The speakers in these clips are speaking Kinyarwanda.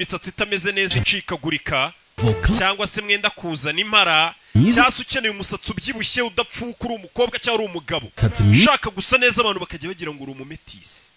Imisatsi itameze neza, icikagurika, Voka cyangwa se mwenda kuzana impara, Myiza. cyangwa se ukeneye umusatsi ubyibushye udapfuka, uri umukobwa cyangwa uri umugabo Umusatsi mwiza. ushaka gusa neza, abantu bakajya bagira ngo uri umumetisi,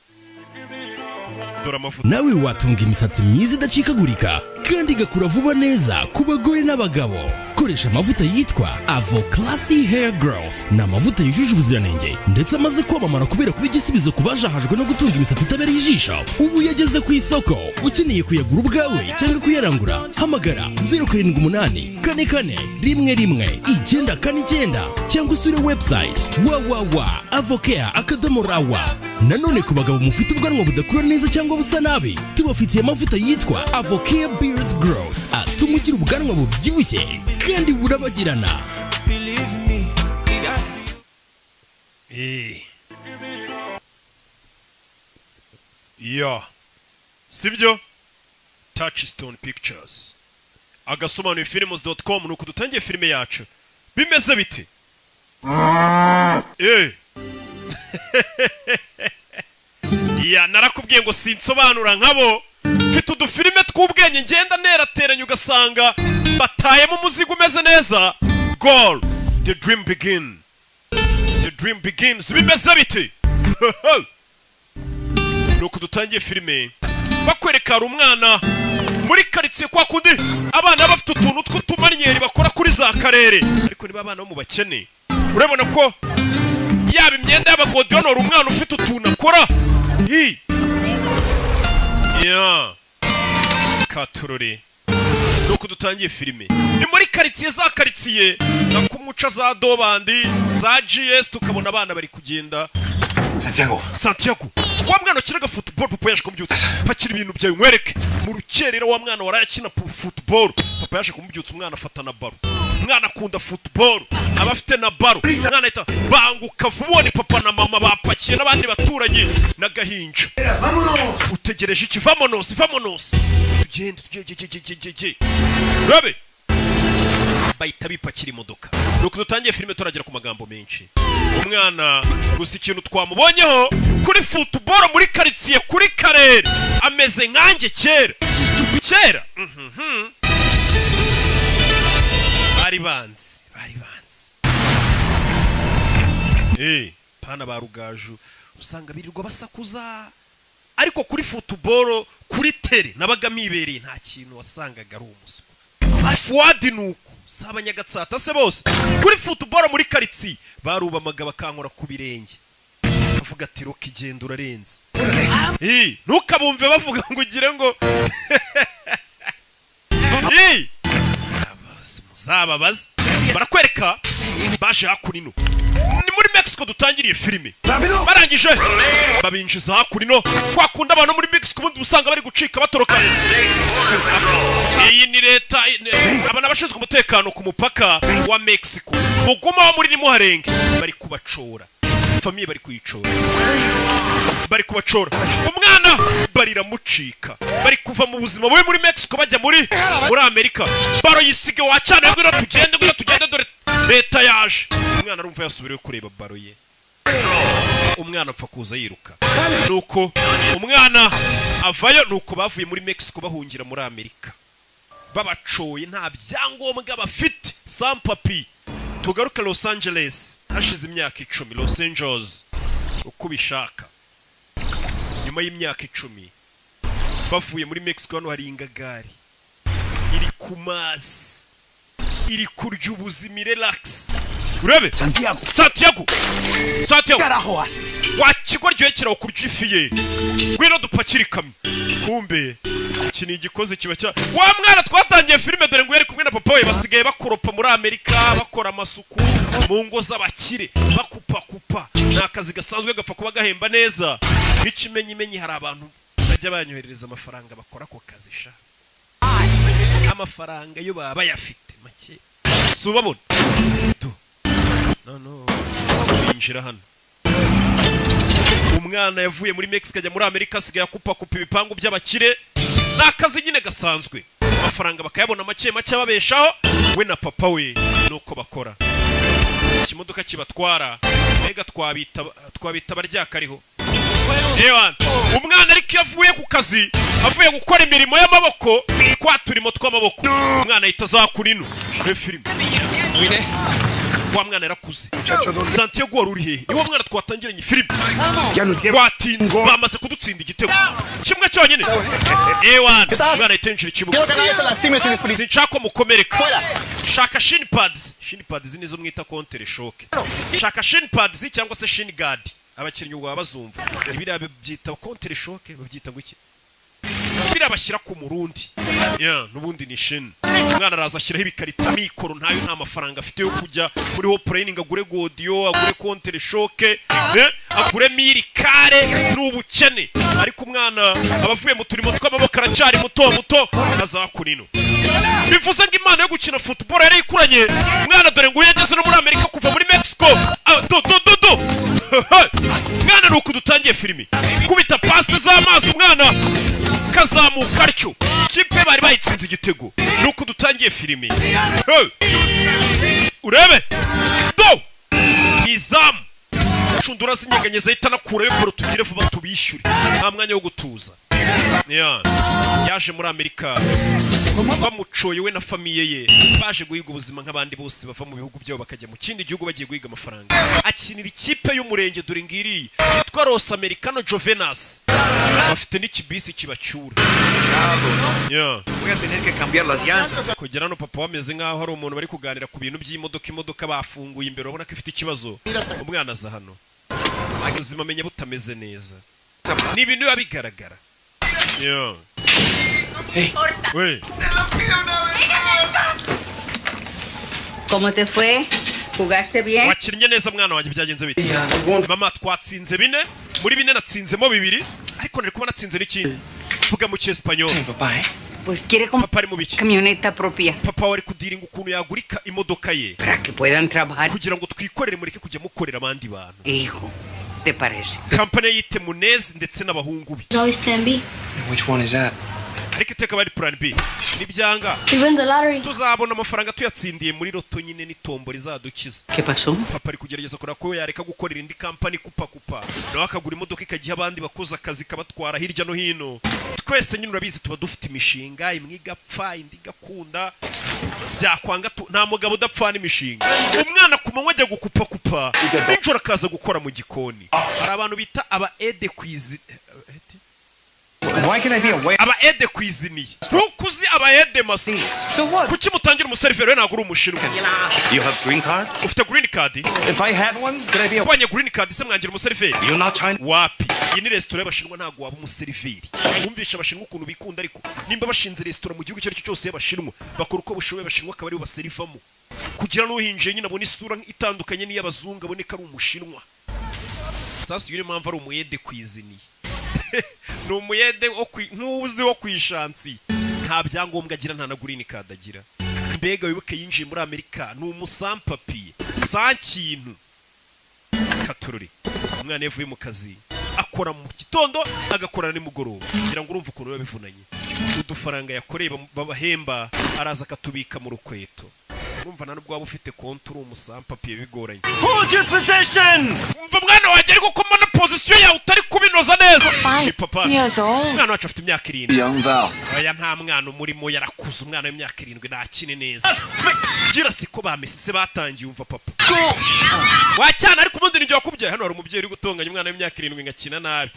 dore amavuta. Nawe watunga imisatsi myiza idacikagurika kandi igakura vuba neza. Ku bagore n'abagabo, koresha amavuta yitwa Avo Classy Hair Growth. Ni amavuta yujuje ubuziranenge ndetse amaze kwamamara kubera kuba igisubizo ku bajahajwe no gutunga imisatsi itabereye ijisho. Ubu yageze ku isoko. Ukeneye kuyagura ubwawe cyangwa kuyarangura, hamagara 0784411949 cyangwa usure website www.avocare.rw. Nanone ku bagabo mufite ubwanwa budakura neza cyangwa busa nabi, tubafitiye amavuta yitwa Avocare Beards Growth, atuma ugira ubwanwa bubyibushye kandi burabagirana. Believe me, it has to be. Ya, sibyo? Touchstone Pictures, agasobanuye films.com. Nuko dutangiye filime yacu. Bimeze bite? Ya, narakubwiye ngo sinsobanura nkabo. Mfite udufilime tw'ubwenge ngenda nerateranya, ugasanga batayemo umuzigo umeze neza. Goal, the dream begin, the dream begins. Bimeze bite? Nuko dutangiye filime, bakwereka hari umwana muri karitsiye, kwa kundi abana bafite utuntu tw'utumanyeri bakora kuri za karere, ariko niba abana bo mu bakene, urabona ko yaba imyenda y'abagodiyonori, umwana ufite utuntu akora hi ya katurore. Nuko dutangiye filime, ni muri karitsiye, za karitsiye nka kumuca za dobandi za GS, tukabona abana bari kugenda. Santiago. Santiago, wa mwana wakinaga football, papa yaje kumubyutsa. "Pakira ibintu byawe nkwereke." Mu rukerera, wa mwana waraye akina football, papa yaje kumubyutsa. Umwana afata na ballon. Umwana akunda football, aba afite na ballon. Umwana ahita banguka vuba, ni papa na mama bapakiye n'abandi baturanyi n'agahinja. "Utegereje iki? Vamonos, vamonos, tugende, tugende." Rabe bahita bipakira imodoka. Nuko dutangiye filime, turagera ku magambo menshi. Umwana gusa, ikintu twamubonyeho kuri football muri karitsiye, kuri karere, ameze nkanjye kera kera. Bari banzi, bari banzi. Pana ba rugaju usanga birirwa basakuza, ariko kuri football, kuri terrain nabaga mibereye, nta kintu wasangaga ari umuswa. Fuadi nuko si abanyagatsata se bose, kuri football muri karitsiye barubamaga, bakankora ku birenge, bavuga ati: "Roka igenda, urarenze." Ntukabumve bavuga ngo ugire ngo muzababaze. Barakwereka baje hakuno, ni muri Mexico dutangiriye filime. Barangije babinjiza hakuno, kwa kundi abantu muri Mexico ubundi usanga bari gucika batoroka. Iyi ni leta, aba ni abashinzwe umutekano ku mupaka wa Mexico. Muguma wo muri nimuharenge, bari kubacora. Famille bari kuyicora, bari kubacora. Umwana bariramucika, bari kuva mu buzima bubi muri Mexico bajya muri Amerika. Ballon yisige wacana, "Ngwino tugende, ngwino tugende, dore leta yaje." Umwana arumva yasubireyo kureba ballon ye. Umwana apfa kuza yiruka, nuko umwana avayo. Nuko bavuye muri Mexico bahungira muri Amerika, babacoye, nta byangombwa bafite, sans papiers. Tugaruke Los Angeles hashize imyaka 10, Los Angeles uko ubishaka. Nyuma y'imyaka 10 bavuye muri Mexico, hano hari ingagari iri ku mazi, iri kurya ubuzima, relax. Urebe. Santiago. Santiago, Santiago. Carajo haces? Wa kigo ryohekera kurya ifi ye, ngwino dupakire ikamyo. Kumbe iki ni igikozi kiba cya wa mwana twatangiye filime. Dore ngo yari kumwe na papa we. Basigaye bakoropa muri Amerika, bakora amasuku mu ngo z'abakire, bakupakupa. Ni akazi gasanzwe gapfa kuba gahemba neza. N'ikimenyimenyi, hari abantu bajya banyoherereza amafaranga bakora ako kazi sha. Amafaranga yo baba bayafite make, si ubabona tu. No binjira hano. Umwana yavuye muri Mexico ajya muri Amerika, asigaye akupakupa ibipangu by'abakire. Ni akazi nyine gasanzwe, amafaranga bakayabona make make, ababeshaho we na papa we. Nuko bakora ikimodoka kibatwara. Mbega twabita, twabita abaryakariho. Ewana, umwana ariko iyo avuye ku kazi, avuye gukora imirimo y'amaboko, twa turimo tw'amaboko, umwana ahita azakura ino. Reba filime, wa mwana yarakuze. Santiago, wari uri hehe? Niwo mwana twatangiranye filime. Watinze, bamaze kudutsinda igitego kimwe cyonyine. Ewana, umwana ahita yinjira ikibuga. Sinshaka ko mukomereka. Shaka shin pads. Shin pads nizo mwita contre-choc. Shaka shin pads cyangwa se shin guard. Abakinnyi ubwo baba bazumva ibiriya, babyita contre-choc, babyita ngo iki? Biriya bashyira ku murundi. Yeah, n'ubundi ni shin. Umwana araza ashyiraho ibikarita. Mikoro ntayo, nta mafaranga afite yo kujya muri ho training, agure godiyo, agure contre-choc, agure mirikare. Ni ubukene, ariko umwana aba avuye mu turimo tw'amaboko, aracyari muto muto, azakura ino. Bivuze ngo imana yo gukina football yari ikuranye umwana. Dore ngo yageze no muri Amerika kuva muri Mexico. Ah, do do do do, mwana, ni uku dutangiye filimi. Kubita pasi z'amazi, umwana kazamuka atyo, kipe bari bayitsinze igitego. Ni uku dutangiye filimi. Hey! Urebe do izamu, inshundura zinyeganyeza, ahita anakurayo ball. Tugire vuba tubishyure, nta mwanya wo gutuza. Yeah. Yaje muri Amerika bamucoye, we na famille ye, baje guhiga ubuzima nk'abandi bose bava mu bihugu byabo bakajya mu kindi gihugu bagiye guhiga amafaranga. Akinira ikipe y'umurenge, dore ngiri, yitwa Los Americano Jovenas, bafite n'ikibisi kibacyura. Yeah. Voy a tener que cambiar las llantas. Kugera hano, papa bameze nk'aho hari umuntu bari kuganira ku bintu by'imodoka. Imodoka bafunguye imbere, urabona ko ifite ikibazo. Umwana aza hano, ubuzima amenya butameze neza, ni ibintu biba bigaragara. Yeah. We. ¿Cómo te fue? ¿Jugaste bien? Wakinnye neza, mwana wanjye? Byagenze bite, mama? Twatsinze 4 muri 4, natsinzemo 2, ariko nari kuba natsinze n'ikindi. Vuga mu cyesipanyol. Pues quiere comprar Papa ari mu biki? camioneta propia Papa wari kudiringa ukuntu yagurika imodoka ye para que puedan trabajar. kugira ngo twikorere, mureke kujya mukorera abandi bantu. Hijo, ¿te parece? Kampani yite Munezi ndetse n'abahungu be. There's always plan B. Which one is that? Ariko iteka bari plan B, nibyanga We win the lottery. tuzabona amafaranga tuyatsindiye muri loto nyine, n'itombo rizadukiza. ¿Qué pasó? Papa ari kugerageza kureba ko yareka gukorera indi kampani kupa kupa, nawe akagura imodoka ikagiha abandi bakoze akazi kabatwara hirya no hino. Twese nyine urabizi, tuba dufite imishinga, imwe igapfa, indi igakunda, byakwanga nta mugabo udapfana imishinga. Umwana ku manywa ajya gukupakupa, nijoro akaza gukora mu gikoni. Hari abantu bita aba aide cuisi Why can I be a waiter? Aba aide cuisinier, ntukuzi aba aide masa. So what? Kuki mutangira umuseriveri? We ntabwo uri umushinwa. You have green card? Ufite green card? If I had one, could I be a Ubonye green card se mwangira umuseriveri? You're not Chinese. Wapi, iyi ni resitora y'Abashinwa, ntabwo waba umuseriveri. Wumvisha Abashinwa ukuntu bikunda, ariko nimba bashinze resitora mu gihugu icyo ari cyo cyose y'Abashinwa, bakora uko bushoboye Abashinwa akaba aribo baserivamo, kugira n'uhinjiye nyine abone isura itandukanye n'iy'abazungu, abone ko ari umushinwa. Sasa iyo niyo mpamvu ari umu aide cuisinier, ni umu aide nk'uzi wo ku ishansi. Nta byangombwa agira, nta na green card agira. Mbega wibuke, yinjiye muri Amerika ni umu sans-papiers, sans kintu katururi. Umwana iyo avuye mu kazi, akora mu gitondo, agakora nimugoroba, kugira ngo urumve ukuntu biba bivunanye. Udufaranga yakoreye babahemba, araza akatubika mu rukweto. Urumva nta nubwo waba ufite konti uri umu sans-papiers, bigoranye. Hold your position! Umva mwana wanjye, ariko ko mbona position yawe utari kubinoza neza? Ni papa. Years old. Umwana wacu afite imyaka 7. Young Val. Oya, nta mwana umurimo, yarakuze. Umwana w'imyaka 7 ntakine neza. Gira siko bamesise batangiye. Umva papa wacyana, ariko ubundi ninjye wakubyaye. Hano hari umubyeyi uri gutonganya umwana w'imyaka 7 ngo akina nabi,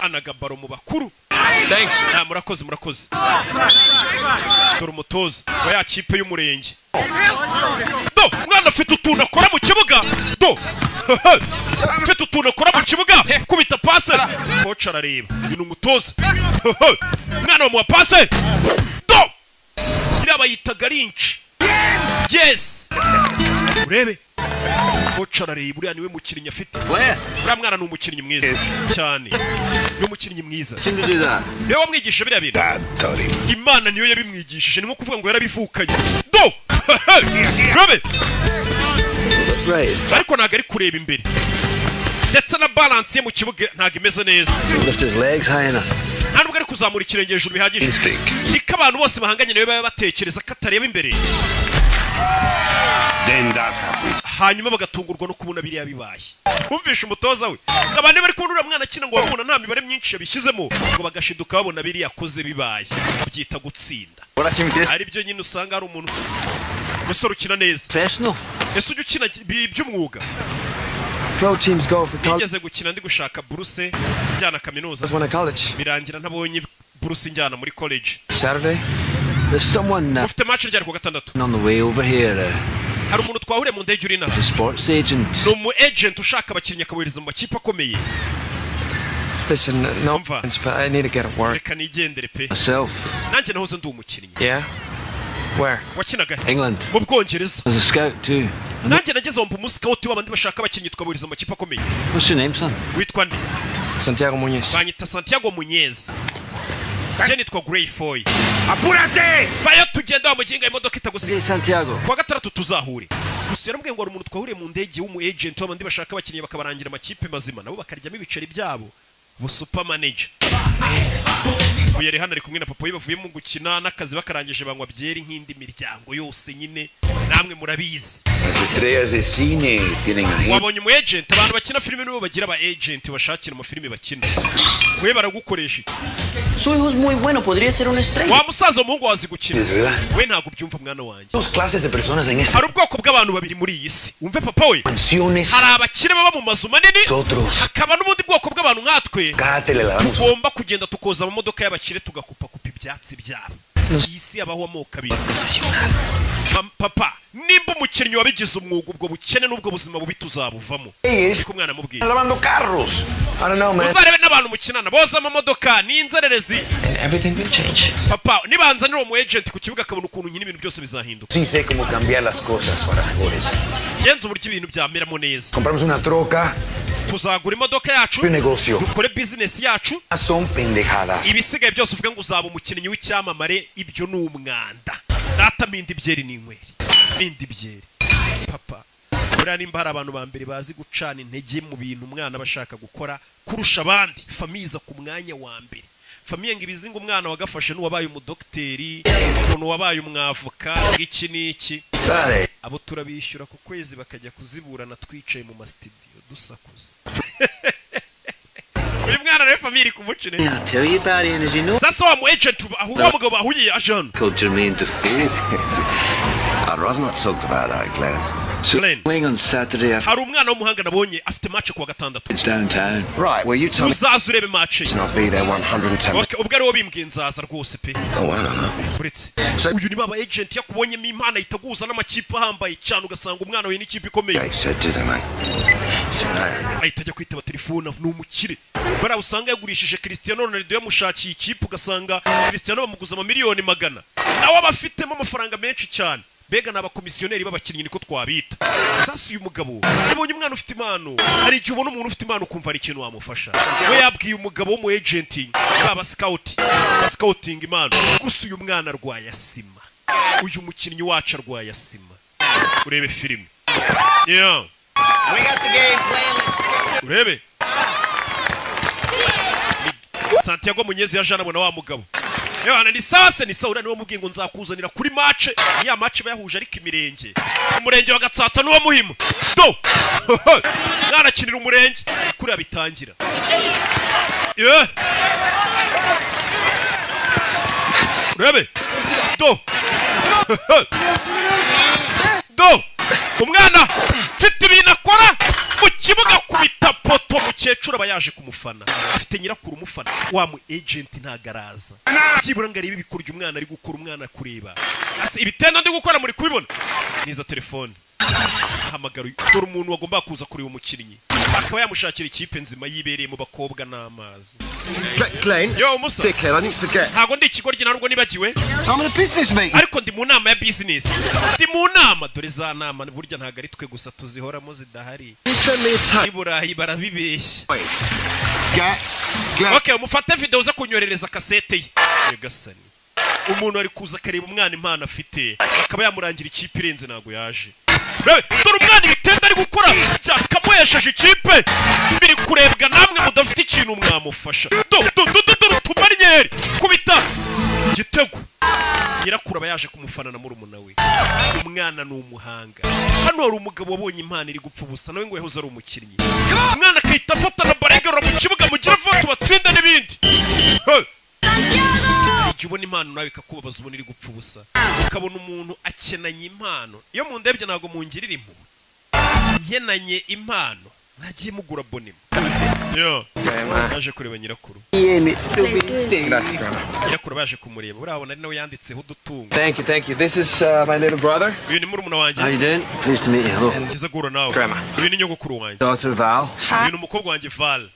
anaga ball mu bakuru. Thanks. Ah, murakoze, murakoze. Dore umutoza wa ya kipe y'umurenge. Do umwana afite utuntu akora mu kibuga, do afite utuntu akora mu kibuga. Kubita pase, coach arareba. Uyu ni umutoza. Umwana bamuha pase, do iriya bayita garinci. Yes, urebe coach arareba. Uriya niwe mukinnyi afite. Uriya mwana ni umukinnyi mwiza cyane, ni umukinnyi mwiza. Niwe wamwigisha biriya bintu? Imana niyo yabimwigishije, ni nko kuvuga ngo yarabivukanye. Do rebe, ariko ntabwo ari kureba imbere, ndetse na balance ye mu kibuga ntabwo imeze neza. Lift his legs high enough. Nta nubwo ari kuzamura ikirenge hejuru bihagije. Niko abantu bose bahanganye nawe baba batekereza ko atareba imbere. Then that happens. Hanyuma bagatungurwa no kubona biriya bibaye. Wumvishe umutoza we, abantu bari kubona uriya mwana akina ngo babona nta mibare myinshi yabishyizemo, ngo bagashiduka babona biriya akoze bibaye, babyita gutsinda. Ari byo nyine usanga hari umuntu, umusore ukina neza. Professional. Ese ujya ukina by'umwuga? Pro teams go for college. Nigeze gukina ndi gushaka buruse njyana kaminuza. Went to college. Birangira ntabonye buruse njyana muri college. Saturday. There's someone Ufite match ryari ku gatandatu? on the way over here. Hari umuntu twahuriye mu ndege uri inaha. He's a sports agent. Ni umu agent ushaka abakinnyi akabohereza mu makipe akomeye. Listen, no offense, but I need to get to work. Reka nigendere pe. Myself. Nanjye nahoze ndi umukinnyi. Yeah? Where? Wakinaga? England. Mu Bwongereza. As a scout too. Nanjye nageze aho mba umuscout w'abandi bashaka abakinnyi, tukabohereza mu makipe akomeye. What's your name, son? Witwa nde? Santiago Muñez. Banyita Santiago Muñez. Njye nitwa Grey Foy. Apúrate! Vayo tugenda wa muginga, imodoka itagusiga. Santiago. Kuwa gatandatu tuzahure. Gusa yaramubwiye ngo hari umuntu twahuriye mu ndege w'umu agent w'abandi bashaka abakinnyi, bakabarangira amakipe mazima, nabo bakaryamo ibiceri byabo, bu super manager. Uyu yari hano ari kumwe na papa we, bavuye mu gukina n'akazi bakarangije, banywa byeri nk'indi miryango yose nyine, namwe murabizi. Las estrellas de cine tienen agentes. Wabonye umu agent? Abantu bakina filime nibo bagira aba agent bashakira amafilime bakina. We baragukoresha iki? Su hijo es muy bueno, podría ser una estrella. Wa musaza, umuhungu wazi gukina. Es verdad. We ntabwo ubyumva, mwana wanjye. Dos clases de personas en esta Hari ubwoko bw'abantu babiri muri iyi si, wumve papa we. Mansiones. Hari abakire baba mu mazu manini, Nosotros. hakaba n'ubundi bwoko bw'abantu nkatwe Cada tele lavamos. tugomba kugenda tukoza amamodoka y'abakire, tugakupakupa ibyatsi byabo. Iyi si habaho amoko abiri. Papa, nimba umukinnyi wabigize umwuga, ubwo bukene n'ubwo buzima bubi tuzabuvamo. Niko umwana amubwiye. Lavando carros. I don't know, man. Uzarebe n'abantu mukinana boza amamodoka n'inzererezi. And everything could change. Papa, nibanzanira uwo mu agent ku kibuga akabona ukuntu nyine, ibintu byose bizahinduka. Sí sé cómo cambiar las cosas para mejores. Genza uburyo ibintu byameramo neza. Compramos una troca, Tuzagura imodoka yacu, un negocio. dukore bizinesi yacu. Son pendejadas. Ibisigaye byose uvuga ngo uzaba umukinnyi w'icyamamare, ibyo ni umwanda. Data, mindi byeri n'inyweri, mindi byeri. Papa, buriya nimba hari abantu ba mbere bazi gucana intege mu bintu umwana aba ashaka gukora kurusha abandi, famille iza ku mwanya wa mbere. Famille ngo ibizi ngo umwana wagafashe n'uwabaye umudogiteri, umuntu wabaye umwavoka, iki n'iki. Dale. Abo turabishyura ku kwezi bakajya kuziburana twicaye mu masitidiyo dusakuza. Uyu mwana rero famille iri kumuca intege. Yeah, I'll tell you about it, as you know. Sasa wa mu agent aho wa mugabo bahuriye aje hano. Called Jermaine Defoe. I'd rather not talk about that, Glenn. So Glenn. playing on Saturday after Hari umwana w'umuhanga nabonye afite match kuwa gatandatu. it's downtown. Right, well, you tell me Uzaza urebe match ye. and I'll be there 110. Okay, ubwo ariwo bimbwiye nzaza rwose pe. Oh, I don't know. Uretse uyu ni baba agent, yakubonyemo impano ahita aguhuza n'amakipe ahambaye cyane, ugasanga umwana we n'ikipe ikomeye. They said, do they, mate? See you later. Ahita ajya kwitaba telefone. Ni umukire bariya usanga yagurishije Cristiano Ronaldo, yamushakiye ikipe, ugasanga Cristiano bamuguza amamiliyoni magana, nawe aba afitemo amafaranga menshi cyane. Mbega ni abakomisiyoneri b'abakinnyi, niko twabita. Sasa uyu mugabo yabonye umwana ufite impano. Hari igihe ubona umuntu ufite impano ukumva hari ikintu wamufasha. We yabwiye umugabo w'umu agent, baba scout, scouting impano. Gusa uyu mwana arwaye asima, uyu mukinnyi wacu arwaye asima. Urebe filime, yeah. Urebe Santiago Muñez yaje anabona wa mugabo. Yohana, ni sase ni sawa, niwe mubwiye ngo nzakuzanira kuri match. Ni ya match bayahuje, ariko imirenge, umurenge wa Gatsata n'uwa Muhima. Do mwanakinira umurenge kuriya bitangira. Yeah. Urebe do do umwana mfite ibintu akora mu kibuga, kubita poto. Mukecuru aba yaje kumufana, afite nyirakuru umufana. Wa mu agent ntago araza byibura ngo arebe ibikorwa umwana ari gukora. Umwana kureba ase ibitendo ndi gukora, muri kubibona niza telefone ahamagara uyu. Dore umuntu wagomba kuza kureba umukinnyi akaba yamushakira ikipe nzima, yibereye mu bakobwa n'amazi. Glenn, Yo musa. Dickhead, I didn't forget. Ntabwo ndi ikigoryi, ntabwo nibagiwe. I'm in a business meeting. Ariko ndi mu nama ya business, ndi mu nama. Dore za nama burya ntabwo ari twe gusa tuzihoramo zidahari. You send me a tape. I Burayi barabibeshya. Get Glenn. Okay, umufate video uza kunyoherereza kasete ye. Nyagasani, umuntu ari kuza akareba umwana impano afite, akaba yamurangira ikipe irenze, ntabwo yaje. Rebe, dore umwana ibitendo ari gukora byakamuhesheje ikipe, biri kurebwa namwe mudafite ikintu mwamufasha. Do do do do, dore utumaryeri kubita igitego, nyirakuru aba Aba yaje kumufana na murumuna we. Umwana ni umuhanga. Hano hari umugabo wabonye impano iri gupfa ubusa, nawe ngo yahoze ari umukinnyi. Umwana akahita afata na baregarura mu kibuga, mugira vuba tubatsinda n'ibindi. Hey! Igihe ubona impano nawe ikakubabaza, ubona iri gupfa ubusa, ukabona umuntu akenanye impano. Iyo mundebye ntabwo mungirira impuhwe, nkenanye impano mwagiye mugura bonima yo. Yaje kureba nyirakuru. Gracias, grandma. Nyirakuru baje kumureba, urabona ari nawe yanditseho udutungo. Thank you, thank you. This is my little brother. Uyu ni murumuna wanjye. How you doing? Pleased to meet you. Hello. Byiza guhura nawe. Grandma. Uyu ni nyogokuru wanjye. Daughter Val. Uyu ni umukobwa wanjye Val.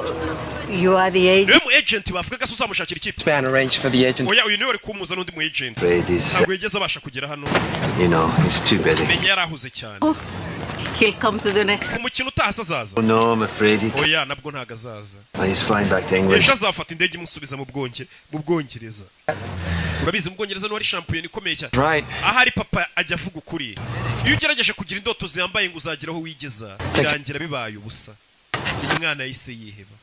You are the agent. Niwe mu agent bavugaga se uzamushakira ikipe? Man arranged for the agent. Oya, uyu niwe wari kumuza n'undi mu agent. Afraid he's, Ntabwo yigeze abasha kugera hano. He's too busy. Menya yari ahuze cyane. He'll come to the next. Umukino utaha se azaza? Oh no, I'm afraid he. Oya, nabwo ntabwo azaza. He's flying back to England. Ejo azafata indege imusubiza mu Bwongereza. Urabizi, mu Bwongereza niho hari shampiyona ikomeye cyane. Right. Ahari papa ajya avuga ukuri. Iyo ugerageje kugira indoto ziyambaye ngo uzagera aho wigeza, birangira bibaye ubusa. Umwana yahise yiheba.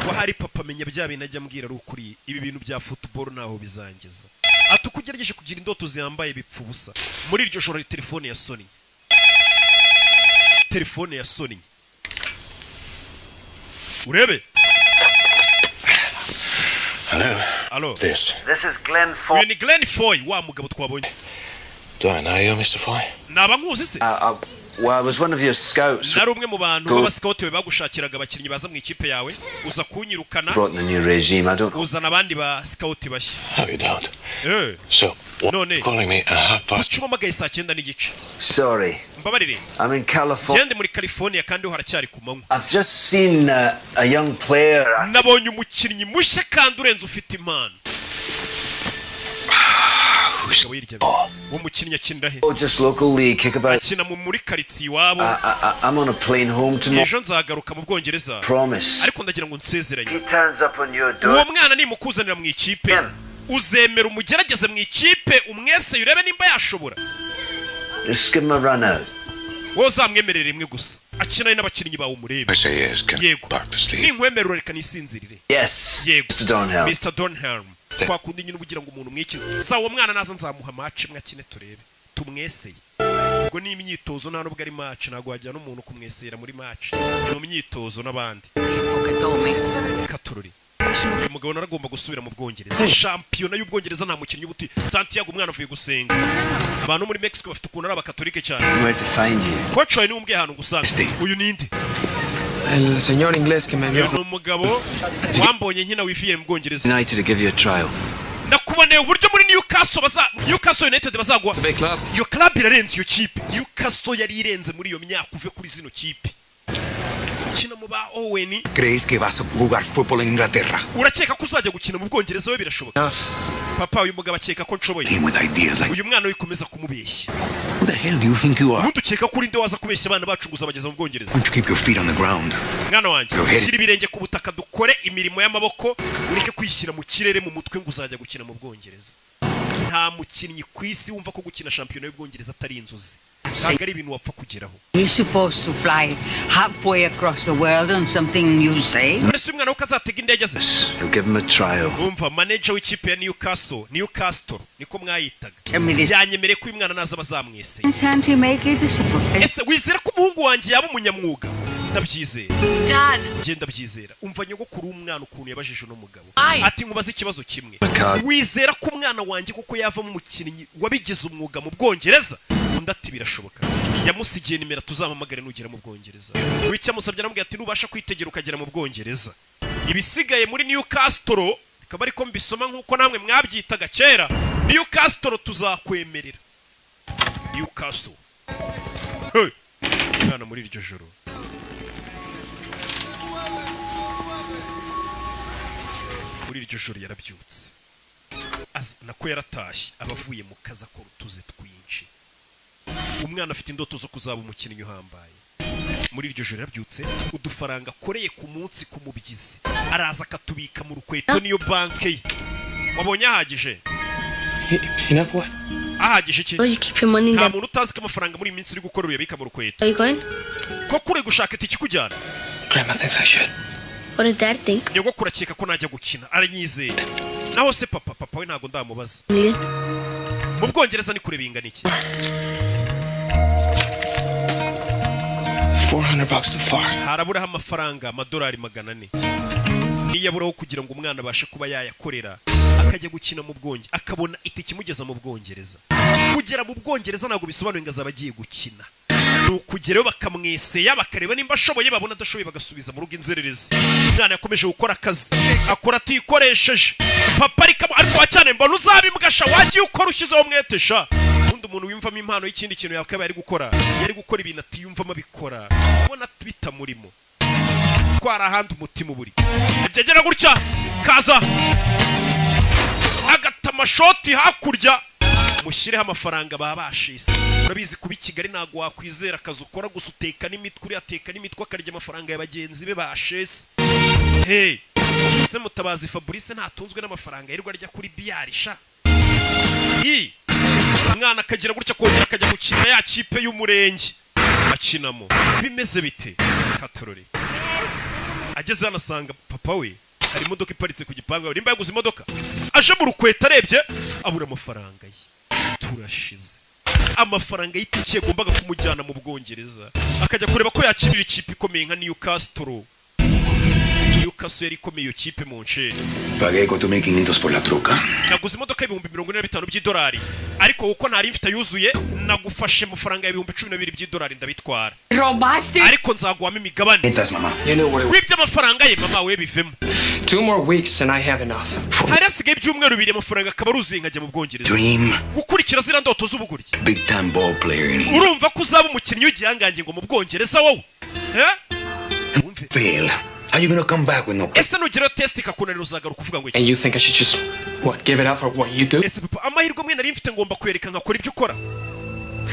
Wahari papa amenya bya bintu ajya ambwira ari ukuri. Ibi bintu bya football ntaho bizangeza. Ati uko ugerageje kugira indoto ziyambaye bipfa ubusa. Muri iryo joro telefone ya Sony, telefone ya Sony, urebe. Hello. Alo. This. This is Glenn Foy. Uyu ni Glenn Foy, wa mugabo twabonye. Do I know you, Mr. Foy? Naba nkuzi se? Well, I was one of your scouts. Nari umwe mu bantu Go. b'abasikawuti bagushakiraga abakinnyi baza mu ikipe yawe, uza kunyirukana. Brought in the new regime. I don't. Uzana abandi ba scout bashya. No, you don't. Eh. So, what, None. calling me at half past? Kuki umpamagaye saa 9:30? Sorry. Mbabarire. I'm in California. Gende muri California kandi ho haracyari ku manywa. I've just seen a young player. Nabonye umukinnyi mushya kandi urenze, ufite impano. Umugabo yirya, uwo mukinnyi akinira he? Oh, just local league kickabout. Akina muri karitsiye iwabo. I'm on a plane home tomorrow. Ejo nzagaruka mu Bwongereza. Promise. Ariko ndagira ngo nsezeranye. He turns up on your Uwo mwana nimukuzanira mu ikipe, uzemera umugerageze mu ikipe, umwese urebe nimba yashobora? Just give him a run out. Wowe uzamwemerere rimwe gusa akinane n'abakinnyi bawe, umurebe. I say yes. Can Yego. back to sleep. Ninkwemerera, reka nisinzirire. Yes. Yego. Mr. Dornhelm. Mr. Dornhelm, twakundi nyine ubugira ngo umuntu umwikize. Sa uwo mwana naza nzamuha match imwe akine, turebe tumweseye. Ubwo ni imyitozo, nta nubwo ari match. Ntabwo wajyana umuntu kumwesera muri match, ni mu myitozo n'abandi. Katururi, uyu mugabo naragomba gusubira mu Bwongereza, shampiyona y'Ubwongereza nta mukinnyi ubuti. Santiago, umwana avuye gusenga. Abantu muri Mexico bafite ukuntu ari abakatolike cyane. Where to find you? Coach wawe niwe umbwiye ahantu gusanga. Uyu ninde? El señor inglés que me Uyu vio. ni umugabo wambonye nkina wiviye mu Bwongereza. United to give you a trial. Nakuboneye uburyo muri Newcastle, baza Newcastle United bazagwa. It's a big club. Iyo club irarenze. Iyo kipe Newcastle yari irenze muri iyo myaka. Uve kuri zino kipe kina mu ba Owen. ¿Crees que vas a jugar fútbol en Inglaterra? Urakeka ko uzajya gukina mu Bwongereza we? Birashoboka papa. Uyu mugabo akeka ko nshoboye. With ideas like Uyu mwana wikomeza kumubeshya. Who the hell do you think you are? Ubundi ukeka ko urinde waza kubeshya abana bacu ngo uzabageza mu Bwongereza? Why don't you keep your feet on the ground? Mwana wanjye, Your head. shyira ibirenge ku butaka, dukore imirimo y'amaboko, ureke kwishyira mu kirere mu mutwe ngo uzajya gukina mu Bwongereza. Nta mukinnyi ku isi wumva ko gukina shampiyona y'Ubwongereza atari inzozi, ntabwo ari ibintu wapfa kugeraho. He's supposed to fly halfway across the world on something you say? None se umwana we ko azatega indege aze? You'll give him a trial. Umva, manager w'ikipe ya Newcastle, Newcastle niko mwayitaga, Tell me this. yanyemereye ko uyu mwana naza bazamweseye. Can't he make it as a profession? Ese wizera ko umuhungu wanjye yaba umunyamwuga? Ndabyizera. Dad. Njye ndabyizera. Umva nyogokuru w'umwana ukuntu yabajije uno mugabo. Aye. Ati nkubaze ikibazo kimwe. God. Wizera ko umwana wanjye kuko yavamo umukinnyi wabigize umwuga mu Bwongereza? Undi ati birashoboka. Yamusigiye nimero, tuzampamagare nugera mu Bwongereza. Wicyo amusabye, aramubwira ati nubasha kwitegera ukagera mu Bwongereza, ibisigaye muri Newcastle, bikaba ariko mbisoma nk'uko namwe mwabyitaga kera, Newcastle, tuzakwemerera Newcastle. Hey! Umwana muri iryo joro, muri iryo joro yarabyutse. Nako yaratashye, aba avuye mu kazi, akora utuzi twinshi. Umwana afite indoto zo kuzaba umukinnyi uhambaye. Muri iryo joro yarabyutse, udufaranga akoreye ku munsi ku mubyizi araza akatubika mu rukweto, niyo banke ye. Wabonye ahagije? Enough what? Ahagije iki? Where you keep your money in Nta the muntu utazi ko amafaranga muri iyi minsi uri gukora uyabika mu rukweto. Are you going? Koko uri gushaka itike ikujyana? Grandma thinks I should. What does Dad think? Nyogokuru akeka ko najya gukina, aranyizeye. Naho se papa? Papa we ntabwo ndamubaza. Million? Mu Bwongereza ni kure bingana iki? $400 too far. Haraburaho amafaranga amadolari 400, niyo aburaho kugira ngo umwana abashe kuba yayakorera akajya gukina mu Bwongereza, akabona itike imugeza mu Bwongereza. Kugera mu Bwongereza ntabwo bisobanuye ngo azaba agiye gukina, ni ukugerayo bakamweseya, bakareba nimba ashoboye, babona adashoboye bagasubiza mu rugo inzererezi. Umwana yakomeje gukora akazi, akora atikoresheje. Papa ariko ariko cyane, mbona uzabimbwa sha, wagiye ukora ushyizeho umwete sha. Ubundi umuntu wiyumvamo impano y'ikindi kintu yakabaye ari gukora, yari gukora ibintu atiyumvamo abikora ubona bitamurimo, twara ahandi umutima uburi. Byegera gutya kaza agata amashoti hakurya, mushyireho amafaranga baba bashise. Urabizi, kuba i Kigali ntabwo wakwizera akazi ukora gusa, uteka n'imitwe, uriya ateka n'imitwe akarya amafaranga ya bagenzi be bashese. Hey, ese Mutabazi Fabrice ntatunzwe n'amafaranga yirirwa arya kuri biyari sha? I umwana akagira gutya kongera akajya gukina ya kipe y'umurenge akinamo. Bimeze bite katorore? Ageze hano asanga papa we hari imodoka iparitse ku gipangu. Nimba yaguze imodoka, aje mu rukweta, arebye abura amafaranga ye. Turashize. Amafaranga y'itike yagombaga kumujyana mu Bwongereza, akajya kureba ko yakinira ikipe ikomeye nka Newcastle. Newcastle yari ikomeye iyo kipe mu ncere. Pagué 4.500 por la troca. Naguze imodoka y'45,000 by'idolari, ariko kuko ntari mfite yuzuye, nagufashe amafaranga y'12,000 by'idolari ndabitwara. Robaste. Ariko nzaguhamo imigabane. Mientras, mamá. You know what it Wibye amafaranga ye, mama we, bivemo. 2 more weeks and I have enough. Hari hasigaye ibyumweru 2 amafaranga akaba aruzuye nkajya mu Bwongereza. Dream. Gukurikira ziriya ndoto z'ubugoryi. Big time ball player in here. Urumva ko uzaba umukinnyi w'igihangange ngo mu Bwongereza wowe, eh? Wumve. Fail. How you gonna come back with no Ese nugerayo test ikakunanira, uzagaruka uvuga ngo iki? And you think I should just, what, give it up for what you do? Ese papa, amahirwe amwe nari mfite ngomba kwereka nkakora ibyo ukora?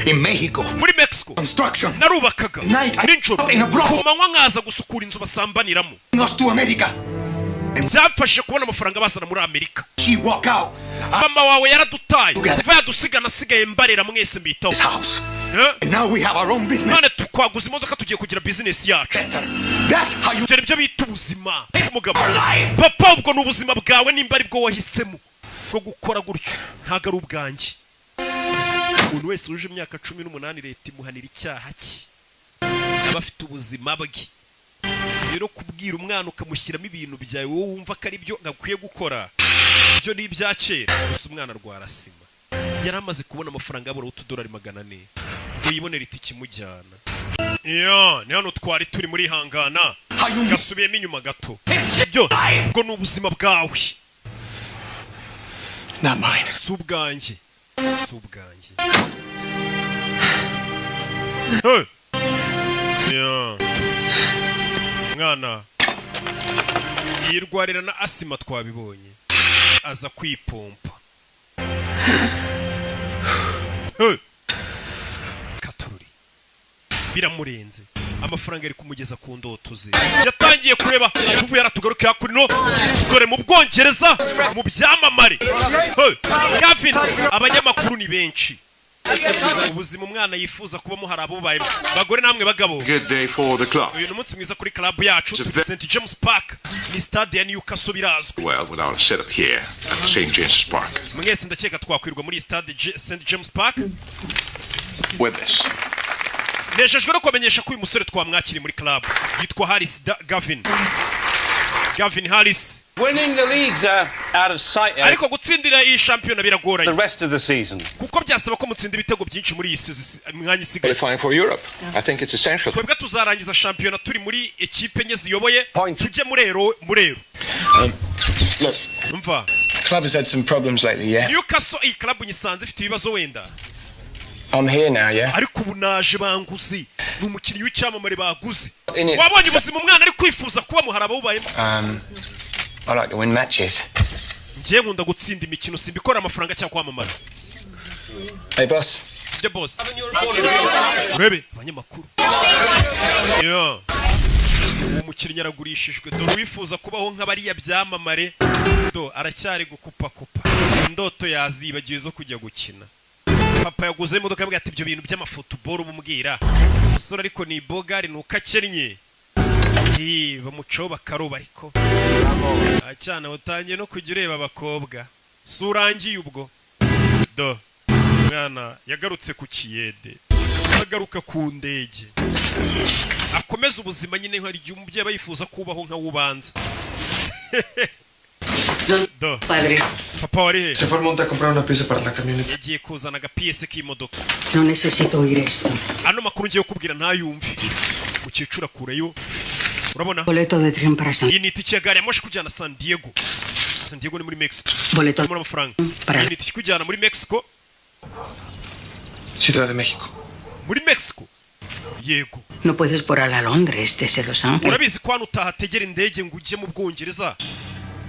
In Mexico. Muri Mexico. Construction. Narubakaga nijoro, In a brothel. ku manywa nkaza gusukura inzu basambaniramo. Us to America. Byamfashije kubona amafaranga bazana muri Amerika. She walk out. Mama wawe yaradutaye, kuva yadusiga nasigaye mbarera mwese, mbitaho. This house. Eh? And now we have our own business. None tukwaguza imodoka, tugiye kugira bizinesi yacu. That's how you Ibyo nibyo bita ubuzima umugabo. Papa, ubwo ni ubuzima bwawe nimba ari bwo wahisemo bwo gukora gutyo, ntabwo ari ubwanjye. Umuntu wese wuje imyaka 18 leta imuhanira icyaha cye, aba afite ubuzima bwe. Rero kubwira umwana ukamushyiramo ibintu byawe wowe wumva ko ari byo akwiye gukora, ibyo ni ibya kera. Gusa umwana arwara sima, yari amaze kubona amafaranga yabura utudolari 400 ngo yibonere itike imujyana. Iyo ni hano twari turi muri hangana, gasubiyemo inyuma gato. Ibyo ubwo ni ubuzima bwawe. Not mine. Si ubwanjye, si ubwanjye. Hey! Yeah. Mwana yirwarira na asima twabibonye, aza kwipompa. Hey! Katururi biramurenze, amafaranga ari kumugeza ku ndoto ze yatangiye kureba. Tuvuye yaratugaruke hakuno, dore mu Bwongereza mu byamamare. Hey! Gavin, abanyamakuru ni benshi. Ubuzima umwana yifuza kubamo hari abubayemo. Bagore namwe bagabo, Good day for the club. uyu ni umunsi mwiza kuri club yacu. Turi St James Park, ni stade ya Newcastle, birazwi. Well, with our setup here at St. James's Park. Mwese ndakeka twakwirwa muri iyi stade St James Park. With this. Nejejwe no kubamenyesha ko uyu musore twamwakiriye muri club, yitwa Harris Gavin, Gavin Harris. Winning the leagues are out of sight. Ariko gutsindira iyi shampiyona biragoranye. The rest of the season. Kuko byasaba ko mutsinda ibitego byinshi muri iyi mwanya isigaye. Qualifying for Europe. I think it's essential. Twebwe tuzarangiza shampiyona turi muri ekipe enye ziyoboye, tujye muri Euro, muri Euro. Look, Umva. club has had some problems lately, yeah? Newcastle, iyi club nyisanze ifite ibibazo wenda. I'm here now, yeah? Ariko ubu naje, banguzi ni umukinnyi w'icyamamare baguze. In it. Wabonye ubuzima umwana ari kwifuza kubamo, hari abawubayemo. I like to win matches. Njye nkunda gutsinda imikino, simbikora amafaranga cyangwa kwamamara. Hey, boss. Sibyo boss? Urebe abanyamakuru. Yeah. Uwo mukinnyi aragurishijwe. Dore uwifuza kubaho nk'abariya byamamare, do aracyari gukupakupa indoto yazibagiwe zo kujya gukina. Papa yaguze imodoka, yambwira ati ibyo bintu by'amafutuboro umubwira umusore, ariko ni bogari ni uko akennye. Ii, bamucaho bakaroba, ariko cyane utangiye no kujya ureba abakobwa, si urangiye ubwo. Do Mwana yagarutse ku kiyede, agaruka ku ndege, akomeza ubuzima nyine. Hari igihe umubyeyi aba yifuza kubaho nka wubanza. Do. Padre, Papa wari he? Se fue al monte a comprar una pieza para la camioneta. Yagiye kuzana agapiyese k'imodoka. No necesito oír esto. Ano makuru ngiye kukubwira ntayumve. Mukecuru akureyo, urabona. Boleto de tren para San Iyi ni itike ya gari ya moshi kujyana San Diego. San Diego ni muri Mexico. Boleto Muri amafaranga. Para- Iyi ni itike ikujyana muri Mexico. Ciudad de México. Muri Mexico, yego. No puedes volar a Londres desde Los Ángeles. Urabizi ko hano utahategera indege ngo ujye mu Bwongereza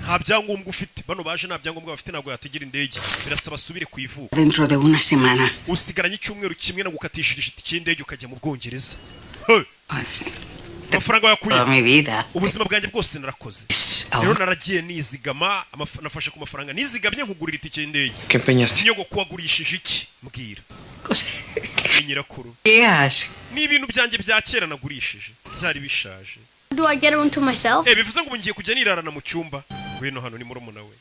nta byangombwa ufite. Bano baje nta byangombwa bafite, ntabwo yategera indege, birasaba asubire ku ivuko. Dentro de una semana. Usigaranye icyumweru kimwe nagukatishirije itike y'indege ukajya mu Bwongereza. Hey! Amafaranga wayakuye? Toda mi vida. Ubuzima bwanjye bwose narakoze rero, naragiye nizigama, nafashe ku mafaranga nizigamye nkugurira itike y'indege. ¿Qué empeñaste? Nyogoko, wagurishije iki? Mbwira. Ni nyirakuru. ¿Qué haces? Ni ibintu byanjye bya kera nagurishije, byari bishaje. Do I get a room to myself? Eh, bivuze ngo ubu ngiye kujya nirarana mu cyumba. Ngwino hano, ni murumuna we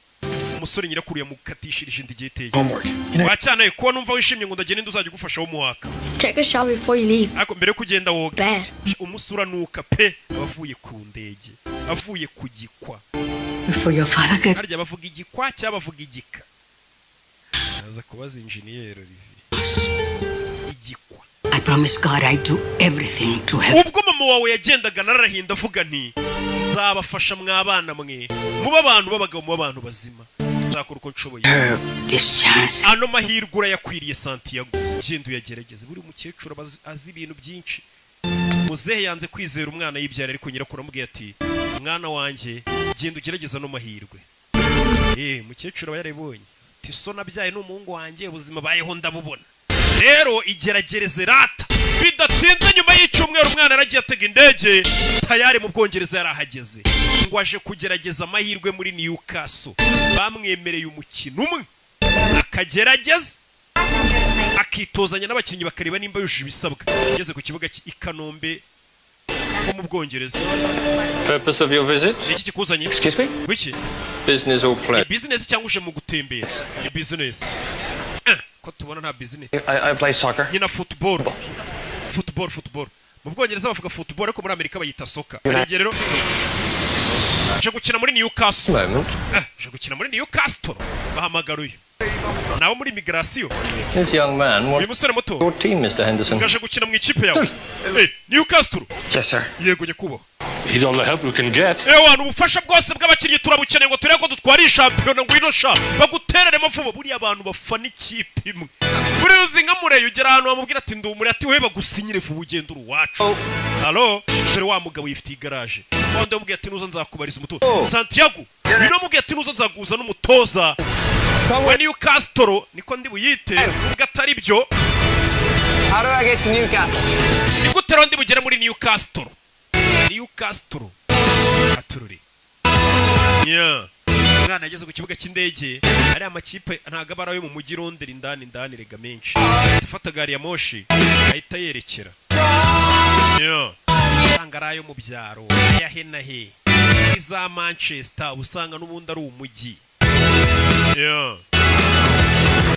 umusore. Nyirakuru yamukatishirije indi gihe iteye. Homework. Wacyanaye kuba numva wishimye ngo ndagenda, uzajya ugufasha homework. Take a shower before you leave. Ariko mbere yo kugenda woga. Bad. Umusura nuka pe, aba avuye ku ndege, avuye ku gikwa. Before your father gets Harya bavuga igikwa cyangwa bavuga igika? Aza kubaza injeniyeri Olivier. Igikwa. I promise God I'd do everything to help. Ubwo mama wawe yagendaga nararahinda avuga nti: "Nzabafasha mwabana mwe, mube abantu b'abagabo, mube abantu bazima, nzakora uko nshoboye." This chance. Ano mahirwe urayakwiriye, Santiago, genda uyagerageze. Buri mukecuru aba azi ibintu byinshi. Muzehe yanze kwizera umwana yibyara, ariko nyirakuru amubwiye ati: "Mwana wanjye, genda ugerageze ano mahirwe." Eh, mukecuru aba yarabibonye ati: "So nabyaye ni umuhungu wanjye, ubuzima bayeho ndabubona, rero igeragereze rata." Bidatinze nyuma y'icyumweru umwana yaragiye atega indege, tayari mu Bwongereza yarahageze, ngo aje kugerageza amahirwe muri Newcastle. Bamwemereye umukino umwe akagerageza, akitozanya n'abakinnyi, bakareba nimba yujuje ibisabwa. Ageze ku kibuga i Kanombe ho mu Bwongereza. Purpose of your visit? Iki kikuzanye? Excuse me? Wiki? Business or pleasure? Business cyangwa uje mu gutembera? Ni business. Ko tubona nta business. I play soccer. Nyina football, football, football. Mu Bwongereza bavuga football, ariko muri Amerika bayita soccer. Hari igihe rero uje gukina muri Newcastle. Moment. Uje gukina muri Newcastle, bahamagara uyu nawe muri migration. This young man Uyu wants musore muto your team, Mr. Henderson. ngaje gukina mu ikipe yawe, Newcastle. Yes, sir. Yego nyakubahwa. He's all the help we can get. Ewana, ubufasha bwose bw'abakinnyi turabukeneye ngo turebe ko dutwara iyi shampiyona. Ngwino sha bagutereremo vuba. Buriya abantu bafana ikipe imwe, buriya uzi nka Mureyo, ugera ahantu bamubwira ati: "Ndi umure", ati: "We bagusinyire vuba, ugenda uri uwacu." Halo, dore wa mugabo yifitiye igaraje, wa wundi wamubwiye ati: "Nuza nzakubariza umutoza Santiago." Uyu namubwiye ati: "Nuza nzaguza n'umutoza we Newcastle", niko ndi buyite nubwo atari byo. How do I get to Newcastle? Ni gute rero ndi bugere muri Newcastle? Newcastle atururi. Yeah. Umwana yageze ku kibuga cy'indege. Ariya amakipe ntabwo aba ari ayo mu mujyi Londres indani indani rega menshi. Ahita afata gari ya moshi ahita yerekera. Yeah. Usanga ari ayo mu byaro, aya he na he, iza Manchester, uba usanga n'ubundi ari umujyi. Yeah.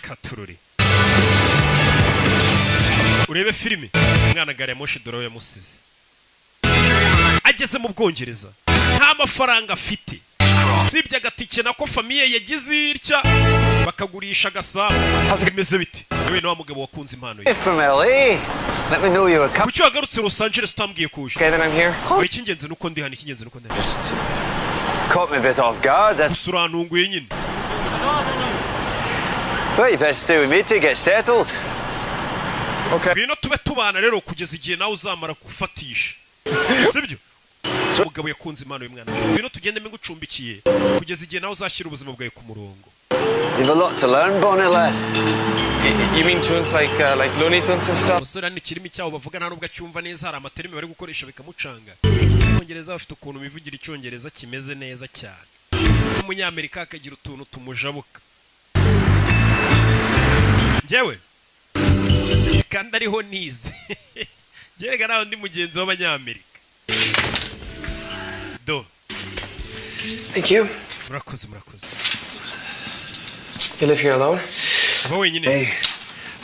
Katururi urebe filime. Umwana gari ya moshi dore aho yamusize. Ageze mu Bwongereza nta mafaranga afite, usibye agatike nako famille yagize itya bakagurisha agasabo. Bimeze bite yewe na wa mugabo wakunze impano ye? From LA. Let me know you were coming. Kuki wagarutse Los Angeles utambwiye kuje? Okay, then I'm here. Oya, icy'ingenzi nuko ndi hano, icy'ingenzi nuko ndi hano. Caught me a bit off guard. That's Gusa urantunguye nyine. Well, you better stay with me to get settled. Okay. Ngwino tube tubana rero kugeza igihe nawe uzamara gufatisha, sibyo? Umugabo yakunze impano y'umwana ati: "Ngwino tugende ngucumbikiye kugeza igihe nawe uzashyira ubuzima bwawe ku murongo." You've a lot to learn, Bonnie lad. You mean tunes like Looney Tunes and stuff? Umusore hano ikirimi cyabo bavuga nta nubwo acyumva neza, hari amaterimi bari gukoresha bikamucanga. Abongereza bafite ukuntu bivugira icyongereza kimeze neza cyane, n'umunyamerika akagira utuntu tumujabuka. Njyewe kandi ariho nize, njyewe nawe ndi mugenzi w'abanyamerika do. Thank you. Murakoze, murakoze. You live here alone? Uba wenyine? Hey,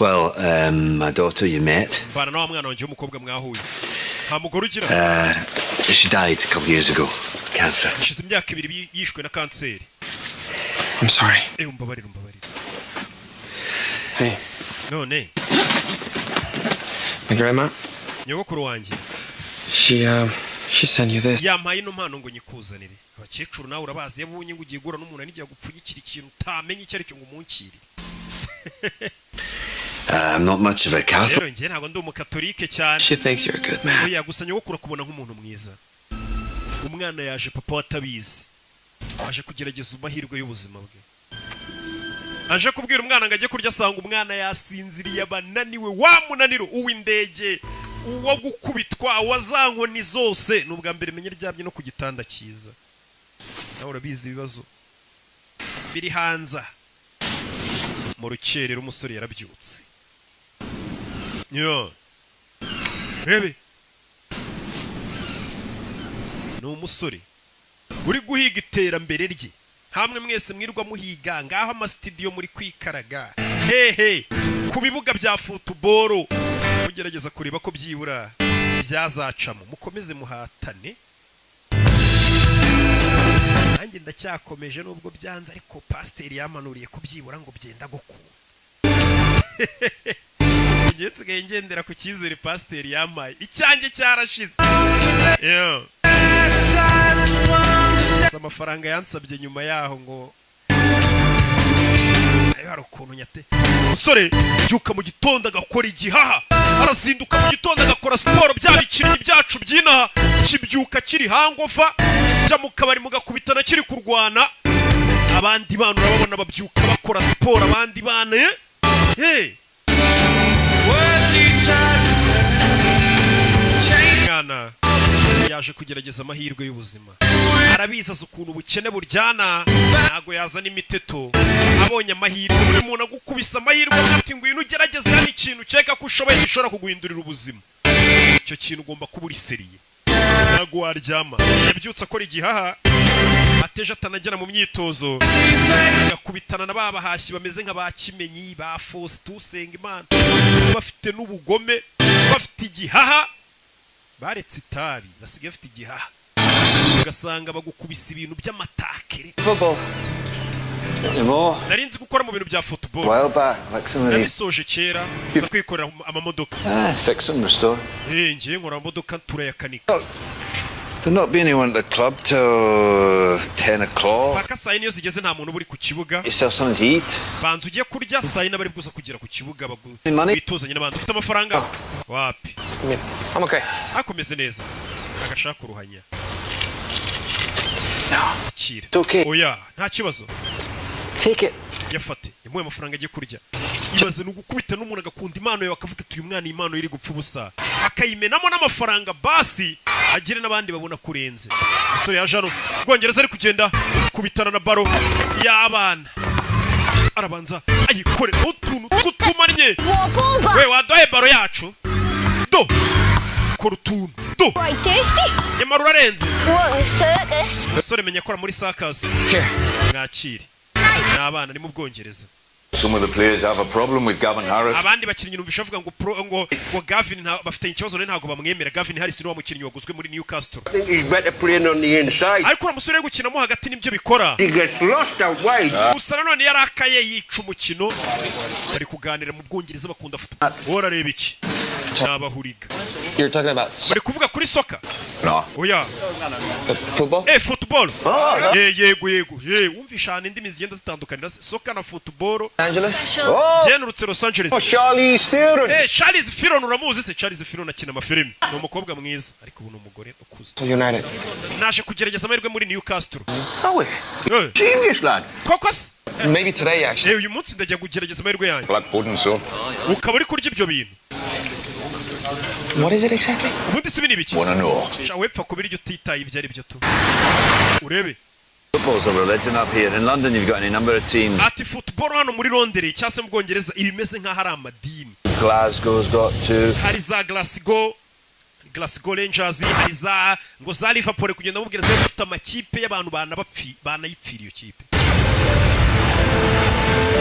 Well, my daughter you met. Mbana na wa mwana wanjye w'umukobwa mwahuye. Nta mugore ugira? She died a couple years ago. Cancer. Hashize imyaka 2 yishwe na kanseri. I'm sorry. Umbabarire, umbabarire. Hey, None my grandma, nyogokuru wanjye she sent you this. Yampaye ino mpano ngo nyikuzanire. Abakecuru nawe urabazi, iyo abonye ngo ugiye guhura n'umuntu n'igihe agupfunyikira ikintu utamenya icyo ari cyo ngo umunkire. I'm not much of a Catholic. Rero njye ntabwo ndi umukatolike cyane. She thinks you're a good man. Oya, gusa nyogokuru akubona nk'umuntu mwiza. Umwana yaje papa we atabizi, aje kugerageza amahirwe y'ubuzima bwe. Aje kubwira umwana ngo ajye kurya, asanga umwana yasinziriye, abananiwe wa munaniro uw'indege, uwo gukubitwa, uwa za nkoni zose. Ni ubwa mbere menye ryamye no ku gitanda cyiza. Nawe urabizi ibibazo biri hanze. Mu rukerera umusore yarabyutse. Yo, rebe, ni umusore uri guhiga iterambere rye. Hamwe mwese mwirwa muhiga ngaho amasitidiyo, muri kwikaraga hehe ku bibuga bya football, mugerageza kureba ko byibura byazacamo. Mukomeze muhatane, nanjye ndacyakomeje nubwo byanze, ariko pasiteri yamanuriye kubyibura ngo byenda gukunda. Ngiye nsigaye ngendera ku cyizere pasiteri yampaye, icyanjye cyarashize. Yeah. Gusa amafaranga yansabye nyuma yaho ngo ayo hari ukuntu nyate. Umusore byuka mu gitondo agakora igihaha, arazinduka mu gitondo agakora siporo. Bya bikinnyi byacu by'inaha kibyuka kiri hangover, jya mu kabari mugakubitana kiri kurwana. Abandi bana urababona babyuka bakora siporo, abandi bana eh mwana yaje kugerageza amahirwe y'ubuzima. Arabizi, azi ukuntu ubukene buryana, ntago yazana imiteto. Abonye amahirwe, buri muntu agukubisa amahirwe ati ngwino ugerageze hano ikintu ukeka ko ushoboye gishobora kuguhindurira ubuzima, icyo kintu ugomba kuba uri sérieux, ntago waryama. Yabyutse akora igihaha, ateje atanagera mu myitozo, agakubitana na ba bahashyi bameze nka ba Kimenyi, ba Faustin Usengimana, bafite n'ubugome, bafite igihaha, baretse itabi basigaye bafite igihaha, ugasanga bagukubisa ibintu by'amatakere. Football. Anymore. Nari nzi gukora mu bintu bya football. While back, like some of these. Nabisoje kera, nza kwikorera amamodoka. Ah, fix them, restore. Ngiye nkora amamodoka, turayakanika. There'll not be anyone at the club till 10 o'clock. Paka saa 4 iyo zigeze nta muntu uba uri ku kibuga. Yourself something to eat. Banza ujye kurya, saa 4 bari buza kugera ku kibuga Money? witozanye n'abandi. Ufite amafaranga? Wapi. I'm okay. Akomeze neza agashaka uruhanya. Akira. It's okay. Oya, nta kibazo. Take it. Yafate, yamuhaye amafaranga agiye kurya. Ibaze, ni ugukubita n'umuntu agakunda impano yawe, akavuga ati uyu mwana impano iri gupfa ubusa, akayimenamo n'amafaranga, basi agire n'abandi babona kurenze. Umusore yaje hano Bwongereza, ari kugenda kubitana na baro y'abana, arabanza ayikore utuntu tw'utumanye. We waduhaye baro yacu? Do kora utuntu do. Quite tasty. Nyamara urarenze. What a circus. Umusore menya akora muri circus. Mwakire, ni abana, ni mu Bwongereza. Some of the players have a problem with Gavin Harris. Abandi bakinnyi numvisha bavuga ngo ngo Gavin bafitanye ikibazo rero, ntabwo bamwemera. Gavin Harris ni wa mukinnyi waguzwe muri Newcastle. I think he's better playing on the inside. Ariko uriya musore uri gukinamo hagati nibyo bikora. He gets lost out wide. Gusa nanone yarakaye yica umukino. Bari kuganira mu Bwongereza, bakunda football. Wowe urareba iki? Ni abahuriga. You're talking about Bari kuvuga kuri soccer. No. Oya. Football? Football. Yego yego, wumvisha ahantu indimi zigenda zitandukanira, soccer na football. Angeles? Genurutse Los Angeles. Oh, Charlize Theron. Charlize Theron uramuzi se? Charlize Theron akina amafilimi, ni umukobwa mwiza, ariko ubu ni umugore ukuze. United. Naje kugerageza amahirwe muri Newcastle. Oh, genius lad. Koko se? Maybe today, actually. Uyu munsi ndajya kugerageza amahirwe yanjye. Black pudding, so. Ukaba uri kurya ibyo bintu. What is it exactly? Ubundi si ibi ni ibiki? Wanna know? Sha, wepfa kubirya utitaye ibyo ari byo tu urebe. Football's a religion up here. In London, you've got any number of teams. Ati football hano muri Londres cyangwa se mu Bwongereza ibimeze nk'aho ari amadini. Glasgow's got two. Hari za Glasgow Rangers, hari za ngo za Liverpool, kugenda mubwira ziba zifite amakipe y'abantu banabapfi banayipfira iyo kipe.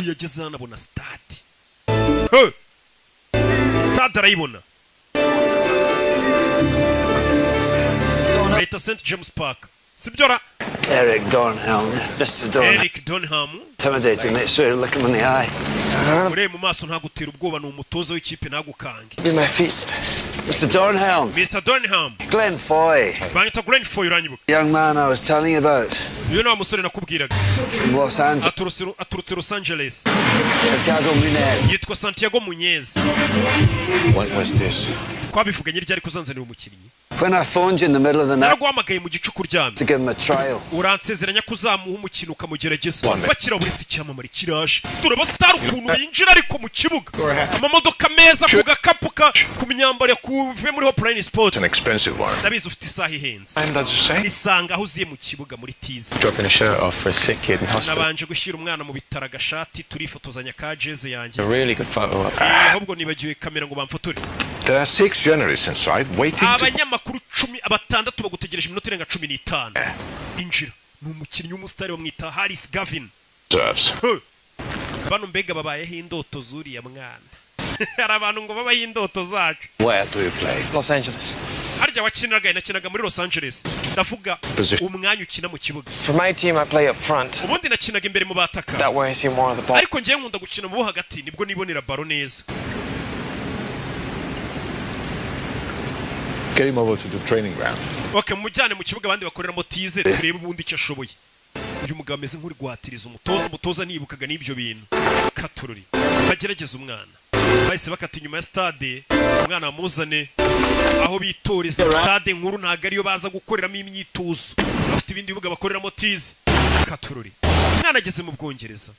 Iyo ageze hano abona stade. He! Stade arayibona, bayita St James Park, sibyo ra? Eric Dornhelm. Mr. Dornhelm. Eric Donham. Intimidating. Make sure you look him in the eye. Urebe mu maso, ntagutera ubwoba, ni umutoza w'ikipe, ntagukange. Be my feet. Mr. Dornhelm. Mr Donham. Glenn Foy. Banyita Glenn Foy, uranyibuka? Young man I was telling you about. Uyu ni wa musore nakubwiraga. From Los Angeles. Aturutse Los Angeles. Santiago Munez. Yitwa Santiago Muñez. What was this? Twabivuganye ryari kuzanzanira umukinnyi? When I phoned you in the middle of the night Naraguhamagaye mu gicuku uryamye to give him a trial. uransezeranya ko uzamuha umukino ukamugerageza. Bakiraburitse, icyamamare kiraje. Turaba star ukuntu yinjira ariko mu kibuga, amamodoka meza, ku gakapu ka ku myambaro yakuvuye muri Hopeline Sport. An expensive one. Ndabizi ufite isaha ihenze. And does the same. Nisanga aho uziye mu kibuga muri tize. Dropping a shirt off for a sick kid in hospital. Nabanje gushyira umwana mu bitaro agashati, turifotozanya ka jeze yanjye. A really good photo op. Ahubwo nibagiwe kamera ngo bamfotore. There are six journalists inside waiting to. Abanyamakuru 16 bagutegereje iminota irenga 15. Injira. Ni umukinnyi w'umusitari, bamwita Harris Gavin. Serves. Huh. Bano mbega babayeho indoto zuriya mwana. Hari abantu ngo babaho indoto zacu. Where do you play? Los Angeles. Harya wakiniraga? Nakinaga muri Los Angeles. Ndavuga Position. umwanya ukina mu kibuga. For my team, I play up front. Ubundi nakinaga imbere mu bataka. That way I see more of the ball. Ariko ngewe nkunda gukina mu bo hagati, nibwo nibonera baro neza. Get him over to the training ground. Okay, mujyane mu kibuga abandi bakoreramo tize, turebe ubundi icyo ashoboye. Uyu mugabo ameze nk'uri guhatiriza umutoza. Umutoza nibukaga n'ibyo bintu katururi. Bagerageza umwana, bahise bakata inyuma ya stade, umwana bamuzane aho bitoreza. Stade nkuru ntabwo ariyo baza gukoreramo imyitozo, bafite ibindi bibuga bakoreramo tize. Katururi, umwana ageze mu Bwongereza,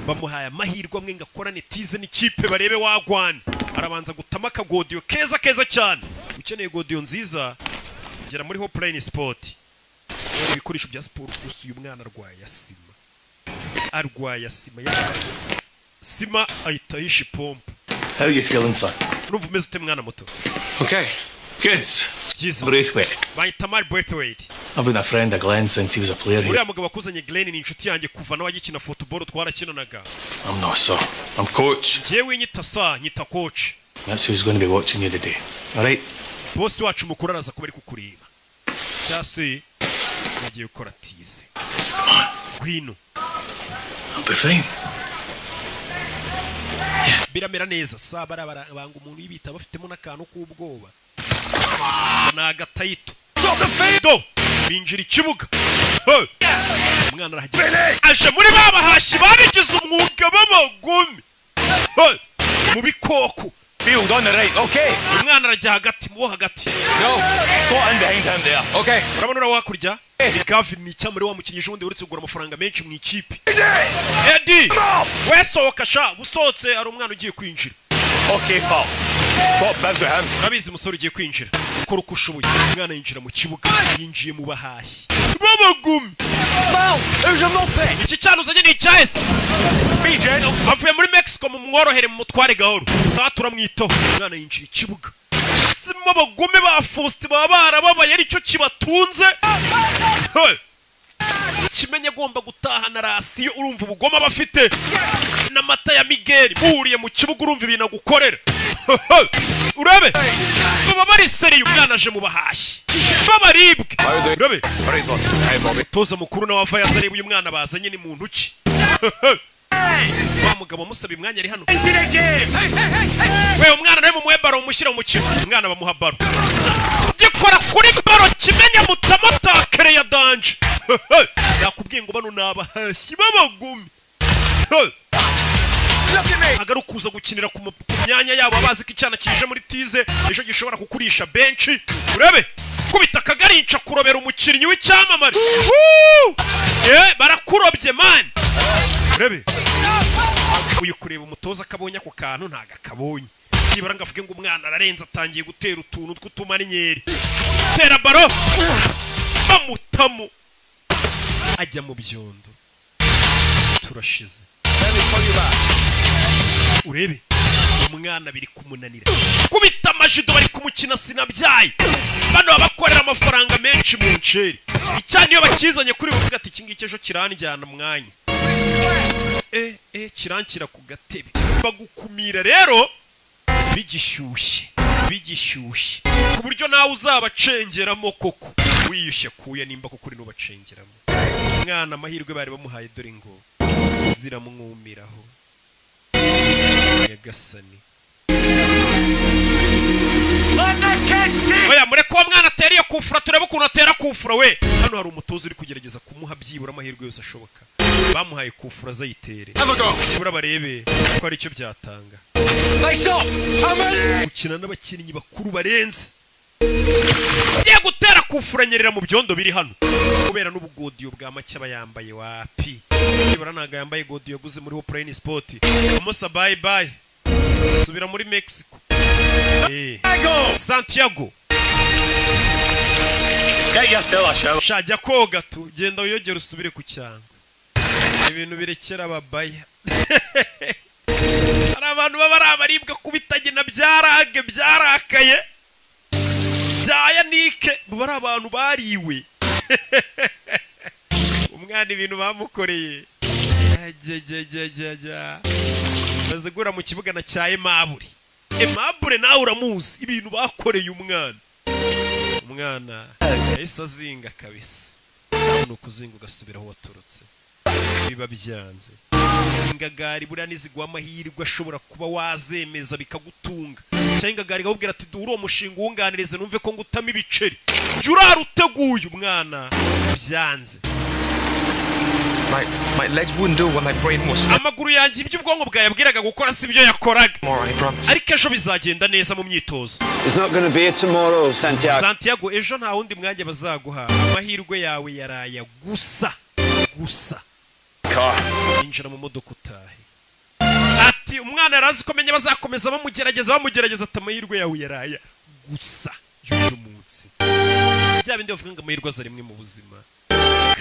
bamuhaye amahirwe amwe ngo akorane tize n'ikipe barebe wagwana. Arabanza gutama akagodiyo keza keza cyane. Ukeneye godiyo nziza, gera muri Hopeline Sport, ibikoresho bya siporo gusa. Uyu mwana arwaye asima, arwaye asima sima ahita yisha ipompo. How you feeling, son? Urumva umeze ute, mwana muto? Okay. Good. Byiza. Braithwaite. Bahita Mari Braithwaite. I've been a friend of Glenn since he was a player here. Uriya mugabo wakuzanye Glenn ni inshuti yanjye, kuva nawe agikina football twarakinanaga. I'm not sir. I'm coach. Njyewe nyita sir, nyita coach. That's who's going to be watching you today. All right? Bosi wacu mukuru araza kuba ari kukureba, cyangwa se yagiye gukora tize. Ngwino. I'll be fine. Biramera neza sa. Barabara banga umuntu yibita, bafitemo n'akantu k'ubwoba, ni agatayito do binjira ikibuga. Hey! Umwana arahageze, aje muri ba bahashi babigize umwuga b'abagome. Hey! Mu bikoko. Field on the right. Okay. Umwana arajya hagati, mu bo hagati. No. Slot in behind him there. Okay. Urabona uriya hakurya ni Gavin, ni icyamure wa mukinnyi ejo bundi uretse kugura amafaranga menshi mu ikipe. Eddie we, sohoka sha. Usohotse, hari umwana ugiye kwinjira. Okay, pal. Swap bibs with him. Urabizi, umusore ugiye kwinjira, ukora uko ushoboye. Umwana yinjira mu kibuga, yinjiye mu bahashyi b'abagumi. Iki cyana uzanye ni icyahese? Be gentle. Avuye muri Mexico, mu mworohere, mu mutware gahoro. Sawa, turamwitaho. Umwana yinjira ikibuga, simo abagome ba Faustin baba barababaye, aricyo kibatunze. Hey! Kimenye agomba gutahana ration. Urumva ubugome aba afite n'amata ya Miguel muhuriye mu kibuga, urumva ibintu agukorera. Urabe baba bari sérieux. Umwana aje mu bahashyi b'abaribwe, urabe. Right, lads. Hey, Bobby. Toza mukuru nawe ava yazareba uyu mwana bazanye ni muntu ki. Wa mugabo amusaba imwanya ari hano. We, umwana nawe mumuhe baro, umushyire mu mukino. Umwana bamuha baro, gikora kuri baro, kimenya mutamatakere ya danger. Yakubwiye ngo bano ni abahashyi b'abagome ntabwo ari ukuza gukinira ku myanya yabo, bazi ko icyana kije muri tize ejo gishobora kukurisha benshi. Urebe kubita akagarinca kurobera umukinnyi w'icyamamare. Woo! Barakurobye man. Urebe uyu kureba umutoza akabonye ako kantu, ntago akabonye. Nibura ngo avuge ngo umwana ararenze, atangiye gutera utuntu tw'utumaniyeri, tera baro bamutamu ajya mu byondo. Turashize. Urebe umwana biri kumunanira kubita amajido, bari kumukina sinabyaye. Bano babakorera amafaranga menshi mu nceri. Icyana iyo bakizanye kuri buvuga ati iki ngiki ejo kiranjyana umwanya, kiranshyira ku gatebe, bagukumira rero. Bigishyushye, bigishyushye, ku buryo nawe uzabacengeramo koko wiyushye kuya, nimba koko uri n'ubacengeramo. Umwana amahirwe bari bamuhaye dore ngo ziramwumiraho. Nyagasani! Let the kids dig! Oya, mureke uwo mwana atera iyo kufura, turebe ukuntu atera kufura we. Hano hari umutoza uri kugerageza kumuha byibura amahirwe yose ashoboka. Bamuhaye kufura azayitere, byibura barebe ko hari icyo byatanga. Face up! I'm ready! Gukina n'abakinnyi bakuru barenze. Ngiye gutera kufura, nyerera mu byondo biri hano kubera n'ubugodiyo bwa make aba yambaye. Wapi, byibura ntabwo yambaye godiyo yaguze muri Hopline Sport. Umusa, bye bye, subira muri Mexico. Santiago. Get yourself a shower. Sha, jya koga tu, genda wiyogere usubire ku cyangwa ibintu birekera ababaya. Hari abantu baba ari abaribwa kubitagena byarage byarakaye bya yanike, baba ari abantu bariwe. Umwana ibintu bamukoreye, jya bazigura mu kibuga na cya Aimable. Aimable nawe uramuzi, ibintu bakoreye umwana. Umwana yahise azinga kabisa. Ni ukuzinga ugasubira aho waturutse, biba byanze. Ingagari buriya niziguha amahirwe ashobora kuba wazemeza bikagutunga, cyangwa ingagari ikakubwira ati: "Duhure uwo mushinga uwunganirize numve ko ngutamo ibiceri." Jya urara uteguye. Umwana byanze. My legs wouldn't do what my brain was. Amaguru yanjye ibyo ubwonko bwayabwiraga gukora si byo yakoraga. Tomorrow, I promise. Ariko ejo bizagenda neza mu myitozo. It's not going to be a tomorrow, Santiago. Santiago, ejo nta wundi mwanya bazaguha. Amahirwe yawe yaraya gusa gusa. Injira mu modoka utahe. Ati umwana yari azi ko amenya bazakomeza bamugerageza, bamugerageza. Ati amahirwe yawe yaraya gusa y'uyu munsi. Bya bindi bavuga ngo amahirwe aza rimwe mu buzima,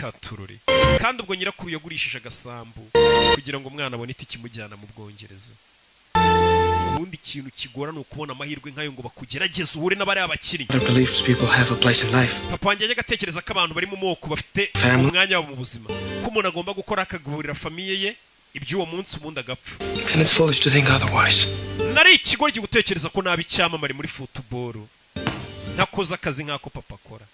katurore. Kandi ubwo nyirakuru yagurishije agasambu kugira ngo umwana abone itike imujyana mu Bwongereza. Ubundi ikintu kigora ni ukubona amahirwe nk'ayo ngo bakugerageze uhure n'abariya bakinnyi. Other believes people have a place in life. Papa wanjye yajyaga atekereza ko abantu bari mu moko bafite Family. umwanya wabo mu buzima, ko umuntu agomba gukora akagaburira famille ye iby'uwo munsi, ubundi agapfa. And it's foolish to think otherwise. Nari ikigoryi gutekereza ko naba icyamamare muri football ntakoze akazi nk'ako papa akora.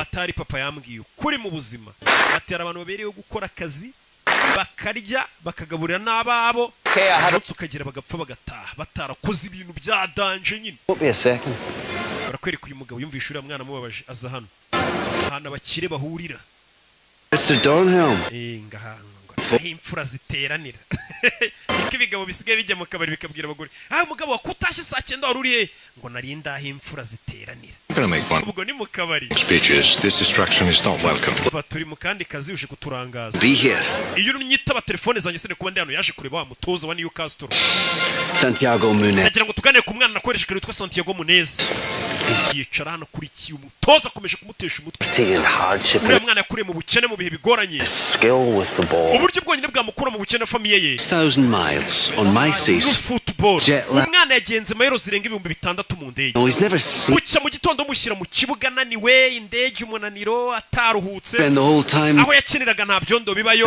Atari papa yambwiye ukuri mu buzima, ati hari abantu babereyeho gukora akazi, bakarya, bakagaburira n'ababo, umunsi ukagera bagapfa, bagataha batarakoze ibintu bya danger nyine. Won't be a second. Barakwereka uyu mugabo yumvishe uriya mwana amubabaje, aza hano ahantu abakire bahurira. Mr. Dornhelm. Ngaha ngo aho imfura ziteranira. Niko ibigabo bisigaye bijya mu kabari bikabwira abagore: "Ah, umugabo wakutashye saa 9, wari uri he?" Ngo "Nari ndaho imfura ziteranira." I'm gonna make one Ubwo ni mu kabari. speeches. This distraction is not welcome. Kuva turi mu kandi kazi, uje kuturangaza. Be here. Iyo unyitaba telefone zanjye sine kuba ndi hano. Yaje kureba wa mutoza wa Newcastle. Santiago Munez. Nagira ngo tuganire ku mwana nakoresheje kare witwa Santiago Munez. Yicara hano akurikiye umutoza, akomeje kumutesha umutwe. And hardship. Uriya mwana yakuriye mu bukene, mu bihe bigoranye. Skill with the ball. Uburyo bwonyine bwamukura mu bukene famille ye 6,000 miles on my seat. Football. Jet lag. Umwana yagenze mayero zirenga 6000 mu ndege. No, he's never seen. Bucya mu gitondo mushyira mu kibuga ananiwe, indege, umunaniro, ataruhutse. Spend the whole time. Aho yakiniraga nta byondo bibayo.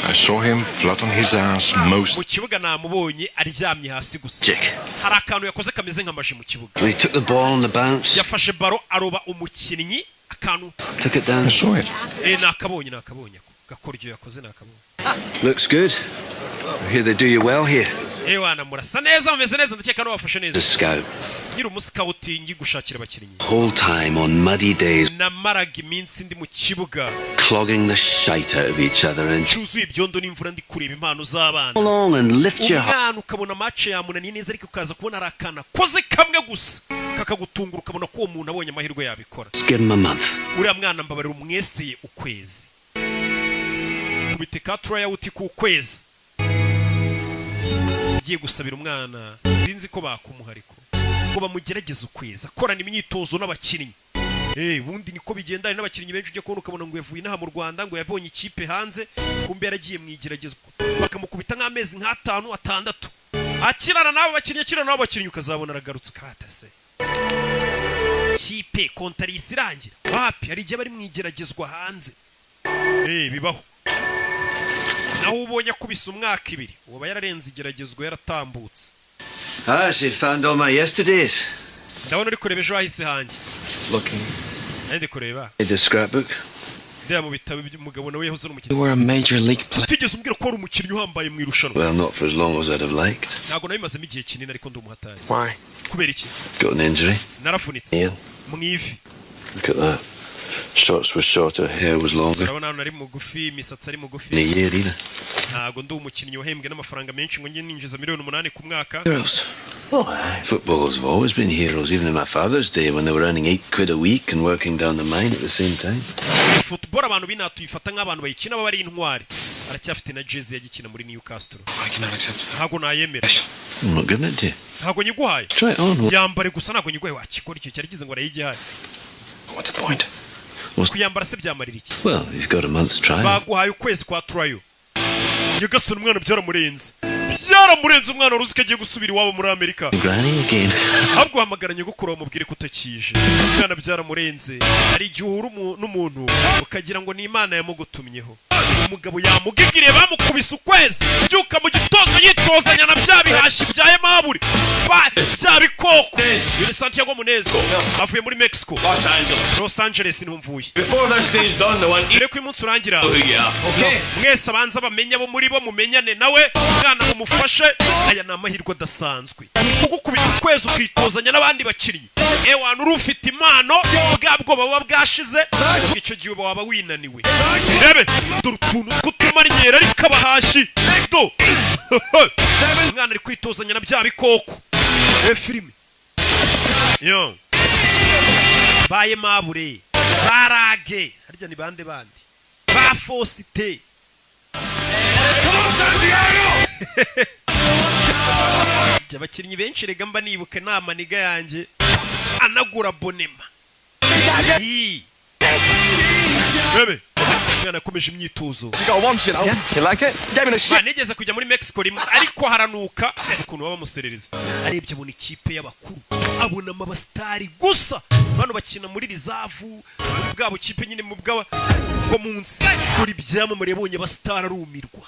I saw him flat on his ass most. Mu kibuga namubonye aryamye hasi gusa. Jack. Hari akantu yakoze kameze nka magie mu kibuga. When he took the ball on the bounce, Yafashe ballon aroba umukinnyi akantu. took it down. I saw it. Nakabonye, nakabonye ako gakoryo yakoze, nakabonye. Looks good. I hear they do you well here. Ewana, murasa neza, mumeze neza, ndakeka no bafashe neza. The scout. Nkiri umuscout gushakira abakinnyi. Whole time on muddy days, Namaraga iminsi ndi mu kibuga clogging the shite out of each other and cyuzuye ibyondo n'imvura, ndi kureba impano z'abana. along and lift your heart. Umwana ukabona match yamunaniye neza, ariko ukaza kubona ari akana koze kamwe gusa kakagutungura, ukabona ko uwo muntu abonye amahirwe yabikora. Give him a month. Uriya mwana mbabarira umweseye ukwezi, kubite ka tryout ku kwezi. Ngiye gusabira umwana, sinzi ko bakumuha, ariko ngo bamugerageze ukwezi akorana imyitozo n'abakinnyi. Ubundi niko bigenda. Hari n'abakinnyi benshi ujya kubona ukabona ngo yavuye inaha mu Rwanda, ngo yabonye ikipe hanze, kumbe yaragiye mu igeragezwa, bakamukubita nk'amezi nk'atanu, 6, akirana n'abo bakinnyi, akirana n'abo bakinnyi, ukazabona aragarutse, ukatase kipe contrat irangira. Wapi, hari igihe bari mu igeragezwa hanze. Bibaho. Naho ubonye akubise umwaka, 2, uba yararenze igeragezwa, yaratambutse. Ah, so you found all my yesterdays. Ndabona uri kureba ejo hahise hanjye. Looking. Nari ndi kureba. The scrapbook. Ndeba mu bitabo by'umugabo, nawe yahoze ari umukinnyi. You were a major league player. Utigeze umbwira ko wari umukinnyi uhambaye mu irushanwa. Well, not for as long as I'd have liked. Ntabwo nabimazemo igihe kinini, ariko ndi umuhatari. Why? Kubera iki? Got an injury. Narafunitse Ian, mu ivi. look at that. Shorts was shorter, hair was longer. Urabona hano ari mugufi, imisatsi ari mugufi. In a year either. Ntabwo ndi umukinnyi wahembwe n'amafaranga menshi ngo njye ninjiza miliyoni 8 ku mwaka. Heroes. Oh, aye. Footballers have always been heroes, even in my father's day when they were earning £8 a week and working down the mine at the same time. Football abantu b'inaha tuyifata nk'abantu bayikina baba ari intwari. Aracyafite na jezi yagikina muri Newcastle. I cannot accept. Ntabwo nayemera. I'm not giving it to you. Ntabwo nyiguhaye. Try it on. Yambare gusa, ntabwo nyiguhaye. Wakikora icyo cyari kize ngo arayigihaye. What's the point? Kuyambara se byamarira iki? Well, you've got a month's trial. Baguhaye ukwezi kwa trial. Nyagasani, umwana byaramurenze, byaramurenze. Umwana wari uzi ko agiye gusubira iwabo muri Amerika. Granny again. Ahubwo hamagara nyogokuru bamubwire ko utakije. Umwana byaramurenze. Hari igihe uhura n'umuntu ukagira ngo ni Imana yamugutumyeho. Umugabo yamugigiriye, bamukubise ukwezi. Byuka mu gitondo yitozanya na bya bihashi bya Aimable, bya bikoko. Uyu ni Santiago Munez, avuye muri Mexico. Los Angeles. Los Angeles niho mvuye. Before this day's done, the one Mbere ko uyu munsi urangira, who you are. Okay? mwese abanza bamenye abo muri bo, mumenyane nawe. Mwana mumufashe, aya ni amahirwe adasanzwe, kugukubita ukwezi ukitozanya n'abandi bakinnyi. Ewana, uri ufite impano, bwa bwoba buba bwashize. Icyo gihe uba waba winaniwe. Rebe dore utuntu tw'utumaryera, ariko abahashi do. Umwana ari kwitozanya na bya bikoko. Rebe filime yo baye mabure barage harya ni bande bandi ba Fosite. Come on, Santiago! Jya abakinnyi benshi rega mba nibuka inama niga yanjye anagura bonema. Ii. Bebe umwana yakomeje imyitozo. You got one, you know. Yeah. You like it? Gave me the shit. Ba, nigeze kujya muri Mexico rimwe, ariko haranuka ukuntu baba bamuserereza. Arebye abona ikipe y'abakuru, abonamo abasitari gusa. Bano bakina muri reserve, muri bwa bukipe nyine mu bwa bwo munsi. Dore ibyamamare yabonye, abasitari, arumirwa.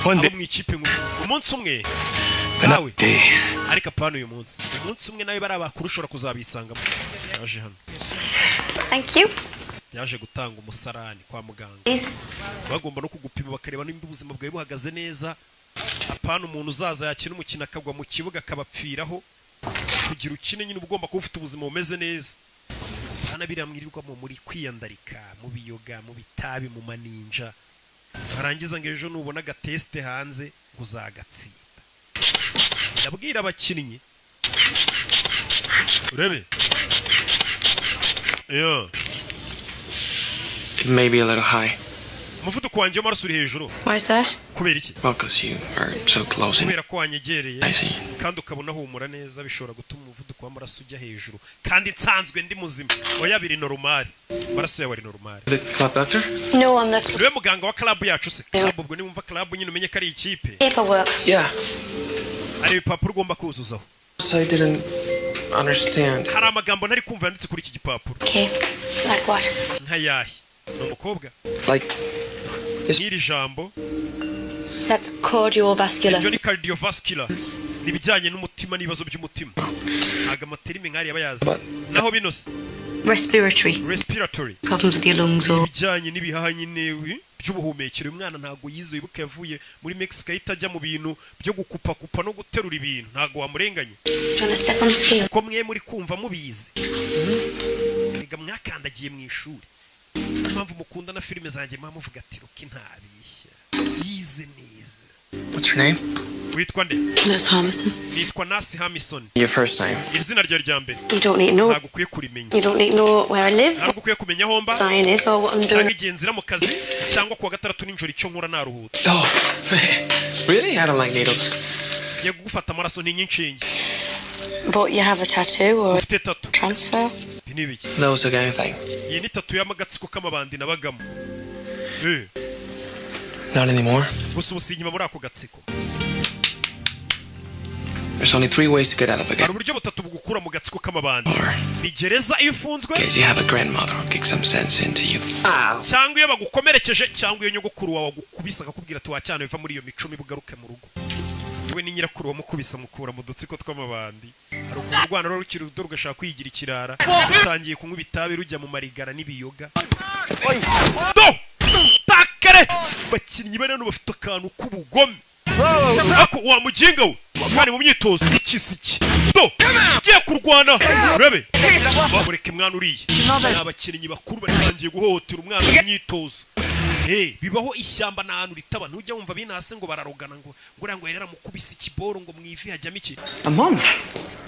Abo mu ikipe nkuru. Umunsi umwe nawe, ariko apana uyu munsi, umunsi umwe nawe bari abakuru ushobora kuzabisangamo. Yaje hano. Thank you. Yaje gutanga umusarani kwa muganga. Please. Bagomba no kugupima bakareba nimba ubuzima bwawe buhagaze neza, apana umuntu uzaza yakina umukino akagwa mu kibuga akabapfiraho. Kugira ukine nyine uba ugomba kuba ufite ubuzima bumeze neza. Hano biriya mwirirwamo muri kwiyandarika mu biyoga, mu bitabi, mu maninja, warangiza ngo ejo nubona agatesite hanze ngo uzagatsinda. Ndabwira abakinnyi, urebe yeah. It may be a little high. Umuvuduko wanjye w'amaraso uri hejuru. Why is that? Kubera iki? Well, because you are so close and Kubera ko wanyegereye I see. kandi ukabona humura neza, bishobora gutuma umuvuduko w'amaraso ujya hejuru kandi nsanzwe ndi muzima. Oya, biri normal, amaraso yawe ari normal. The club doctor? No, I'm the Niwe muganga wa club yacu se? Club, ubwo niwumva club nyine umenye ko ari ikipe. paperwork. Yeah. Hari ibipapuro ugomba kuzuzaho. I didn't understand. Hari amagambo ntari kumva yanditse kuri iki gipapuro. Okay. Like what? Nkayahe? Ni umukobwa. Like n'iri jambo. That's cardiovascular. Ibyo ni cardiovascular, ni ibijyanye n'umutima n'ibibazo by'umutima. Ntabwo amaterimi nk'ariya aba yazi. Naho bino se? Respiratory. Respiratory. Problems with your lungs or Ibijyanye n'ibihaha nyine by'ubuhumekero. Uyu mwana ntabwo yize, wibuke yavuye muri Mexico ahita ajya mu bintu byo gukupakupa no guterura ibintu. Ntabwo wamurenganye. Do you want to step on the scale? Ko mwe muri kumva mubizi, rega mwakandagiye mu ishuri. Niyo mpamvu mukunda na filime zanjye, muba muvuga ati Rocky ntabishya, yize neza. What's your name? Witwa nde? Nurse Harmison. Nitwa Nurse Hamison. Your first name. Izina ryawe rya mbere? You don't need to know. Ntabwo ukwiye kurimenya. You don't need to know where I live, Ntabwo ukwiye kumenya aho mba, sign is, or what I'm cyangwa doing. igihe nzira mu kazi, cyangwa kuwa gatandatu nijoro icyo nkora naruhutse. Oh, really? I don't like needles. Ngiye kugufata amaraso, ntinya inshinge. But you have a tattoo or a Ufite tattoo. transfer. Ibi ni ibiki? That was a gang thing. Iyi ni tattoo y'amagatsiko k'amabandi nabagamo. Not anymore. Gusa ubu sinkima muri ako gatsiko. There's only three ways to get out of a Hari gang. uburyo butatu bugukura mu gatsiko k'amabandi: ni gereza iyo ufunzwe, In case you have a grandmother who kicks some sense into you. cyangwa iyo bagukomerekeje, cyangwa iyo nyogokuru wawe agukubise akakubwira ati wacyana biva muri iyo mico mibi ugaruke mu rugo. We ni nyirakuru wamukubise, amukura mu dutsiko tw'amabandi. Hari ukuntu urwana ruba rukiri ruto rugashaka kwigira ikirara, rutangiye kunywa ibitabi, rujya mu marigara n'ibiyoga. Do takare bakinnyi bari hano bafite akantu k'ubugome. Ako wa muginga we, mwana mu myitozo ikisiki do ugiye kurwana, urebe mureke mwana uriya. Ni abakinnyi bakuru batangiye guhohotera umwana mu myitozo. Hey, bibaho, ishyamba nta hantu ritaba. Ntujya wumva binase ngo bararogana, ngo uriya ngo yari yaramukubise ikiboro, ngo mu ivi hajyamo iki. A month?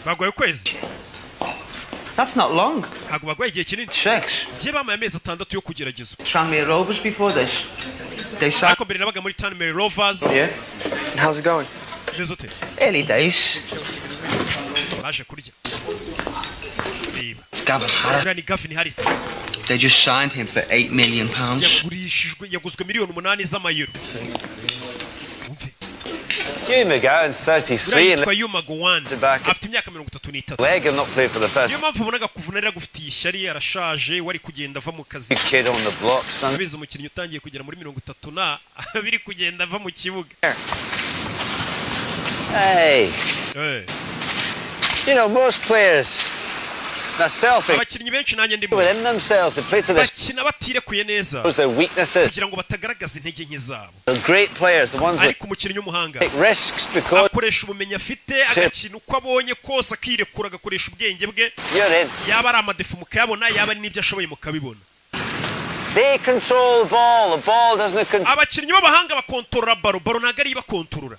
Bagoye ukwezi. That's not long. Ntabwo bagoye igihe kinini. 6. Njye bamaye amezi 6 yo kugerageza. Tranmere Rovers before this. They signed. Ariko mbere nabaga muri Tranmere Rovers. Yeah. And how's it going? Meze ute? Early days. Baje kurya, reba. It's Gavin Harris. Uriya ni Gavin Harris. They just signed him for £8 million. Yagurishijwe, yaguzwe miliyoni 8 z'amayero. Hugh McGowan's 33 Uriya and yitwa Hugh McGowan, afite imyaka 33. leg and not play for the first Niyo mpamvu ubonaga kuvuna rero agufitiye ishyari, arashaje, wari kugenda ava mu kazi. kid on the block, son. Abizi, umukinnyi utangiye kugera muri 30 na biri kugenda ava mu kibuga. Hey, Eh. most players, myself Abakinnyi benshi, nanjye ndimo, within themselves, they play to their bakina batirekuye neza their weaknesses. kugira ngo batagaragaza intege nke zabo. The great players, the ones that Ariko umukinnyi w'umuhanga take risks because akoresha ubumenyi afite, agakina uko abonye kose, akirekura, agakoresha ubwenge bwe. you're in. Yaba ari amadéfauts mukayabona, yaba ari n'ibyo ashoboye mukabibona. They control the ball. The ball doesn't control. Abakinnyi b'abahanga bakontorora ballon, ballon ntabwo ariyo ibakontorora.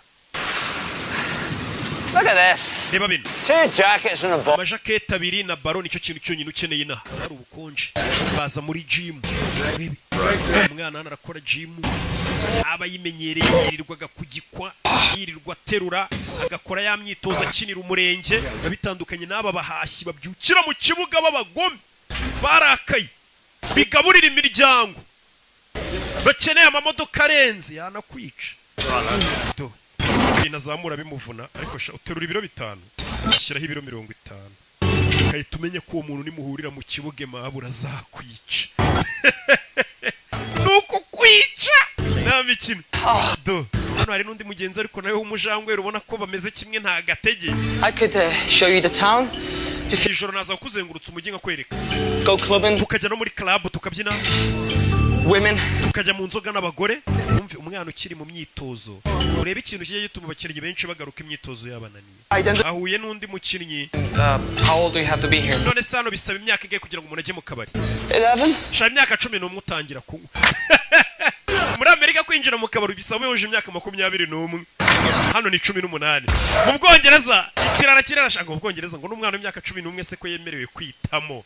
Look at this. Reba bino. Two jackets and a ball. Amajaketi abiri na ballon, nicyo kintu cyonyine ukeneye inaha hari ubukonje. Baza muri jimu, urebe umwana hano arakora jimu, aba yimenyereye, yirirwaga kugikwa, yirirwa aterura, agakora ya myitozo akinira umurenge. Biba bitandukanye n'aba bahashyi babyukira mu kibuga b'abagome barakaye, bigaburira imiryango, bakeneye amamodoka arenze, yanakwica. Do. Ibintu azamura bimuvuna, ariko sha uterura ibiro 5, ushyiraho ibiro 50, ugahita umenya ko uwo muntu nimuhurira mu kibuga mabura azakwica. Ni ukukwica, nta mikino. Do hano hari n'undi mugenzi, ariko nawe w'umujangwe, ubona ko bameze kimwe, nta gatege. I could show you the town. Ijoro naza kuzengurutsa umujyi nkakwereka. Go clubbing. Tukajya no muri club tukabyina. Women. Tukajya mu nzoga n'abagore. Wumve umwana ukiri mu myitozo, urebe ikintu kijya gituma abakinnyi benshi bagaruka imyitozo yabananiye. Ahuye n'undi mukinnyi. How old do you have to be here? None se hano bisaba imyaka ingahe kugira ngo umuntu ajye mu kabari? 11. Shaka imyaka 11 utangira kunywa. Muri Amerika kwinjira mu kabari bisaba wujuje imyaka 21, hano ni 18. Mu Bwongereza ikirara kirarashaka, mu Bwongereza ngo n'umwana w'imyaka 11 se ko yemerewe kwitamo.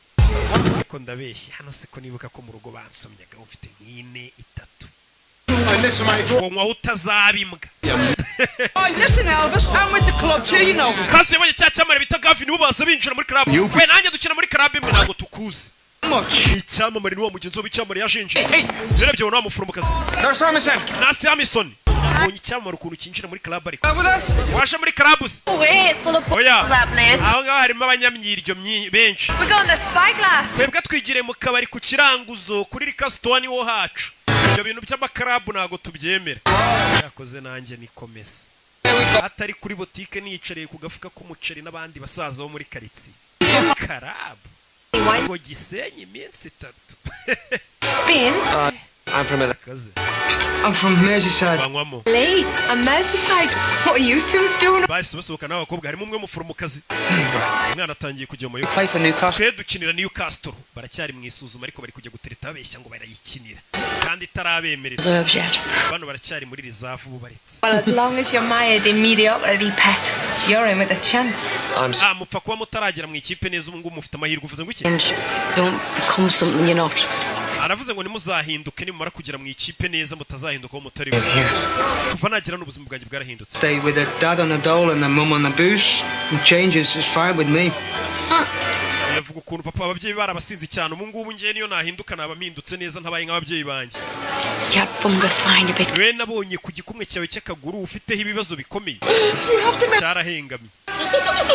Ariko ndabeshya, hano se ko nibuka ko mu rugo bansomyaga ufite nk'ine itatu, ngo nywaho utazaba imbwa. Oh, listen, Elvis, I'm with the club too. Sasa yabonye cya cyamamare bita Gavin, bo baza binjira muri club. We nanjye dukina muri club imwe, ntabwo tukuzi. Icyamamare ni wa mugenzi we w'icyamamare yashinje. Urebye ubona wa muforomokazi. Nurse Armisen. Nurse Hamison ubonye icyamamare ukuntu cyinjira muri club, ariko With us? waje muri club se? Way, it's full of Oya, that place. aho ngaho harimo abanyamyiryo benshi. We're going to Spyglass. Twebwe twigiriye mu kabari ku kiranguzo kuri rikasitoni wo hacu. Ibyo bintu by'amakarabu ntabwo tubyemera. Yakoze nanjye nikomeza atari kuri botike, niyicariye ku gafuka k'umuceri n'abandi basaza bo muri karitsiye. Karabu ngo Gisenyi iminsi 3. Spain. I'm from Kaze. I'm from Merseyside. Banywamo. Lee, and Merseyside. What are you two doing? Bahise basohoka n'abakobwa, harimo umwe w'umuforomokazi. Umwana atangiye kujya mu Play for Newcastle. Twe dukinira Newcastle. Baracyari mu isuzuma, ariko bari kujya gutereta babeshya ngo barayikinira kandi itarabemerera. Reserves yet. Bano baracyari muri reserve ubu baretse. Well, as long as you're mired in mediocrity, pet, you're in with a chance. Ah, mupfa kuba mutaragera mu ikipe neza, ubu ngubu mufite amahirwe. Uvuze ngo iki? And don't become something you're not. Aravuze ngo ntimuzahinduke, nimumara kugera mu ikipe neza mutazahinduka aho mutari. Kuva nagera n'ubuzima bwanjye bwarahindutse. Stay with a dad on a dole and a mum on the booze. And changes is fine with me. Yavuga ukuntu papa ababyeyi barabasinze cyane. Ubu ngubu ngewe niyo nahinduka naba mpindutse neza, ntabaye nk'ababyeyi banjye. You had fungus behind your big. We nabonye ku gikumwe cyawe cy'akaguru ufiteho ibibazo bikomeye, cyarahengamye,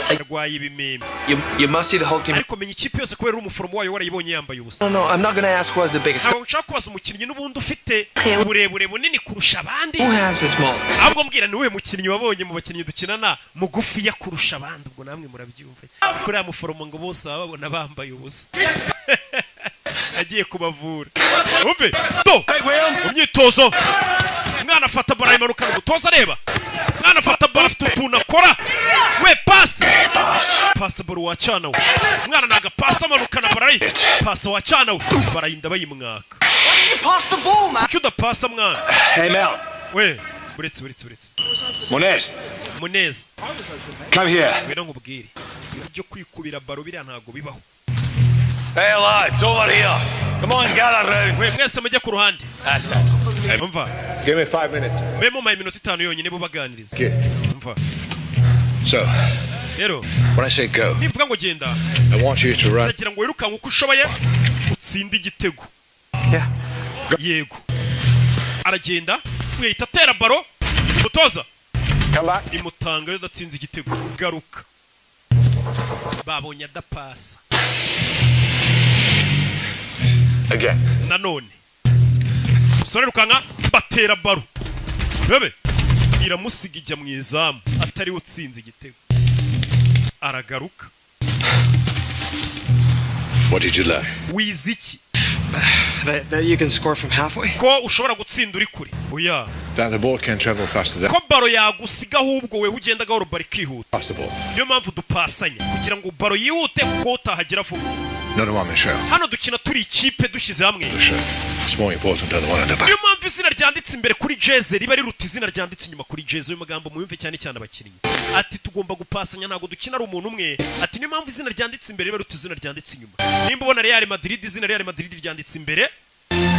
arwaye ibimeme. You must see the whole team. Ariko menya ikipe yose kubera uri umuforomo wayo, warayibonye yambaye ubusa. No, I'm not gonna ask who has the biggest. Ntabwo nshaka kubaza umukinnyi n'ubundi ufite uburebure bunini kurusha abandi. Who has the smallest? Ahubwo mbwira, ni uwuhe mukinnyi wabonye mu bakinnyi dukinana mugufiya kurusha abandi? Ubwo namwe murabyumva, kuriya muforomo ngo bose baba babona bambaye ubusa, agiye kubavura. Umve do mu myitozo, umwana afata baro ayimanukana, umutoza areba. Umwana afata baro, afite utuntu akora we. Pasi, pasi baro wacana we. Umwana ntabwo pasi, amanukana baro, ayi pasi wacana we, barayinda bayimwaka. You pass the ball, man. Kuki udapasa, mwana? Hey, Mel. We, uretse, uretse, uretse. Munez. Munez. Come here. Ngwino nkubwire, ibintu byo kwikubira baro biriya ntabwo bibaho. Hey lads, over here. Come on, gather round. We, mwese mujye ku ruhande. That's it. Umva. Give me 5 minutes. Mbe mumpaye iminota 5 yonyine, bo baganiriza. Okay. Umva. So, rero when I say go, nimvuga ngo genda, I want you to run. ndagira ngo wirukanke uko ushoboye utsinde igitego. Yego, aragenda, wihita atera baro, umutoza imutanga iyo adatsinze igitego. Garuka, babonye adapasa. Again. Nanone umusore rukanka, batera baro, bebe iramusiga ijya mu izamu, atariwe utsinze igitego. Aragaruka. What did you learn? Wize iki? That you can score from halfway? Ko ushobora gutsinda uri kure? Oya. That the ball can travel faster than Ko baro yagusiga, ahubwo wewe ugenda gahoro, baro ikihuta. possible. Niyo mpamvu dupasanya, kugira ngo baro yihute, kuko utahagera vuba. Not a one man show. Hano dukina turi ikipe, dushyize hamwe. The shirt. It's more important than the one on the back. Niyo mpamvu izina ryanditse imbere kuri jeze riba riruta izina ryanditse inyuma kuri jeze. Ayo magambo muyumve cyane cyane abakinnyi. Ati tugomba gupasanya, ntabwo dukina ari umuntu umwe. Ati niyo mpamvu izina ryanditse imbere riba riruta izina ryanditse inyuma. Nimba ubona Real Madrid, izina Real Madrid ryanditse imbere,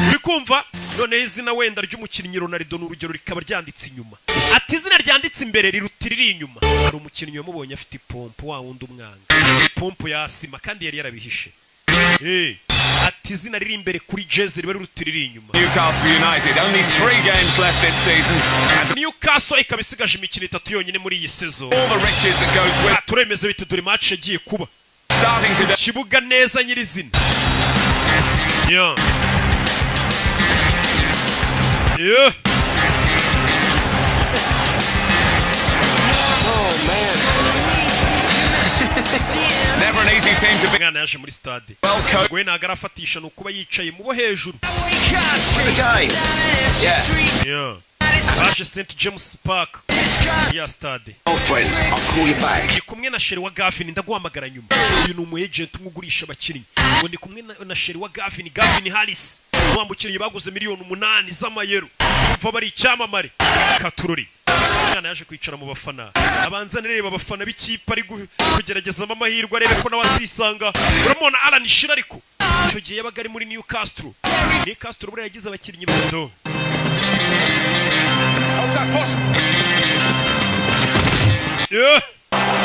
uri kumva? Noneho izina wenda ry'umukinnyi Ronaldo, ni urugero, rikaba ryanditse inyuma. Ati izina ryanditse imbere riruta iriri inyuma. Hari umukinnyi wamubonye afite ipompo, wa wundi umwanga, ipompo ya sima, kandi yari yarabihishe. Ati izina riri imbere kuri jeze riba riruta iriri inyuma. Newcastle United, only three games left this season. And Newcastle ikaba isigaje imikino itatu yonyine muri iyi saison. all the riches that goes with Turemeze bite? Dore match yagiye kuba starting today. Kibuga neza nyirizina. Yeah. Oh, man. Never an easy team to be. Umwana yaje muri stade, we ntabwo arafatisha, ni ukuba yicaye mu bo hejuru. Yeah. Baje St James Park ya stade. Friends, I'll call you back. Ndi kumwe na chéri wa Gavin, ndaguhamagara nyuma. Uyu ni umu agent umwe ugurisha abakinnyi. Ngo ndi kumwe na chéri wa Gavin, Gavin Harris, wa mukinnyi baguze miliyoni 8 z'amayero, umva bari icyamamare katurori. Umwana yaje kwicara mu bafana, abanza areba abafana b'ikipe ari kugeragezamo amahirwe, arebe ko nawe azisanga. Uramubona Alan Shearer, ariko icyo gihe yabaga ari muri Newcastle. Newcastle buriya yagize abakinnyi bato. How's that possible? Yeah.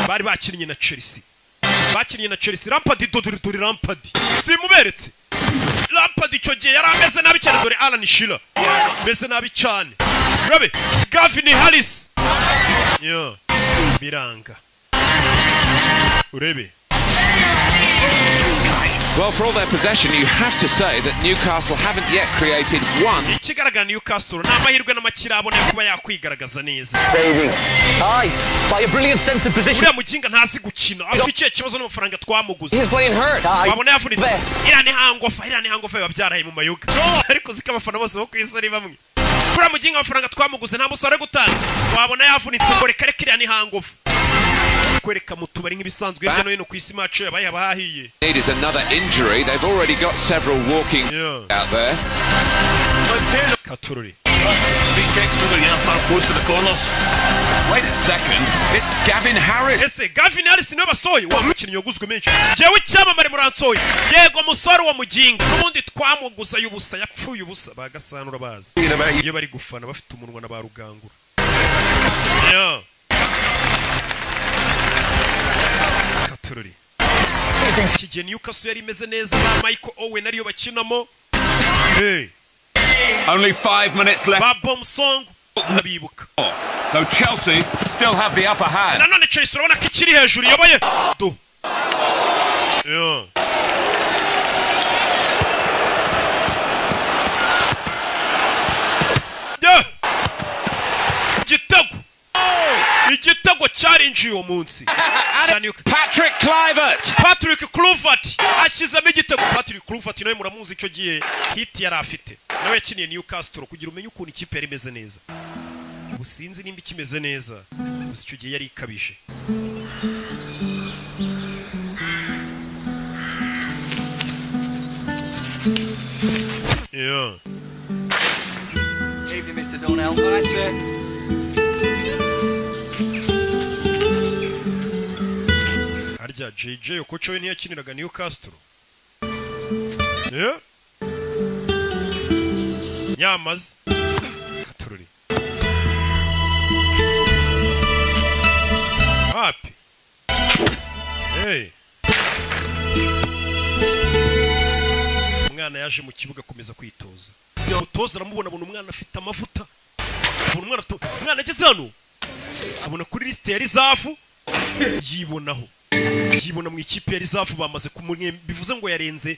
Bari bakinnye na Chelsea, bakinnye na Chelsea. Lampard, dore, dore Lampard, simuberetse. Lampard icyo gihe yari ameze nabi cyane. Dore Alan Shearer ameze nabi cyane. Urabe Gavin Harris. Yeah. Biranga, urebe. Well, for all their possession, you have to say that Newcastle haven't yet created one. Ikigaragara, Newcastle ni amahirwe n'amakire abona yo kuba yakwigaragaza neza. Aye, by a brilliant sense of position. Uriya muginga ntazi gukina, afite ikihe kibazo n'amafaranga twamuguze? He's playing hurt. Wabona yavunitse. Iriya ni hangover, iriya ni hangover, biba byaraye mu mayoga. Ariko ziko abafana bose bo ku isi ari bamwe. Kuriya muginga amafaranga twamuguze nta musaruro ari gutanga, wabona yavunitse ngo reka reka, iriya ni hangover. Kwereka mu tubari nk'ibisanzwe hirya no hino ku isi, match yabaye abahahiye. Need is another injury. They've already got several walking out there. Katururi. Free kicks over here, far close to the corners. Wait a second. It's Gavin Harris. Ese Gavin Harris niwe basohoye, wa mukinnyi waguzwe menshi? Jewe icyamamare muransohoye? Yego musore, wa muginga n'ubundi twamuguza y'ubusa, yapfuye ubusa. Bagasanura bazi iyo bari gufana bafite umunwa na ba rugangura. Yeah. Katururi. Iki gihe Newcastle yari imeze neza, ba Michael Owen ariyo bakinamo. Hey. Only 5 minutes left. Ba Bomsong ndabibuka. Though Chelsea still have the upper hand. Nanone Chelsea urabona ko ikiri hejuru, iyoboye. Do Yeah. Yeah. Igitego. Igitego cyarinjiye uwo munsi. Patrick Kluivert. Patrick Kluivert ashyizemo igitego. Patrick Kluivert nawe muramuzi, icyo gihe hit yari afite, nawe yakiniye Newcastle. Kugira umenye ukuntu ikipe yari imeze neza, ubu sinzi nimba ikimeze neza, gusa icyo gihe yari ikabije. Yeah. Evening, Mr. Donnell. All right, sir. Harya JJ Okocha we ntiyakiniraga Newcastle? Yeah. Nyamaze katururi wapi? Hey. Umwana yaje mu kibuga akomeza kwitoza, umutoza aramubona, abona umwana afite amavuta, abona umwana afite, umwana ageze hano abona kuri liste ya reserve, yibonaho, yibona mu ikipe ya reserve bamaze kumwe, bivuze ngo yarenze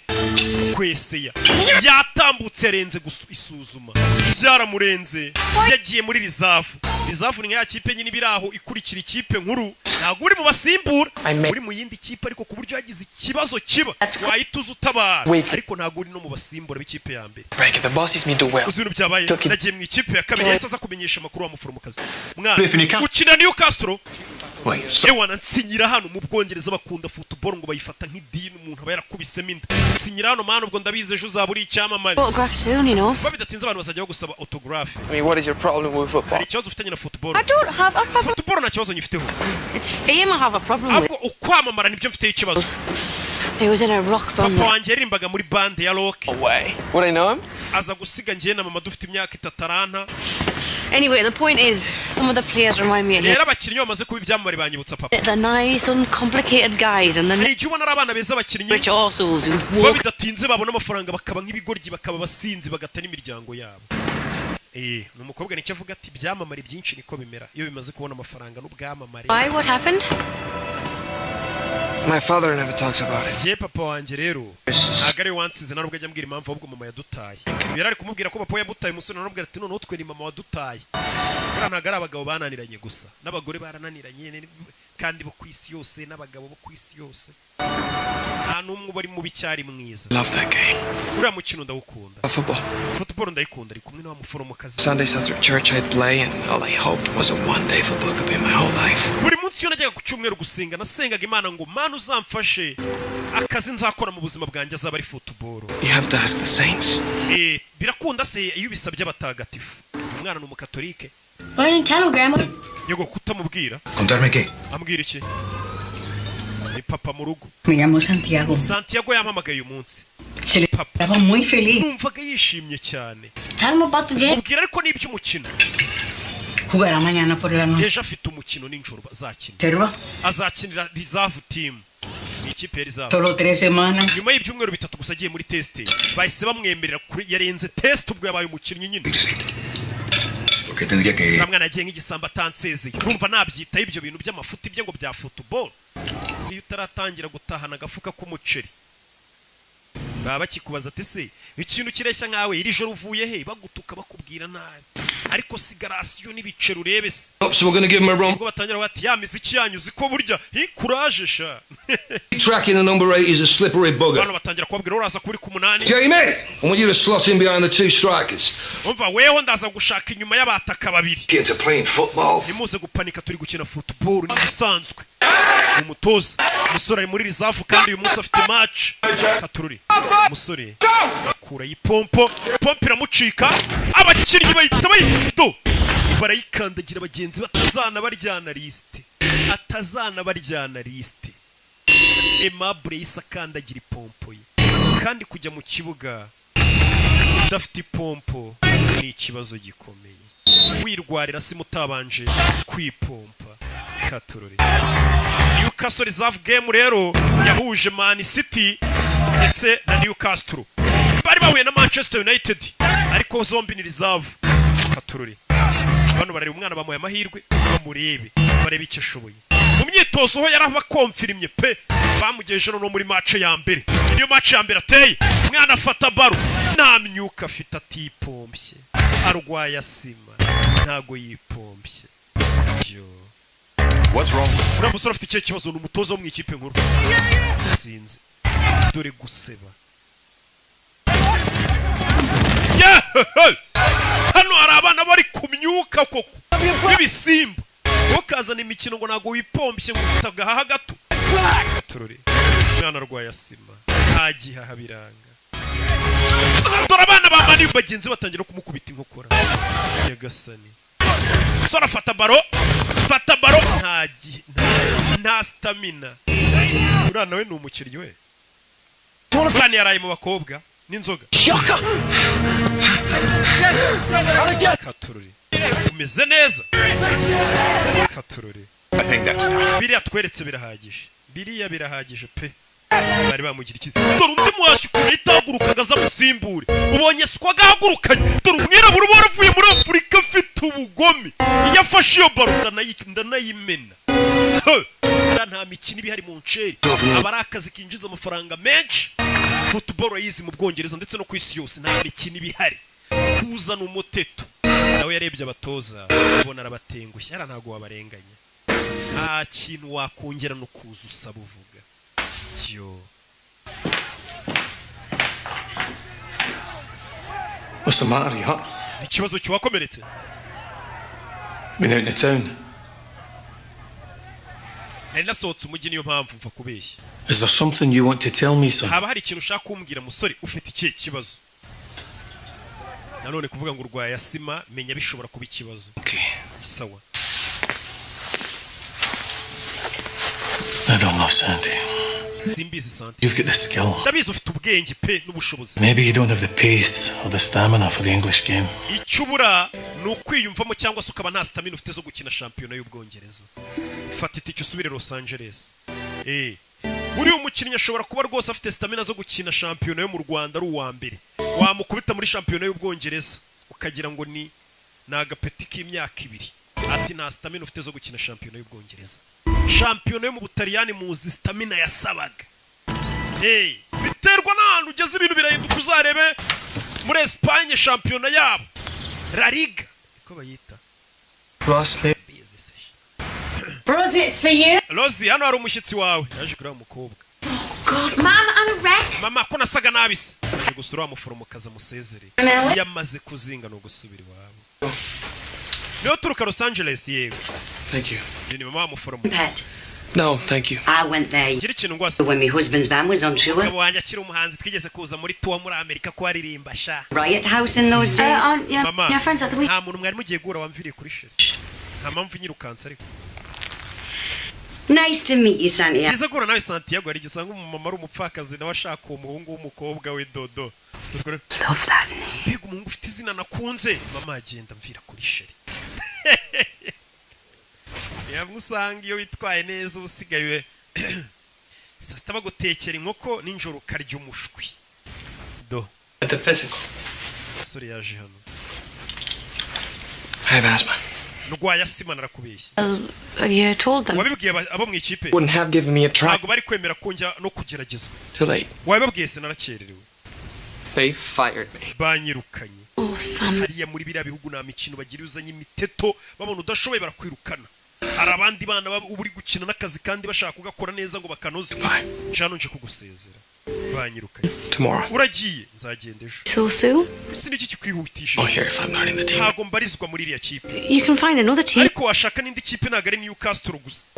kweseya, yatambutse, yarenze isuzuma, byaramurenze, yagiye muri reserve. Reserve ni nka kipe nyine ibiraho ikurikira ikipe nkuru, ntabwo uri mu basimbura, uri mu yindi kipe, ariko ku buryo yagize ikibazo kiba wahita uza utabara, ariko ntabwo uri no mu basimbura b'ikipe ya mbere. Break, the boss me do well. Uzi ibintu byabaye, nagiye mu ikipe ya kabiri, yahise aza kumenyesha amakuru wa muforomokazi. Mwana ukina Newcastle, ewana nsinyira hano. Mu Bwongereza bakunda football ngo bayifata nk'idini, umuntu aba yarakubisemo inda. Nsinyira hano mana, ubwo ndabizi ejo uzaba uri icyamamare. Autograph soon, you know. Kuba bidatinze abantu bazajya bagusaba autograph. I mean, what is your problem with football? Hari ikibazo ufitanye na football? I don't have a problem. Football nta kibazo nyifiteho. It's fame I have a problem with. Ahubwo ukwamamara nibyo mfiteho ikibazo. He was in a rock band. Papa wanjye yaririmbaga muri band ya rock. Away. Would I know him? Aza gusiga njye na mama dufite imyaka 3 aranta. Anyway, the point is, some of the players remind me of him. Rero abakinnyi bamaze kuba ibyamamare banyibutsa papa. They're nice, uncomplicated guys, and then hari igihe ubona ari abana beza abakinnyi rich arseholes who vuba walk bidatinze babona amafaranga bakaba nk'ibigoryi, bakaba abasinzi, bagata n'imiryango yabo. Ni umukobwa nicyo avuga ati ibyamamare byinshi niko bimera iyo bimaze kubona amafaranga n'ubwamamare. Why? What happened? My father never talks about it. Njye papa wanjye rero ntabwo ari we wansize, nta nubwo ajya ambwira impamvu, ahubwo mama yadutaye. Yari ari kumubwira ko papa yamutaye, umusore aramubwira ati noneho twe ni mama wadutaye. Buriya ntabwo ari abagabo bananiranye gusa, n'abagore barananiranye, kandi bo ku isi yose, n'abagabo bo ku isi yose, nta n'umwe uba ari mubi cyari mwiza. Love that game. Uriya mukino ndawukunda. Love football. Football ndayikunda, ari kumwe na wa muforomokazi. Sundays after church I'd play, and all I hoped was that one day football could be my whole life. Buri munsi iyo najyaga ku cyumweru gusenga, nasengaga Imana ngo Mana uzamfashe akazi nzakora mu buzima bwanjye azaba ari football. You have to ask the saints. Birakunda se iyo ubisabye abatagatifu. Umwana ni umukatolike. Why didn't tell him, Grandma? Yego kutamubwira. Contarme qué? Ambwira iki? Ni papa mu rugo. Me llamó Santiago. Santiago yampamagaye uyu munsi. Se le estaba muy feliz. Numvaga yishimye cyane. Tell him about the game. Mubwira ariko n'iby'umukino. Jugará mañana por la noche. Ejo afite umukino nijoro bazakina. Reserva. Azakinira reserve team. Ni ikipe ya reserve. Solo 3 semanas. Nyuma y'ibyumweru 3 gusa agiye muri test, bahise bamwemerera kuri yarenze test, ubwo yabaye umukinnyi nyine. ¿Por qué tendría que Uriya mwana yagiye nk'igisambo atansezeye. Urumva nabyitaho ibyo bintu by'amafuti bye ngo bya football. Iyo utaratangira gutahana agafuka k'umuceri, baba bakikubaza ati se ikintu kireshya nkawe iri joro uvuye he, bagutuka bakubwira nabi, ariko sigarasiyo n'ibiceri urebe se. So we're going to give him a run. Ubwo batangira bati ya miziki yanyu uziko burya hi kuraje sha. Tracking the number 8 is a slippery bugger. Bano batangira kubabwira uraza kuri ku 8. Jamie, I want you to slot in behind the 2 strikers. Umva weho ndaza gushaka inyuma y'abataka babiri. Kids are playing football. Ntimuze gupanika, turi gukina football ni bisanzwe. Umutoza umusore ari muri reserve kandi uyu munsi afite match. Katururi umusore akura ipompo, pompo iramucika, abakinnyi bahita bayido barayikandagira bagenzi batazana baryana liste, atazana baryana liste. Aimable yahise akandagira ipompo ye, kandi kujya mu kibuga udafite ipompo ni ikibazo gikomeye, wirwarira se mutabanje kwipompa. Katururi Newcastle reserve game rero yahuje Man City ndetse na Newcastle, bari bahuye na Manchester United ariko zombi ni reserve. Katururi bano barareba umwana bamuhaye amahirwe, bamurebe barebe icyo ashoboye. Mu myitozo ho yarabakomfirimye pe. Bamugejeje no muri match ya mbere. Iyi niyo match ya mbere ateye. Umwana afata baro, nta myuka afite, atipompye, arwaye asima, ntago yipompye. Yo. What's wrong with Uriya musore afite ikihe kibazo? Ni umutoza wo mu ikipe nkuru. Sinzi, dore guseba. Yeah! Hano hari abana bari ku myuka koko b'ibisimba, ukazana imikino ngo ntabwo wipompye, ngo ufite agahaha gato. Turore, umwana arwaye asima, nta gihaha, biranga. Dore abana bamani bagenzi batangira kumukubita inkokora. Nyagasani, umusore afata baro, fata baro, nta gihe, nta stamina. Uriya nawe ni umukinnyi we. Kandi yaraye mu bakobwa n'inzoga. Katurore, umeze neza, katurore. I think that's enough. Biriya tweretse birahagije, biriya birahagije pe. Bari bamugira iki? Dore undi muhashyi ukuntu ahita ahaguruka ngo aze amusimbure. Ubonye siko agahagurukanye. Dore umwirabura uba waravuye muri Afurika afite ubugome, iyo afashe iyo baro ndanayimena. Hariya nta mikino iba ihari mu nceri, aba ari akazi kinjiza amafaranga menshi. Football yizi mu Bwongereza ndetse no ku isi yose, nta mikino iba ihari. Kuzana umuteto nawe yarebye abatoza ubona arabatengushye. Hariya ntabwo wabarenganya, nta kintu wakongera no kuza usaba uvuga yo. What's the matter, you hurt? Ikibazo kiwakomeretse? Been out in the town. Nari nasohotse umujyi, niyo mpamvu mva kubeshya. Is there something you want to tell me, son? Haba hari ikintu ushaka kumbwira, musore? Ufite ikihe kibazo? Nanone kuvuga ngo urwaye asima, menya bishobora kuba ikibazo. Sawa. I don't know, Sandy. Simbizi, Santi. You've got the skill. Ndabizi ufite ubwenge pe n'ubushobozi. Maybe you don't have the pace or the stamina for the English game. Icyo ubura ni ukwiyumvamo, cyangwa se ukaba nta stamina ufite zo gukina shampiyona y'Ubwongereza. Fata itike usubire Los Angeles. Buriya umukinnyi ashobora kuba rwose afite stamina zo gukina shampiyona yo mu Rwanda ari uwa mbere, wamukubita muri shampiyona y'Ubwongereza ukagira ngo ni agapeti k'imyaka 2. Ati nta stamina ufite zo gukina shampiyona y'Ubwongereza. Shampiyona yo mu Butaliyani muzi stamina yasabaga. Hey, biterwa n'ahantu ugeze, ibintu birahinduka. Uzarebe muri Espagne shampiyona yabo La Liga niko bayita. Ross, Rosie, it's for you. Rosie, hano hari umushyitsi wawe yaje kureba umukobwa. God, Mum, I'm a wreck. Mama, ko nasaga nabi se? Aje gusura wa muforomokazi amusezere. Nawe? Yamaze kuzinga no gusubira iwabo. Niyo turuka Los Angeles, yego. Thank you. Uyu ni mama wa muforomo. Pet. No, thank you. I went there Gira ikintu ngwase. when my husband's band was on tour. Umugabo wanjye akiri umuhanzi twigeze kuza muri tour muri Amerika ko aririmba sha. Riot House in those days. Aunt, yeah, Mama, your friends at the week. nta muntu mwari mugiye guhura wamviriye kuri chéri. Nta mpamvu nyirukanse ariko. Nice to meet you, Santiago. Byiza guhura nawe, Santiago. Hari igihe usanga umumama ari umupfakazi nawe ashaka uwo muhungu w'umukobwa we dodo. Love that name. Mbega umuhungu ufite izina nakunze. Mama agenda mvira kuri chéri. Yamwe usanga iyo witwaye neza uba usigaye saa sita bagutekera inkoko, nijoro ukarya umushwi do. At the physical. Umusore yaje hano. I have asthma. Ndwaye asima, narakubeshye. Have you told them? Wabibwiye abo mu ikipe? Wouldn't have given me a try. Ntabwo bari kwemera ko njya no kugeragezwa. Too late. Wabibabwiye se? Narakererewe. They fired me. Banyirukanye. Oh, Sam. Hariya muri biriya bihugu nta mikino bagira. Iyo uzanye imiteto babona udashoboye barakwirukana. Hari abandi bana baba uba uri gukina n'akazi kandi bashaka kugakora neza ngo bakanoze. Nje nje kugusezera, banyirukanye. Tomorrow. Uragiye? Nzagenda ejo. So soon? Ese niki kikwihutishije? Oh, here if I'm not in the team. Ntabwo mbarizwa muri iriya kipe. You can find another team. Ariko washaka n'indi kipe, ntabwo ari Newcastle gusa.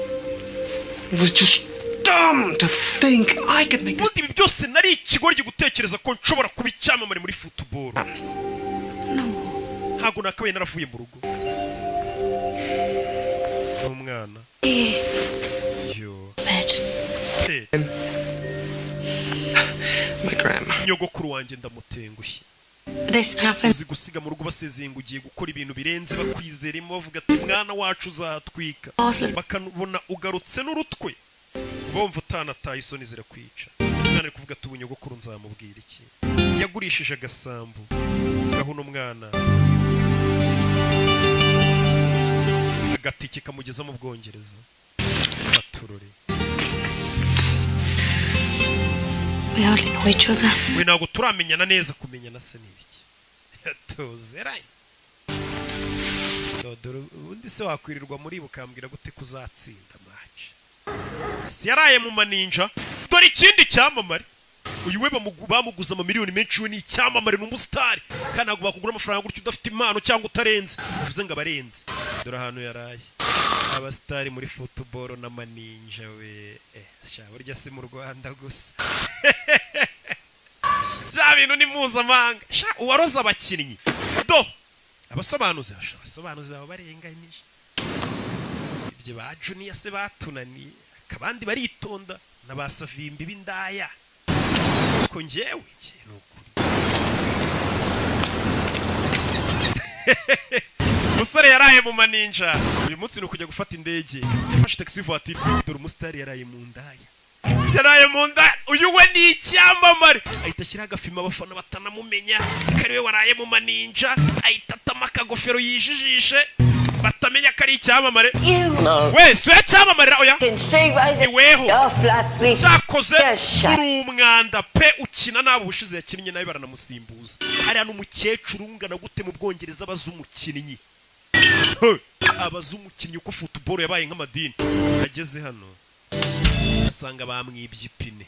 It was just dumb to think I could make this. Ubundi ibi byose nari ikigoryi gutekereza ko nshobora kuba icyamamare muri football. Ntabwo nakabaye naravuye mu rugo n'umwana. Yo. Bed. Eh, My grandma. Nyogokuru wanjye ndamutengushye. This happened. Uzi gusiga mu rugo basezeye ngo ugiye gukora ibintu birenze, bakwizeremo bavuga ati umwana wacu uzatwika, bakabona ugarutse n'urutwe, bumva utanataye, isoni zirakwica. Umwana ari kuvuga ati ubu nyogokuru nzamubwira iki? Yagurishije agasambu gaho uno mwana agatike kamugeza mu Bwongereza. Baturore. We hardly know each other. We ntabwo turamenyana neza. Kumenyana se ni ibiki? Tuzeranye. Dore ubundi se wakwirirwa muri bukambwira gute kuzatsinda match? Si yaraye mu maninja? Dore ikindi cyamamare. Uyu we bamuguza amamiliyoni menshi. We ni icyamamare, ni umusitari, kandi ntabwo bakugura amafaranga gutyo udafite impano cyangwa utarenze. Bivuze ngo abarenze. Dore ahantu yaraye. Abasitari muri football n'amaninja we, sha burya si mu Rwanda gusa, bya bintu ni mpuzamahanga sha. Uwaroza abakinnyi, do abasobanuzi, sha, abasobanuzi baba barenganyije. Ibyo ba Junior se batunaniye, abandi baritonda na ba Savimbi b'indaya. Ariko njyewe njye ni ukuri. Umusore yaraye mu maninja. Uyu munsi ni ukujya gufata indege, yafashe taxi voiture. Dore umusitari yaraye mu ndaya, yaraye mu ndaya. Uyu we ni icyamamare, ahita ashyiraho agafima abafana batanamumenya ko ari we waraye mu maninja. Ahita atama akagofero yijijishe batamenya ko ari icyamamare. We si we cyamamare, oya ni weho. Cyakoze uri umwanda pe, ukina nabi. Ubushize yakinnye nabi baranamusimbuza. Hariya n'umukecuru ungana gute mu Bwongereza abaza umukinnyi, abaza umukinnyi uko football yabaye nk'amadini. Ageze hano asanga bamwibye ipine.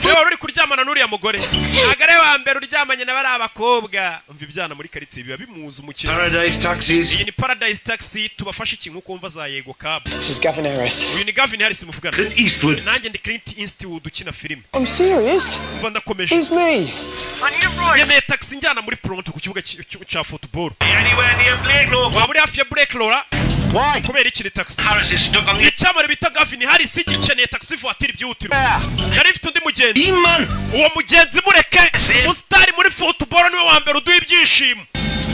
Niba wari uri kuryamana n'uriya mugore, ntabwo ari we wa mbere uryamanye na bariya abakobwa. Umva, ibyana muri karitsiye biba bimuzi umukino. Paradise Taxis. Iyi ni Paradise Taxi, tubafashe iki? Nk'uko wumva za Yego Cab. This is Gavin Harris. Uyu ni Gavin Harris muvugana. Clint Eastwood. Nanjye ndi Clint Eastwood ukina filime. I'm serious. Umva, ndakomeje. It's me. Yemeye taxi njyana muri Pronto ku kibuga cya football. Anywhere near Blake? Waba uri hafi ya Blake Laura? Why? Kubera iki ni taxi? Harris is stuck on the Icyamamare bita Gavin Harris gikeneye taxi voiture byihutirwa. Yari ifite undi mugenzi. Man. Uwo mugenzi mureke. Umusitari muri football niwe wa mbere uduha ibyishimo,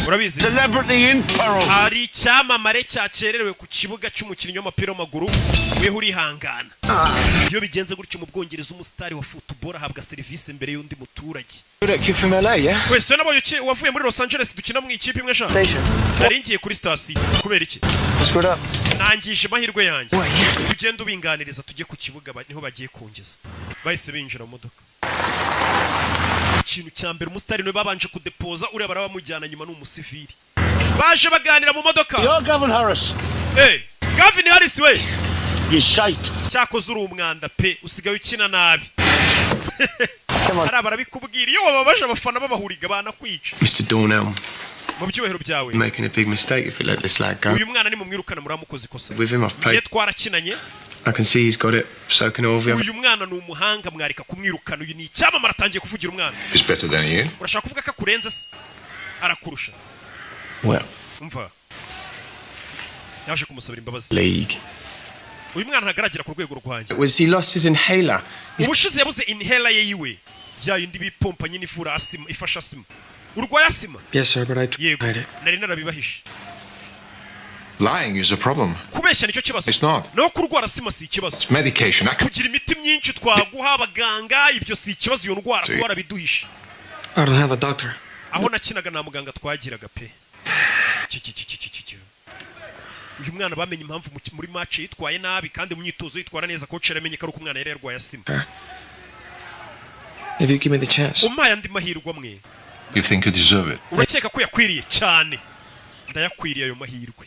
urabizi. Celebrity in peril. Hari icyamamare cyakererewe ku kibuga cy'umukinnyi w'umupira w'amaguru, weho urihangana. Iyo bigenze gutyo mu Bwongereza, umusitari wa football ahabwa serivisi mbere y'undi muturage. That kid from LA, yeah? Wese nabonye wavuye muri Los Angeles, dukina mu ikipe imwe sha. Station. Nari ngiye kuri sitasiyo. Kubera iki? Screwed up. Nangije amahirwe yanjye. Tugende ubinganiriza, tujye ku kibuga, niho bagiye kungeza. Bahise binjira mu modoka. Ikintu cya mbere, umusitari niwe babanje kudepoza, uriya barabamujyana nyuma, ni umusivili. Baje baganira mu modoka. You're Gavin Harris. Hey, Gavin Harris we. You shite. Cyakoze uri umwanda pe, usigaye ukina nabi. Hariya barabikubwira, iyo wababaje abafana babahuriga banakwica. Mr. Dornell, Mu byubahiro byawe, you're making a big mistake if you let this lad go. uyu mwana nimumwirukana muramukoze ikosa. With him, I've Ngiye played. twarakinanye. I can see he's got it. So can all of you. Uyu mwana ni umuhanga, mwareka kumwirukana? Uyu ni icyamamare, atangiye kuvugira umwana. He's better than you. Urashaka kuvuga ko akurenze se? Arakurusha? Well, Umva, yaje kumusabira imbabazi. league. Uyu mwana ntagaragera ku rwego rwanjye. It was he lost his inhaler. He's Ubushize yabuze inhaler ye yiwe, ya yindi bipompa nyine ivura asima, ifasha asima. Urwaye asima? Yes, sir, but I Yego, tried it. nari narabibahishe. Lying is a problem. Kubeshya nicyo kibazo. It's not. Naho kurwara asima si ikibazo. It's medication. I can Tugira imiti myinshi twaguha abaganga, ibyo si ikibazo. Iyo ndwara kuba warabiduhishe. I don't have a doctor. Aho nakinaga nta muganga twagiraga pe. Ki, ki, ki, ki, ki, ki, ki. Uyu mwana bamenye impamvu muri match yitwaye nabi kandi mu myitozo yitwara neza. Coach yaramenye ko ari uko umwana yari yarwaye asima. If you give me the chance. Umpaye andi mahirwe amwe. You think you deserve it? Urakeka ko yakwiriye? Cyane, ndayakwiriye ayo mahirwe.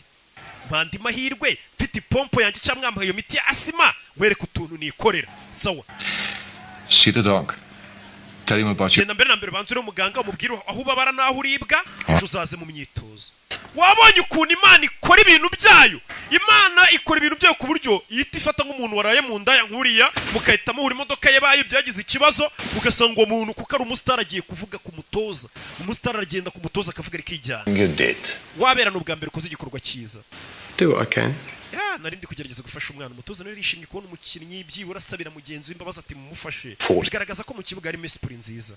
Mpa andi mahirwe, mfite ipompo yanjye cyangwa mwampaye iyo miti ya asima, wereke utuntu nikorera. Sawa. See the dog. Tell him about your Genda mbere na mbere banze uri umuganga, umubwire aho ubabara n'aho uribwa, ejo uzaze mu myitozo. Wabonye ukuntu Imana ikora ibintu byayo? Imana ikora ibintu byayo ku buryo ihita ifata nk'umuntu waraye mu ndaya nk'uriya, mugahita muhura imodoka ye bayo byagize ikibazo, ugasanga uwo muntu kuko ari umusitari agiye kuvuga ku mutoza. Umusitari aragenda ku mutoza akavuga, rikijyana. You did. Wabera ni ubwa mbere ukoze igikorwa cyiza. Do what I can. Ya, nari ndi kugerageza gufasha umwana. Umutoza nawe yarishimye kubona umukinnyi byibura asabira mugenzi we imbabazi, ati mumufashe. Forty. Bigaragaza ko mu kibuga harimo esprit nziza.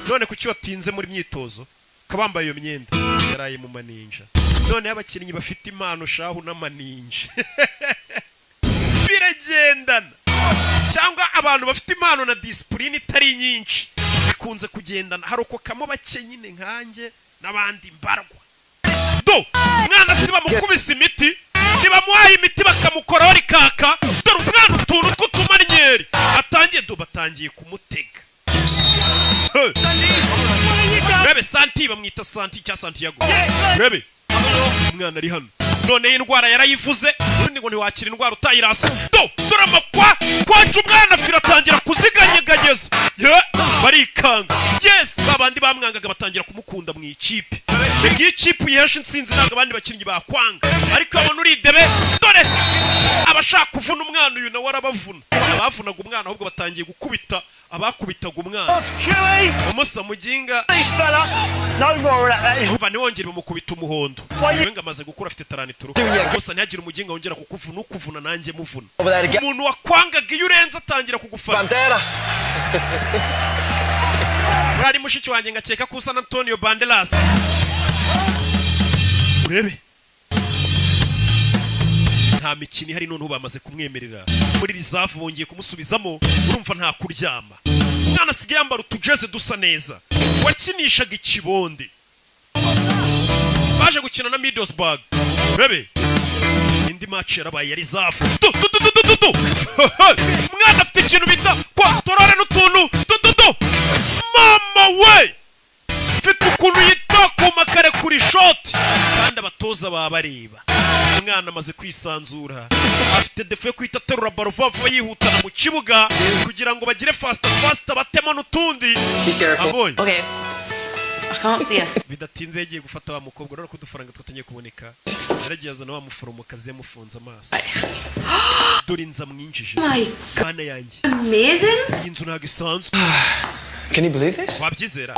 None kuki watinze muri myitozo ukaba wambaye iyo myenda? Yaraye mu maninja. Noneho abakinnyi bafite impano shahu n'amaninja biragendana, cyangwa abantu bafite impano na discipline itari nyinshi bikunze kugendana. Harokokamo bake nyine nkanjye n'abandi mbarwa. Do mwana si bamukubise imiti. Nibamuhaye imiti bakamukoraho rikaka. Dore umwana utuntu tw'utumanyeri atangiye, do batangiye kumutega. Rebe Santi, bamwita Santi cya Santiago. Rebe umwana ari hano, none indwara yarayivuze. Ubundi ngo ntiwakira indwara utayirasa. Do dore amakwa kwaca umwana fira atangira kuziganyeganyeza. Ye barikanga. Yes, babandi bamwangaga batangira kumukunda mu ikipe. Reka iyo ikipe uyihesha intsinzi ntabwo abandi bakinnyi bakwanga, ariko abona uridebe. Dore abashaka kuvuna umwana, uyu nawe arabavuna. Abavunaga umwana ahubwo batangiye gukubita abakubitaga umwana. Umusa muginga umva, ntiwongere bamukubita umuhondo. Uyu ngo amaze gukura, afite taranituru gusa. Ntihagire umuginga wongera kukuvuna, ukuvuna nanjye muvuna. Umuntu wakwangaga iyo urenze atangira kugufana. Banderas. Urari mushiki wanjye, ngakeka ko usa na Antonio Banderas. Urebe nta mikino ihari, noneho bamaze kumwemerera muri reserve, bongeye kumusubizamo. Urumva nta kuryama, umwana asigaye yambara utujeze dusa neza. Wakinishaga ikibonde baje gukina na Middlesbrough. Urebe indi match yarabaye ya reserve. Du du du du du du. Umwana afite ikintu bita contrôle n'utuntu du du du. Mama we, mfite ukuntu yitakuma kare kuri shoti, kandi abatoza baba bareba. Umwana amaze kwisanzura, afite défaut yo kwita aterura ballon vuba vuba, yihutana mu kibuga kugira ngo bagire faster faster, batemo n'utundi abonye. Okay. I can't see her. Bidatinze yagiye gufata wa mukobwa. Urabona ko udufaranga twatangiye kuboneka. Yaragiye azana wa muforomokazi, yamufunze amaso. Dore inzu amwinjije. My Mana yanjye! Amazing. Iyi nzu ntabwo isanzwe. Can you believe this? Wabyizera?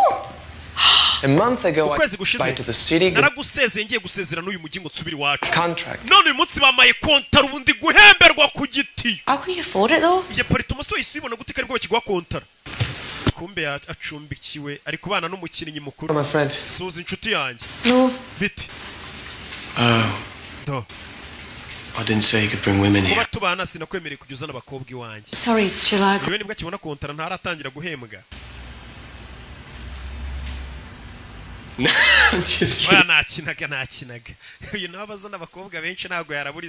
A month ago, I Ukwezi gushize bye to the city. naragusezeye, ngiye gusezera n'uyu mujyi ngo nsubire iwacu. Contract. None uyu munsi bamaye kontara, ubundi guhemberwa ku giti. How can you afford it though? Iyi appartement se wahise uyibona gute ko aribwo bakiguha kontara? Kumbe acumbikiwe, ari kubana n'umukinnyi mukuru. My friend. Suza inshuti yanjye. No. Biti? Oh, Do. I didn't say you could bring women here. Kuba tubana sinakwemereye kujya uzana abakobwa iwanjye. Sorry, shall I? Iwe nibwo akibona kontara, ntaratangira guhembwa. I'm just Oya, kidding. nakinaga nakinaga. Uyu nawe abazana abakobwa benshi, ntabwo yarabura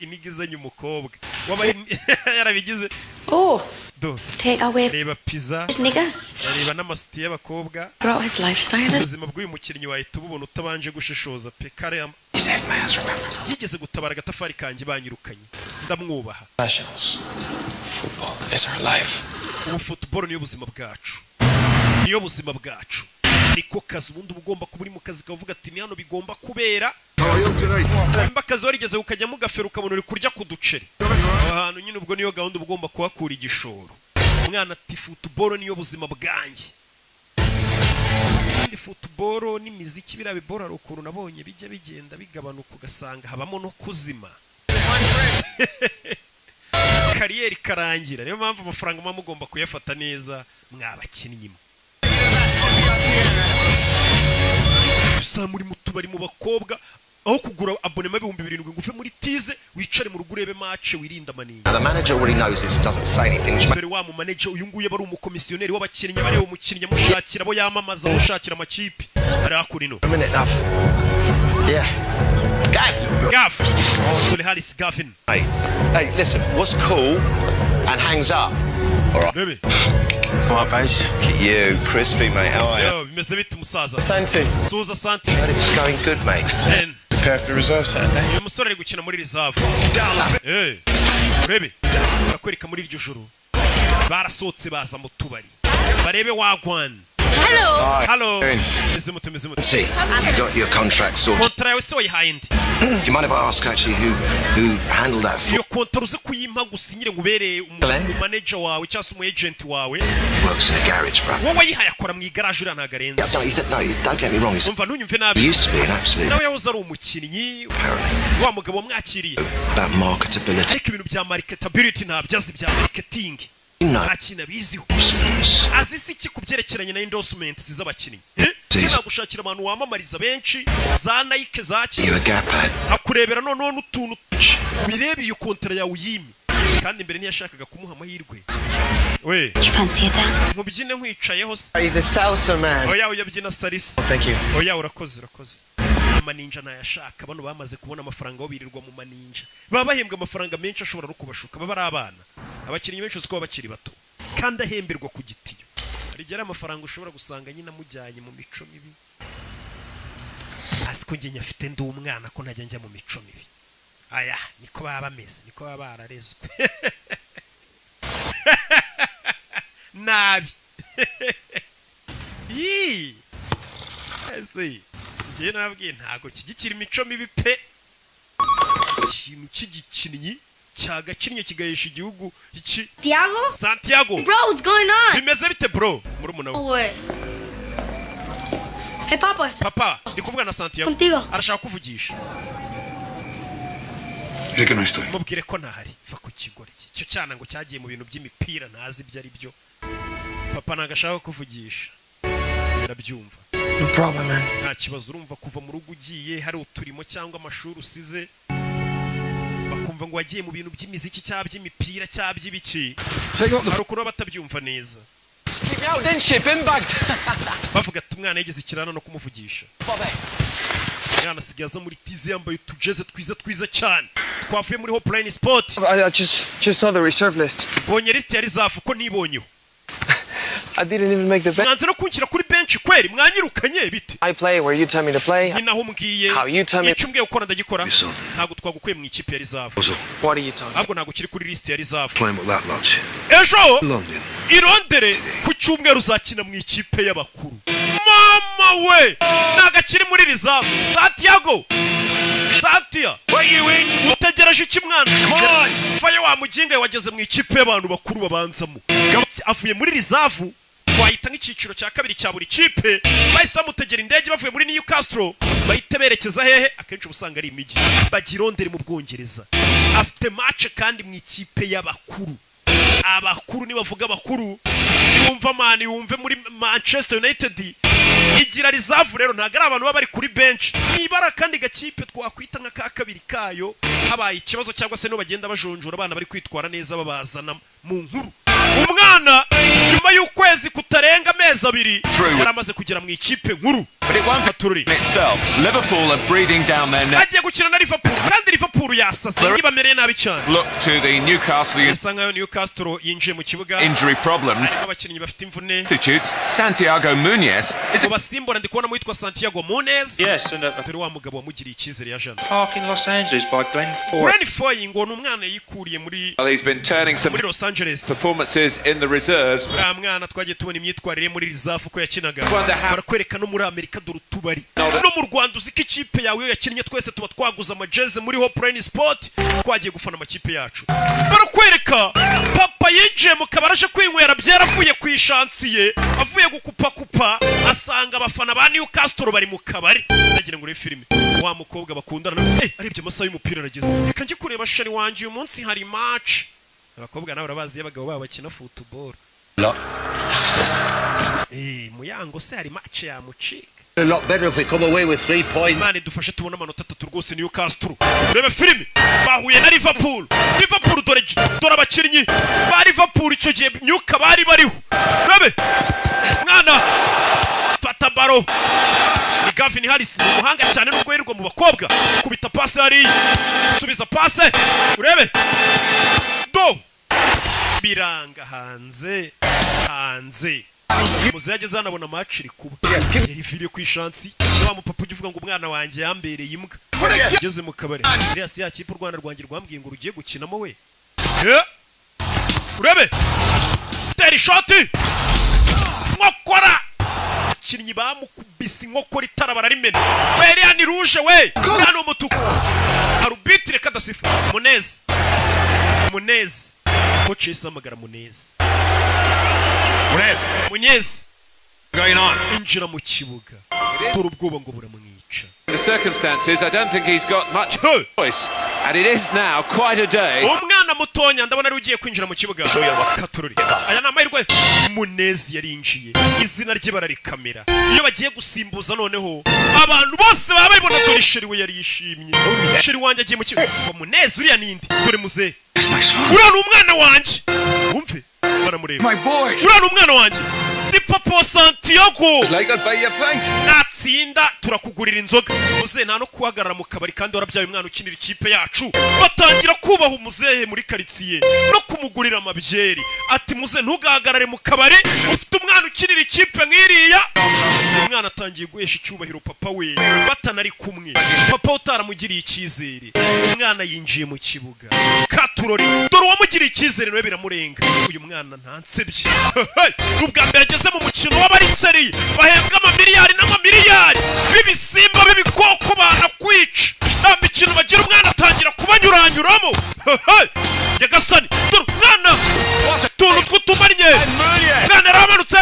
inigizanye umukobwa waba yarabigize. Oh, Do. take away Reba pizza. his niggas. Reba n'amasutiye y'abakobwa. Brought his lifestyle. Ubuzima bw'uyu mukinnyi wahita ububona utabanje gushishoza pe. Kare He saved my ass, remember? yigeze gutabara agatafari kanjye banyirukanye, ndamwubaha. Professionals. Football is our life. Ubu football niyo buzima bwacu, niyo buzima bwacu, niko kazi. Ubundi uba ugomba kuba uri mu kazi kavuga ati ni hano bigomba kubera. Nimba akazi warigeze ukajyamo ugafera, ukabona uri kurya ku duceri aho hantu nyine, ubwo niyo gahunda uba ugomba kuhakura igishoro. Umwana ati football niyo buzima bwanjye. Kandi football n'imiziki, biriya bibora, hari ukuntu nabonye bijya bigenda bigabanuka, ugasanga habamo no kuzima, carrière ikarangira. Niyo mpamvu amafaranga muba mugomba kuyafata neza mwabakinnyi mwe. Gusa muri mu tubari, mu bakobwa, aho kugura abonnement 7000 ngo uve muri tize, wicare mu rugo urebe match, wirinde amaninja. Now, the manager already knows this and doesn't say anything, which Dore wa mu manager uyu nguyu aba ari umukomisiyoneri w'abakinnyi, bareba umukinnyi, amushakira abo yamamaza, amushakira amakipe. Ari hakuno. A minute, love. Yeah. Gav! Gav! Dore Harris Gavin. Hey, hey, listen, what's cool and hangs up? All right. Baby. Come on, Baz. Look at you, crispy, mate. How are you? Yo, bimeze bite umusaza? Santi. Suza Santi. Heard it's going good, mate. Ben. Prepare for the reserve Saturday. Uyu musore ari gukina muri reserve. Eh, urebe barakwereka muri iryo joro barasohotse baza mu tubari barebe wagwan. Hello. Hello, meze mute, meze mute? See, you got your contract sorted. Kontara yawe se wayihaye nde? Do you mind if I ask actually who handled that for Iyo kontara uze kuyimpa gusinyire ngo ubereye manager wawe cyangwa se umu agent wawe. Works in a garage, bro. Wowe wayihaye akora mu igaraje, uriya ntabwo arenze. Yeah, no, he said no. Don't get me wrong. He said Umva, ntunyumve he nabi. used to be an absolute Nawe yahoze ari umukinnyi, wa mugabo wamwakiriye. about marketability. Ariko ibintu bya marketability ntabyo azi, bya marketing No. nta kintu abiziho. Endorsements. Azi si iki ku byerekeranye na endorsement z'abakinnyi? Eh? Njye nagushakira abantu wamamariza benshi, za Nike, za ki. You a gap ad. Akurebera noneho n'utuntu wirebe, iyo kontara yawe uyime. Kandi mbere ntiyashakaga kumuha amahirwe we. Do you fancy a dance? Mubyine nkwicayeho se? He's a salsa man. Oya, uyabyina salsa. Thank you. Oya, urakoze, urakoze. Amaninja ntayashaka. Bano bamaze kubona amafaranga, bo birirwa mu maninja, baba bahembwa amafaranga menshi ashobora no kubashuka. Baba ari abana, abakinnyi benshi uzi ko baba bakiri bato, kandi ahemberwa ku gitiyo. Hari igihe ari amafaranga ushobora gusanga nyine amujyanye mu mico mibi. Hasi ko njye nyafite, ndi umwana, ko ntajya njya mu mico mibi. Aya niko baba bameze, niko baba bararezwe nabi. Yii, ese njye nababwiye, ntabwo nshyigikira imico mibi pe. Ikintu cy'igikinnyi cyagakinnye kigahesha igihugu iki. Tiago? Santiago. Bro, what's going on? Bimeze bite, bro? Murumuna we. Wait. Hey, Papa. Papa, ndi kuvuga na Santiago. Contigo. Arashaka kuvugisha. Dile que no estoy. Mubwire ko ntahari. Va ku kigoryi icyo cyana ngo cyagiye mu bintu by'imipira, ntazi ibyo ari byo. Papa ntabwo ashaka kuvugisha, birabyumva. No problem, man. Nta kibazo. Urumva, kuva mu rugo ugiye hari uturimo cyangwa amashuri usize, bakumva ngo wagiye mu bintu by'imiziki cyangwa by'imipira cyangwa by'ibiki, hari ukuntu baba batabyumva neza. Keep me out, didn't she? Bin bagged. Bavuga ati umwana yigeze ikirana no kumuvugisha. Bobby. Umwana asigaye aza muri tizi yambaye utujeze twiza twiza cyane twavuye muri Hopeline Sport. I just saw the reserve list. Mbonye lisiti ya reserve ko nibonyeho. I didn't even make the bench. Mwanze no kunshyira kuri bench kweri, mwanyirukanye bite? I play where you tell me to play. Ni naho umbwiye. How you tell me. Icyo umbwiye gukora ndagikora. Ntabwo twagukuye mu ikipe ya reserve. What are you talking? Ahubwo ntabwo ukiri kuri lisiti ya reserve. Playing with that lot. Ejo London. i Londres ku cyumweru uzakina mu ikipe y'abakuru. Mama we, ntabwo akiri muri reserve. Santiago, Santia, utegereje iki mwana? Fayo wa muginga, wageze mu ikipe y'abantu bakuru babanzamo. Avuye muri reserve, twahita nk'icyiciro cya kabiri cya buri kipe. Bahise bamutegera indege bavuye muri Newcastle, bahita berekeza hehe? Akenshi uba usanga ari imijyi. Bajya i Londres mu Bwongereza. Afite match kandi mu ikipe y'abakuru. Abakuru, nibavuga abakuru, niwumva mani wumve muri Manchester United igira reserve. Rero ntabwo ari abantu baba bari kuri bench, nibara akandi gakipe twakwita nka ka kabiri kayo. Habaye ikibazo cyangwa se nibo bagenda bajonjora abana bari kwitwara neza, babazana mu nkuru. Umwana nyuma y'ukwezi kutarenga amezi 2 yari amaze kugera mu ikipe nkuru. But it won't Tururi. be itself. Liverpool are breathing down their neck. Agiye gukina na Liverpool, kandi Liverpool yasase, ntibamereye nabi cyane. Look to the Newcastle Bisa nkaho Newcastle yinjiye mu kibuga injury problems. harimo abakinnyi bafite imvune. Substitutes Santiago Munez is Mu basimbura ndi kubonamo witwa Santiago Munez. Yes, and a Dore wa mugabo wamugiriye icyizere ya jana. park in Los Angeles by Glenn Foy. Glenn Foy ngo ni umwana yikuriye muri Well, he's been turning some muri Los Angeles. performances in the reserves. Uriya mwana twagiye tubona imyitwarire muri reserve uko yakinaga. Wonder how- Barakwereka no muri Amerika, dore utubari. No mu Rwanda uzi ko ikipe yawe iyo yakinnye twese tuba twaguze amajeze muri Hopeline Sport, twagiye gufana amakipe yacu. Barakwereka papa yinjiye mu kabari aje kwinywera byera, avuye ku ishansiye, avuye gukupakupa, asanga abafana ba Newcastle bari mu kabari. Ndagira ngo urebe filime. Wa mukobwa bakundana nawe, arebye amasaha y'umupira arageze, reka njye kureba chéri wanjye, uyu munsi hari match. Abakobwa nawe urabazi iyo abagabo babo bakina football. Muyango se hari match yamucika? A lot better if we come away with 3 points. Imana idufashe tubone amanota 3 rwose. Newcastle, urebe filime, bahuye na Liverpool. Liverpool, dore dore abakinnyi ba Liverpool icyo gihe myuka bari bariho. Urebe mwana fata baro, ni Gavin Harris, ni umuhanga cyane nubwo yirirwa mu bakobwa. Kubita pase hariya, subiza pase, urebe do biranga hanze hanze. Muzehe ageze hano abona match iri kuba, yariviriye ku ishansi. Ni wa mupapa ujya uvuga ngo umwana wanjye yambereye imbwa. Ugeze mu kabari, iriya si ya kipe u Rwanda rwanjye rwambwiye ngo rugiye gukinamo we. Urebe tera ishoti, nkokora, abakinnyi bamukubise inkokora, itara bararimena. We, iriya ni rouge we, uriya ni umutuku. Arbitre kadasifa. Munez, Munez, coach yahise ahamagara Munez. Munez. Munez. Going on. Injira mu kibuga. Dore ubwoba ngo buramwica. In the circumstances, I don't think he's got much choice. And it is now quite a day. Umwana mutonya ndabona ari ugiye kwinjira mu kibuga. Katururi, aya ni amahirwe. Munezi yarinjiye, izina rye bararikamera. Iyo bagiye gusimbuza noneho abantu bose baba babibona. Dore chéri we yari yishimye, chéri wanjye agiye mu kibuga. Ngo Munezi uriya ninde? Dore muzehe, uriya ni umwana wanjye. Wumve baramureba, uriya ni umwana wanjye. Ndi papa wa Santiago. Like I'd buy you a pint. Natsinda turakugurira inzoga. Muzehe nta no guhagarara mu kabari kandi warabyaye umwana ukinira ikipe yacu. Batangira kubaha umuzehe muri karitsiye no kumugurira amabyeri. Ati: "Muzehe, ntugahagarare mu kabari ufite umwana ukinira ikipe nk'iriya." Umwana atangiye guhesha icyubahiro papa we batanari kumwe, papa we utaramugiriye icyizere. Umwana yinjiye mu kibuga katurori, dore uwamugiriye icyizere nawe biramurenga. Uyu mwana ntansebye. Ni ubwa mbere ageze mu mukino w'abariseri bahembwa amamiliyari n'amamiliyari, b'ibisimba, b'ibikoko banakwica, nta mikino bagira. Umwana atangira kubanyuranyuramo. Nyagasani, dore umwana, utuntu tw'utumariye. Umwana yaramanutse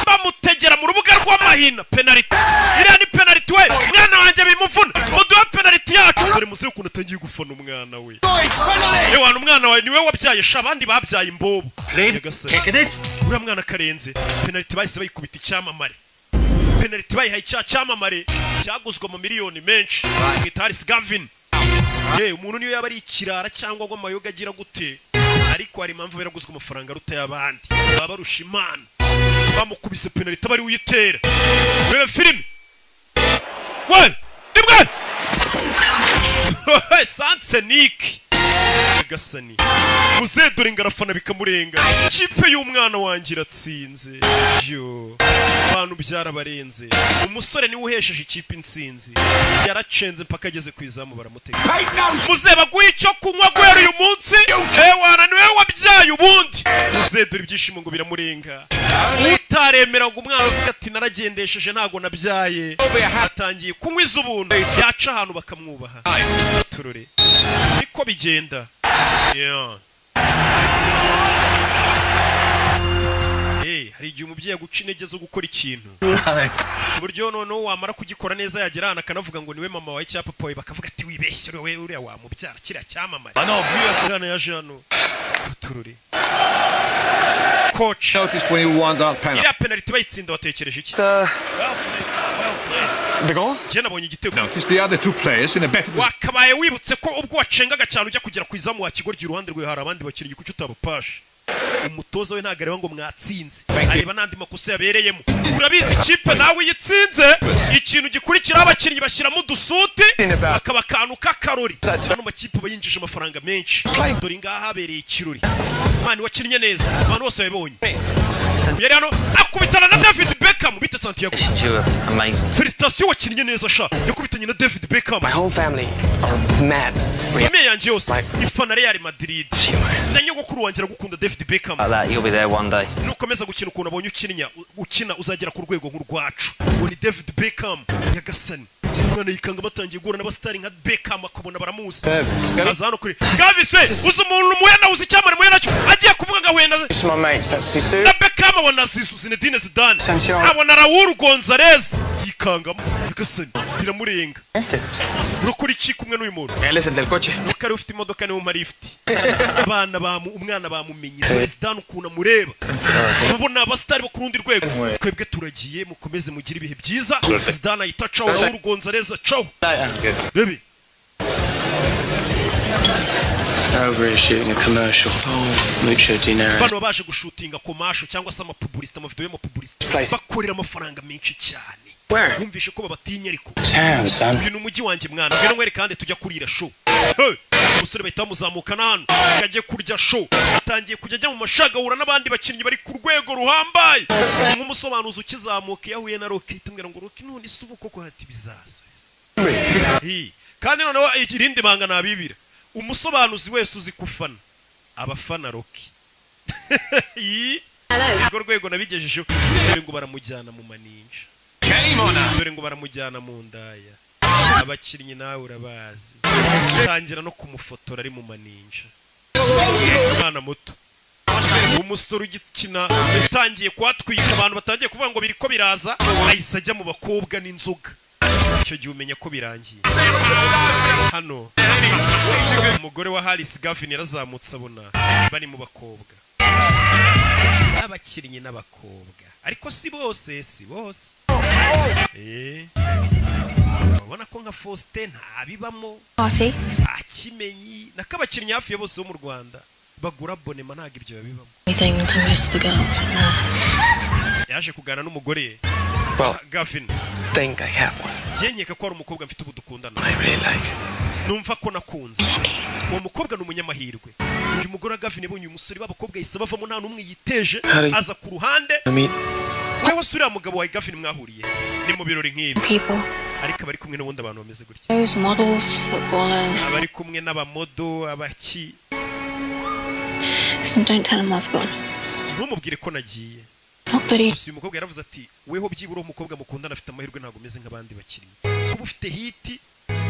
bamutegera mu rubuga rw'amahina. Penaliti, iriya ni penaliti we. Mwana wanjye bimuvuna, muduhe penaliti yacu. Dore muzehe ukuntu atangiye gufana umwana we. Yewana, umwana wawe niwe wabyaye sha, abandi babyaye imbobo. Nyagasani, uriya mwana karenze. Penaliti bahise bayikubita icyamamare. Penaliti bayihaye cya cyamamare cyaguzwe mu miliyoni menshi, mwita Harris Gavin. Ye, umuntu niyo yaba ari ikirara cyangwa ngo amayoga agira gute, ariko hari impamvu yaraguzwe amafaranga aruta y'abandi, baba barusha imana. Bamukubise penaliti aba ari uyitera. Reba filime we, rimwe sanse niki. Nyagasani, muzehe dore ngarafana bikamurenga. Kipe y'umwana wanjye iratsinze yo, abantu byarabarenze. Umusore niwe uhesheje ikipe intsinzi, yaracenze mpaka ageze ku izamu baramutega. Muzehe baguhe icyo kunywa guhera uyu munsi. Ewana, niwe wabyaye ubundi. Muzehe dore ibyishimo ngo biramurenga. Utaremera ngo umwana avuga ati: "Naragendesheje, ntago nabyaye", atangiye kunywa iz'ubuntu, yaca ahantu bakamwubaha. Turore niko bigenda. Yeah. Hey, hari igihe umubyeyi aguca intege zo gukora ikintu ku buryo noneho wamara kugikora neza yagera ahantu akanavuga ngo niwe mama wawe cyangwa papa wawe, bakavuga ati: "Wibeshye wowe, uriya wamubyara kiriya cyamamare." Umwana yaje hano, turore coach. Notice when you want that penalty. Iriya penalty bayitsinda watekereje iki? The goal? Njye nabonye igitego. Notice the other two players in a better position. Wakabaye wibutse ko ubwo wacengaga cyane ujya kugera ku izamu wa kigoryi, iruhande rwawe hari abandi bakinnyi, kuki utabapashe? Umutoza we ntabwo areba ngo mwatsinze, areba n'andi makosa yabereyemo. Urabizi, ikipe nawe iyo itsinze, ikintu gikurikiraho abakinnyi bashyiramo udusuti, akaba akantu k'akarori. Ano makipe aba yinjije amafaranga menshi. Dore ngaha habereye ikirori. Man, wakinnye neza, abantu bose babibonye. Yari hano akubitana na David Beckham. Bite Santiago? You were amazing. Félicitations, wakinnye neza sha. Yakubitanye na David Beckham. My whole family are mad. Famille yanjye yose ifana Real Madrid, na nyogokuru wanjye aragukunda, David Beckham. Like that, you'll be there one day. Nukomeza gukina ukuntu abonye ukininya ukina, uzagera ku rwego nk'urwacu. Uwo ni David Beckham. Nyagasani, umwana yikanga batangiye guhura n'abasitari nka Beckham, akabona baramuzi. Aza hano kuri Gavis we, uzi umuntu muhuye nawe, uzi icyamamare muhuye nacyo. Agiye kuvuga ngo ahuye na My mates, that's Sisu. na Beckham, abona Zizou, Zinedine Zidane, abona Raul Gonzalez, yikangamo. Nyagasani, biramurenga. Urakora iki kumwe n'uyu muntu? Él es el del coche. Nuko ari ufite imodoka, niwe umpa lift. Abana bamu, umwana bamumenye. Dore Zidane ukuntu amureba, ubona abasitari bo ku rundi rwego. Twebwe turagiye, mukomeze mugire ibihe byiza. Zidane ahita acaho, Raul Gonzalez acaho. Rebe. Over here shooting a commercial. Oh, mucho dinero. Bano baje gushutinga commercial cyangwa se amapublicité, amavideo y'amapublicité, bakorera amafaranga menshi cyane. Wumvishe ko babatinya ariko. Town, son. Uyu ni umujyi wanjye mwana, ngwino nkwereke kandi tujya kurira show. Hey! Umusore bahita bamuzamukana hano ngo ajye kurya show. Atangiye kujya ajya mu mashagahura n'abandi bakinnyi bari ku rwego ruhambaye. Nk'umusobanuzi ukizamuka, iyo ahuye na Rocky ahita amubwira ngo: "Rocky, none se ubu koko?" Hati bizaza. Hi. Kandi noneho irindi banga nabibira, umusobanuzi wese uzi kufana abafana Rocky. Yi. Urwo rwego nabigejejeho. Dore ngo baramujyana mu maninja, dore ngo baramujyana mu ndaya. Abakinnyi nawe urabazi, tangira no kumufotora ari mu maninja. Umwana muto, umusore ugikina utangiye kuhatwika, abantu batangiye kuvuga ngo biriko biraza, ahise ajya mu bakobwa n'inzoga. Icyo gihe umenya ko birangiye. Hano umugore wa Harris Gavin yarazamutse, abona bari mu bakobwa, abakinnyi n'abakobwa, ariko si bose, si bose. Urabona ko nka Faustin ntabibamo. Party. Akimenyi nako abakinnyi hafi ya bose bo mu Rwanda bagura abonnement, ntabwo ibyo babibamo. Anything to most of the girls in there. Yaje kuganira n'umugore Well, Gavin. think I have one. Njye nkeka ko hari umukobwa mfite ubu dukundana. I really like. Numva ko nakunze uwo mukobwa, ni umunyamahirwe. Uyu mugore wa Gavin yabonye uyu musore b'abakobwa yahise bavamo, nta n'umwe yiteje. Hari- Aza ku ruhande. I mean, Weho se uriya mugabo wa Gavin mwahuriye ni mu birori nk'ibi? People. Ariko abari kumwe n'ubundi abantu bameze gutya. Those models, footballers. Abari kumwe n'abamodo, abaki. Listen, don't tell him I've gone. Ntumubwire ko nagiye. Not that he Gusa uyu mukobwa yaravuze ati: "Weho byibura uwo mukobwa mukundana afite amahirwe, ntabwo umeze nk'abandi bakinnyi, kuba ufite hit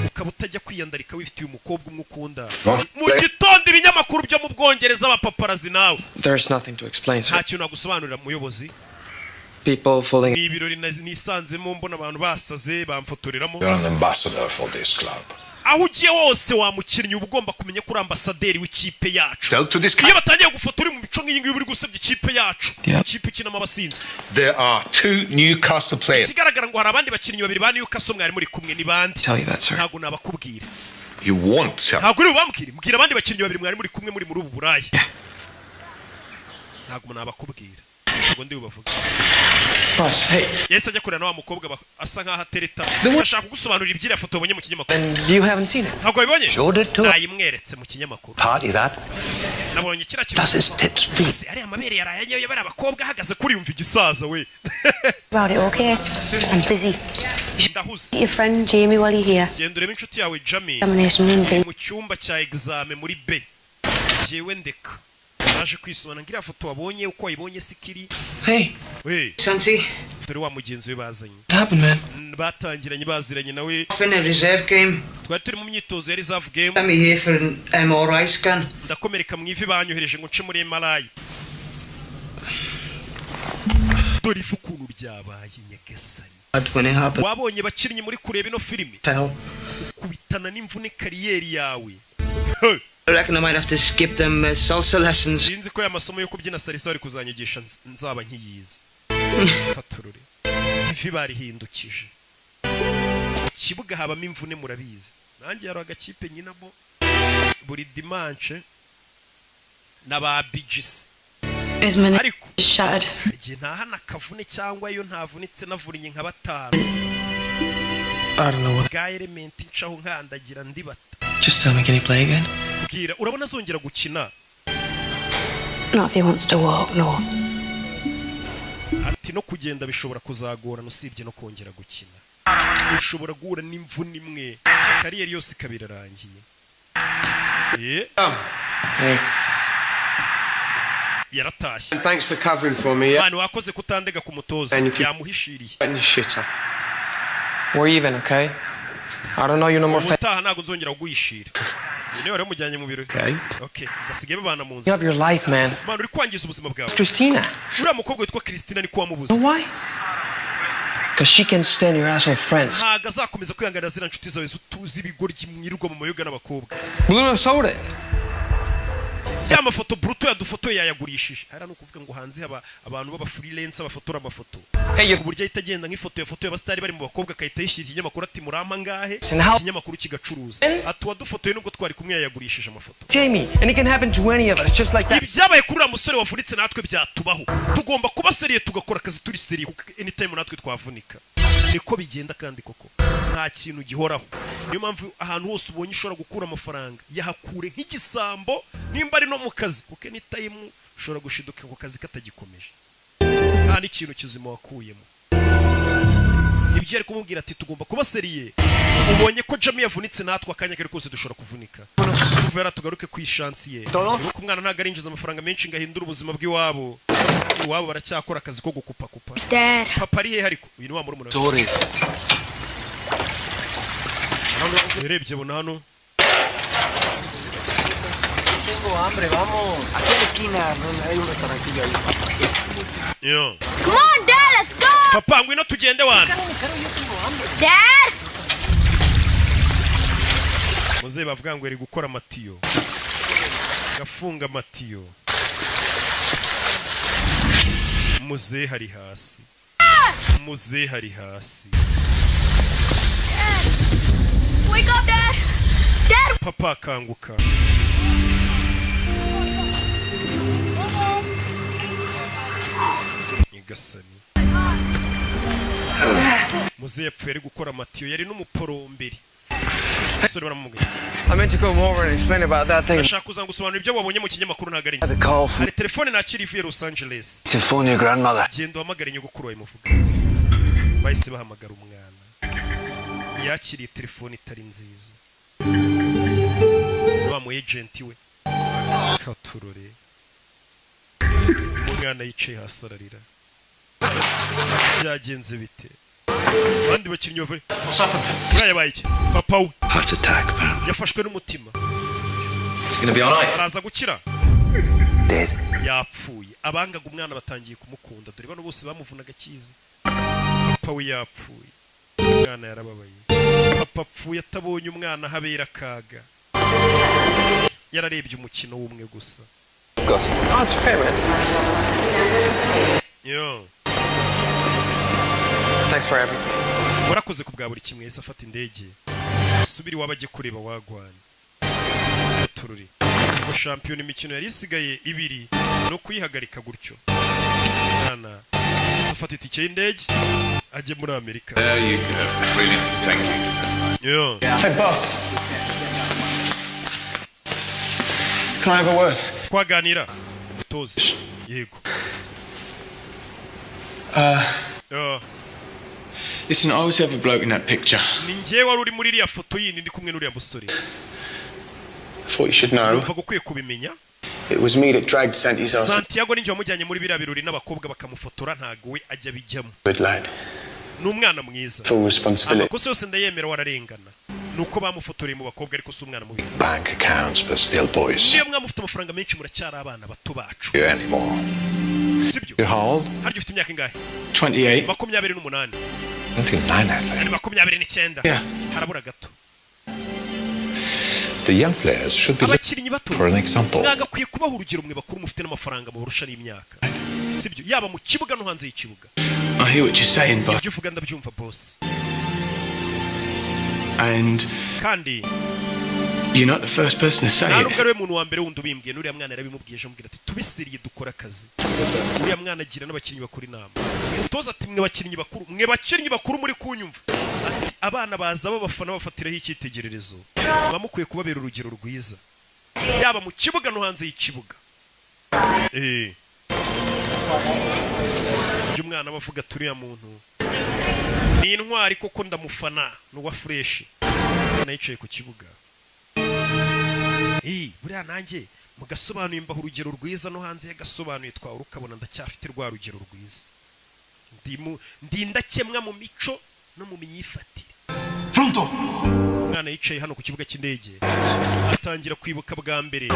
ukaba utajya kwiyandarika, wifitiye umukobwa umwe ukunda." Mu gitondo ibinyamakuru byo mu Bwongereza, abapaparazzi nawe. There's nothing to explain, sir. Nta kintu nagusobanurira, muyobozi. People falling. Ni ibirori nisanzemo, mbona abantu basaze bamfotoreramo. You're an ambassador for this club. Aho ugiye hose, wa mukinnyi, uba ugomba kumenya ko uri ambasaderi w'ikipe yacu. Tell to this Iyo batangiye gufotora uri mu mico nk'iyi ngiyi, uba uri gusebya ikipe yacu, ikipe ikinamo abasinzi. There are two Newcastle players. Ikigaragara ngo hari abandi bakinnyi babiri ba Newcastle mwari muri kumwe, ni bande? Tell you that, sir. Ntabwo nabakubwira. You won't tell. Ntabwo uri bubambwire. Mbwira abandi bakinnyi babiri mwari muri kumwe, muri ubu buraya. Ntabwo nabakubwira, ntabwo ndi bubavuge. Boss, hey. Yahise ajya kureba na wa mukobwa asa nkaho atereta, ashaka kugusobanurira iby'iriya foto wabonye mu kinyamakuru. Then you haven't seen it. Ntabwo wabibonye? Showed it to her. Nayimweretse mu kinyamakuru. Party that. Nabonye kiriya kintu. That's his tits free. Ese ariya mabere yaraye anyoye bariya bakobwa ahagaze kuri yumva igisaza we. About it, okay? I'm busy. Ndahuze. Meet your friend Jamie while you're here. Genda urebe inshuti yawe Jamie. Examination room B. Mu cyumba cya exam muri B. Jewe ndeka naje kwisona ngiriya foto wabonye, uko wayibonye sikiri. Hey. We. Santi. Dore wa mugenzi we bazanye. What happened, man? Batangiranye, baziranye nawe. Off in a reserve game. Twari turi mu myitozo ya reserve game. Sent me here for an MRI scan. Ndakomereka mu ivi, banyohereje ngo nce muri MRI. Dore ifu ukuntu ryabaye, nyagasani. Bad when it happened. Wabonye bakinnyi muri kureba ino filimi. Hell. Kubitana n'imvune career yawe. I reckon I might have to skip them salsa lessons. Sinzi ko aya masomo yo kubyina salsa bari kuzanyigisha nzaba nkiyizi. Katurure ivi barihindukije mu kibuga, habamo imvune murabizi. Nanjye hari agakipe nyinamo buri dimanche na ba bijisi. His minute Ariko is shattered. igihe ntahana akavune cyangwa iyo ntavunitse navunnye nka batanu. I don't know what. Bwa elementi ncaho nkandagira ndibata. Just tell me, can he play again? Bwira, urabona azongera gukina? Not if he wants to walk, no. Ati no kugenda bishobora kuzagorana, usibye no kongera gukina. Ushobora guhura n'imvune imwe, career yose ikaba irarangiye. Hey. Yaratashye. And thanks for covering for me. Yeah? Mani, wakoze kutandega ku mutoza. And if you- Yamuhishiriye. And your shitter. We're even, okay? I don't know you no more. Ubutaha ntabwo nzongera kuguhishira. Uyu niwe wari wamujyanye mu birori. Okay. Okay, basigaye babana mu nzu. Up your life, man. Mani, uri kwangiza ubuzima bwawe. Christina. Uriya mukobwa witwa Christina ni ko wamubuze. You know why? Because she can stand your asshole friends. Ntabwo azakomeza kwihanganira ziriya nshuti zawe z'ibigoryi mwirirwa mu mayoga n'abakobwa. Bruno sold it. Ya mafoto Bruto yadufotoye yayagurishije. Hariya ni ukuvuga ngo hanze haba abantu b'aba freelance bafotora amafoto, ku buryo ahita agenda nk'ifoto yafotoye abasitari bari mu bakobwa, agahita yishyira ikinyamakuru ati: "Murampa ngahe?" Ikinyamakuru kigacuruza. Ati: "Uwadufotoye nubwo twari kumwe yayagurishije amafoto." Jamie, and it can happen to any of us, just like that. Ibyabaye kuri uriya musore wavunitse natwe byatubaho. Tugomba kuba sérieux, tugakora akazi turi sérieux, kuko anytime natwe twavunika. Niko bigenda kandi koko nta kintu gihoraho. Niyo mpamvu ahantu hose ubonye ushobora gukura amafaranga, yahakure nk'igisambo, nimba ari no mu kazi, kuko anytime ushobora gushiduka ako kazi katagikomeje, nta n'ikintu kizima wakuyemo. Ibyo yari kumubwira ati: "Tugomba kuba sérieux. Ubonye ko Jamie yavunitse, natwe akanya kari kose dushobora kuvunika." Tuvera tugaruke ku ishansi ye. Nuko umwana ntabwo arinjiza amafaranga menshi ngo ahindure ubuzima bw'iwabo. Iwabo baracyakora akazi ko gukupakupa. Dad. Papa ari hehe? Ariko uyu ni wa murumuna we. Stories. Urebye bona hano. Tengo hambre, vamos. Aquí a la esquina hay un restaurancillo ahí. Yo. Come on, Dad, let's go! Papa, ngwino tugende wana. Dad! Muzehe bavuga ngo ari gukora amatiyo, gafunga amatiyo. Muzehe ari hasi, muzehe ari hasi. Wake up, Dad! Dad! Papa, akanguka. Nyagasani. Muzehe yapfuye ari gukora amatiyo, yari n'umuporomberi. Umusore baramubwira. I meant to come over and explain about that thing. Ndashaka kuza gusobanura ibyo wabonye mu kinyamakuru, ntabwo ari The njye. call from Hari telefone nakira ivuye Los Angeles. To phone your grandmother. Genda uhamagare nyogokuru wawe muvuga. Bahise bahamagara umwana, yakiriye telefone itari nziza, wa mu agent we katurore. Umwana yicaye hasi ararira. Byagenze bite? Abandi bakinnyi bavuye uriya yabaye iki? Papa we Heart attack, apparently. yafashwe n'umutima. It's gonna be alright. Araza gukira. Dead. Yapfuye. Abangaga umwana batangiye kumukunda. Dore bano bose bamuvunaga akizi. Papa we yapfuye, umwana yarababaye. Papa apfuye atabonye umwana habera akaga, yararebye umukino w'umwe gusa. Oh, it's okay, man. Yo. Thanks for everything. Warakoze ku bwa buri kimwe. Yahise afata indege asubira iwabo, ajye kureba wagwana tururi. Ngo shampiyona imikino yari isigaye ibiri no kuyihagarika gutyo. Mwana yahise afata itike y'indege ajye muri Amerika. There you go. Brilliant. Thank you. Yo. Hey, boss. Can I have a word? Twaganira utoze? Yego. Listen, I was the other bloke in that picture. Ni njyewe wari uri muri iriya foto yindi ndi kumwe n'uriya musore. I thought you should know. Numvaga ukwiye kubimenya. It was me that dragged Santi's ass. Santiago ninjye wamujyanye muri biriya birori n'abakobwa bakamufotora, ntago we ajya abijyamo. Good lad. Ni umwana mwiza. Full responsibility. Amakosa yose ndayemera, wararengana, ni uko bamufotoreye mu bakobwa, ariko si umwana mubi. Bank accounts, but still boys. Niyo mwaba mufite amafaranga menshi, muracyari abana bato bacu. You anymore. Sibyo? You're how old? Harya ufite imyaka ingahe? 28. 28. 29, I think. Ari 29. Yeah. Harabura gato. The young players should be Abakinnyi bato for an example. mwagakwiye kubaha urugero, mwe bakuru mufite n'amafaranga mubarusha n'imyaka, sibyo? Yaba mu kibuga no hanze y'ikibuga. I hear what you're saying, boss. Ibyo uvuga ndabyumva, boss. And Kandi you're not the first person to say nta it. nubwo ari we muntu wa mbere wundi ubimbwiye. N'uriya mwana yarabimubwiye ejo, amubwira ati tubisiriye dukore akazi. Uriya mwana agira n'abakinnyi bakuru inama. Umutoza ati mwe bakinnyi bakuru, mwe bakinnyi bakuru muri kunyumva, ati abana baza babafana bafatiraho icyitegererezo, muba mukwiye kubabera urugero rwiza yaba mu kibuga no hanze y'ikibuga. Ibyo umwana aba avuga ati uriya muntu ni intwari koko, ndamufana, ni uwa fresh. Umwana yicaye ku kibuga. Buriya nanjye mugasobanuye mbaha urugero rwiza no hanze yagasobanuye twawe ukabona ndacyafite rwa rugero rwiza. Ndi indakemwa mu mico no mu myifatire. Umwana yicaye hano ku kibuga cy'indege atangira kwibuka bwa mbere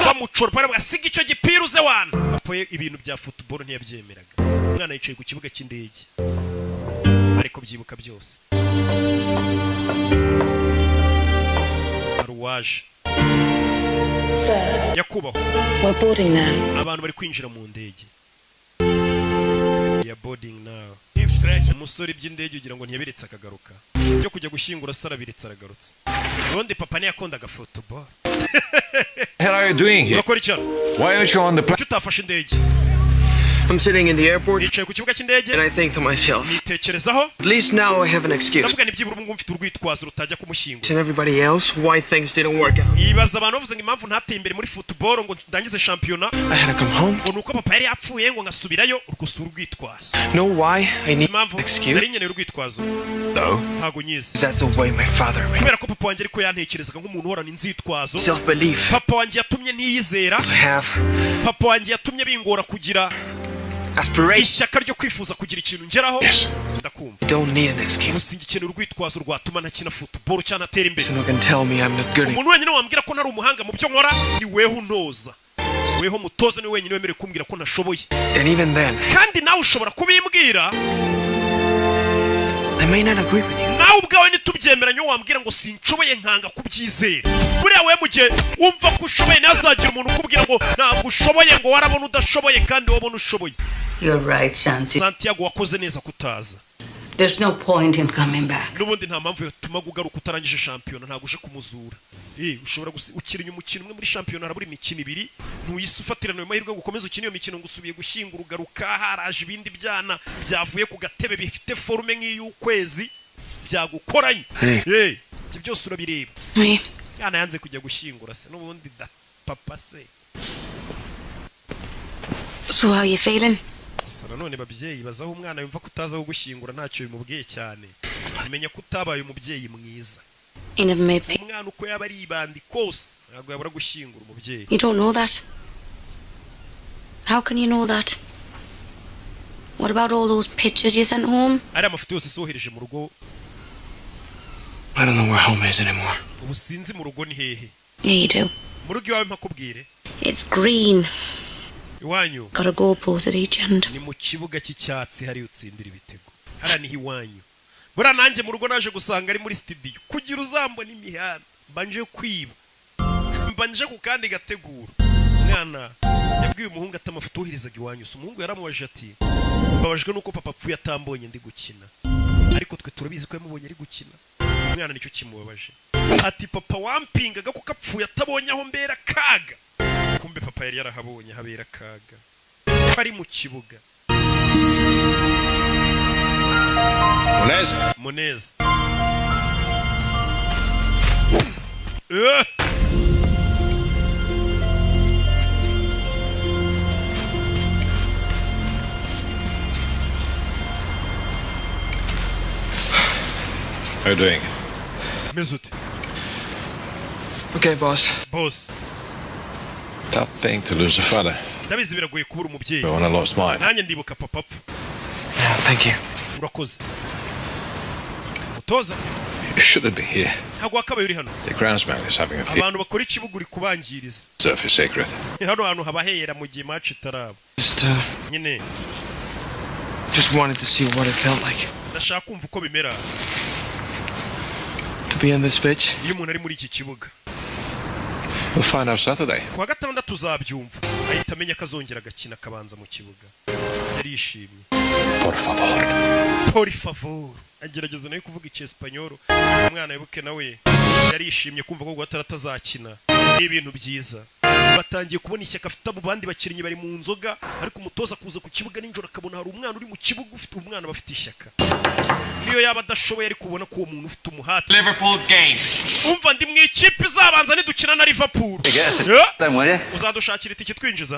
bamucora baravuga siga icyo gipira uze wana. Papa we ibintu bya football ntiyabyemeraga. Umwana yicaye ku kibuga cy'indege ariko byibuka byose. Hari uwaje. Sir, Nyakubahwa, we're boarding now. abantu bari kwinjira mu ndege ya boarding now. Umusore iby'indege ugira ngo ntiyabiretse akagaruka, byo kujya gushyingura se arabiretse aragarutse. Ubundi papa ntiyakundaga football. Hell are you doing here? Urakora iki hano? Why aren't you on the plane? Kuki utafashe indege? I'm sitting in the airport Nicaye ku kibuga cy'indege and I think to myself, nitekerezaho. at least now I have an excuse. Ndavuga ni byibura ubu ngubu mfite urwitwazo rutajya kumushyingura. And everybody else why things didn't work out. Ibaza abantu bavuze ngo impamvu ntateye imbere muri football ngo ndangize shampiyona I had to come home. ngo ni uko papa yari yapfuye ngo ngasubirayo, urwo si urwitwazo. Know why I need Impamvu an excuse? nari nkeneye urwitwazo No. ntago nyizi. That's the way my father made Kubera ko papa wanjye ariko yantekerezaga nk'umuntu uhorana inzitwazo. self-belief Papa wanjye yatumye ntiyizera. to have Papa wanjye yatumye bingora kugira aspiration. Ishyaka ryo kwifuza kugira ikintu ngeraho. Ndakumva. I don't need an excuse. Gusa ngikeneye urwitwazo rwatuma ntakina football cyangwa ntatera imbere. Someone can tell me I'm not good enough. Umuntu wenyine wambwira ko ntari umuhanga mu byo nkora ni weho untoza, weho mutoza, ni wenyine wemerewe kumbwira ko ntashoboye. And even then, Kandi nawe ushobora kubimbwira. I may not agree with you. Nawe ubwawe ntitubyemeranye, wambwira ngo sinshoboye nkanga kubyizera. Buriya we mu gihe wumva ko ushoboye, ntihazagira umuntu ukubwira ngo ntabwo ushoboye, ngo warabona udashoboye kandi wabona ushoboye. You're right, Santi. Santiago, wakoze neza kutaza. There's no point in coming back. N'ubundi nta mpamvu yatuma ugaruka utarangije shampiyona, ntabwo uje kumuzura. Ushobora ukina umukino umwe muri shampiyona, harabura imikino 2, ntuyise ufatirana ayo mahirwe ngo ukomeze ukine iyo mikino, ngo usubiye gushyingura ugaruka haraje ibindi byana byavuye ku gatebe bifite forme nk'iy'ukwezi byagukoranye. Ibyo byose urabireba. Yana yanze kujya gushyingura se n'ubundi da papa se. So how you feeling? Gusa nanone babyeyi bazaho umwana yumva ko utaza gushyingura ntacyo bimubwiye cyane, menya ko utabaye umubyeyi mwiza. Umwana uko yaba ari ibandi kose ntabwo yabura gushyingura umubyeyi. You don't know that. How can you know that? What about all those pictures you sent home? Ari amafoto yose sohereje mu rugo. I don't know where home is anymore. Ubu sinzi mu rugo ni hehe. Yeah, you do. Mu rugo iwawe mpakubwire. It's green. Iwanyu. Got a goal post at each end. Ni mu kibuga cy'icyatsi hari utsindira ibitego. Hara ni iwanyu. Bura nanjye mu rugo naje gusanga ari muri studio. Kugira uzambona imihanda mbanje kwiba. Mbanje ku kandi gategura. Mwana yabwiye umuhungu atamafoto woherezaga iwanyu. So umuhungu yaramubaje ati mbabajwe nuko papa apfuye atambonye ndi gukina. Ariko twe turabizi ko yamubonye ari gukina. Umwana nicyo kimubabaje. Ati papa wampingaga kuko apfuye atabonye aho mbera kaga. Kumbe papa yari yarahabonye habera kaga. Bari mu kibuga. Munez. Munez. How you doing? Mesut. Okay, boss. Boss. Tough thing to lose a father. Ndabizi biragoye kubura umubyeyi. But when I lost mine. Nanjye ndibuka papa apfa. Yeah, thank you. Urakoze. Mutoza. You shouldn't be here. Ntabwo wakabaye uri hano. The groundsman is having a fit. Abantu bakora ikibuga uri kubangiriza. Surface sacred. Hano hantu haba hera mu gihe match itaraba. Just nyine. Just wanted to see what it felt like. Ndashaka kumva uko bimera. To be on this pitch. Iyo umuntu ari muri iki kibuga. We'll find out Saturday. Kuwa gatandatu uzabyumva. Ahita amenya ko azongera agakina akabanza mu kibuga. Yarishimye. Por favor. Por favor. Agerageza nawe kuvuga icyesipanyoro. Umwana wibuke nawe yarishimye kumva ko guhatara atazakina. Ni ibintu byiza. Batangiye kubona ishyaka afite abo bandi bakinnyi bari mu nzoga, ariko umutoza kuza ku kibuga nijoro akabona hari umwana uri mu kibuga ufite umwana bafite ishyaka. Niyo yaba adashoboye ariko ubona ko uwo muntu ufite umuhate. Liverpool game. Umva ndi mu ikipe izabanza nidukina na Liverpool. Uzadushakira itike twinjiza.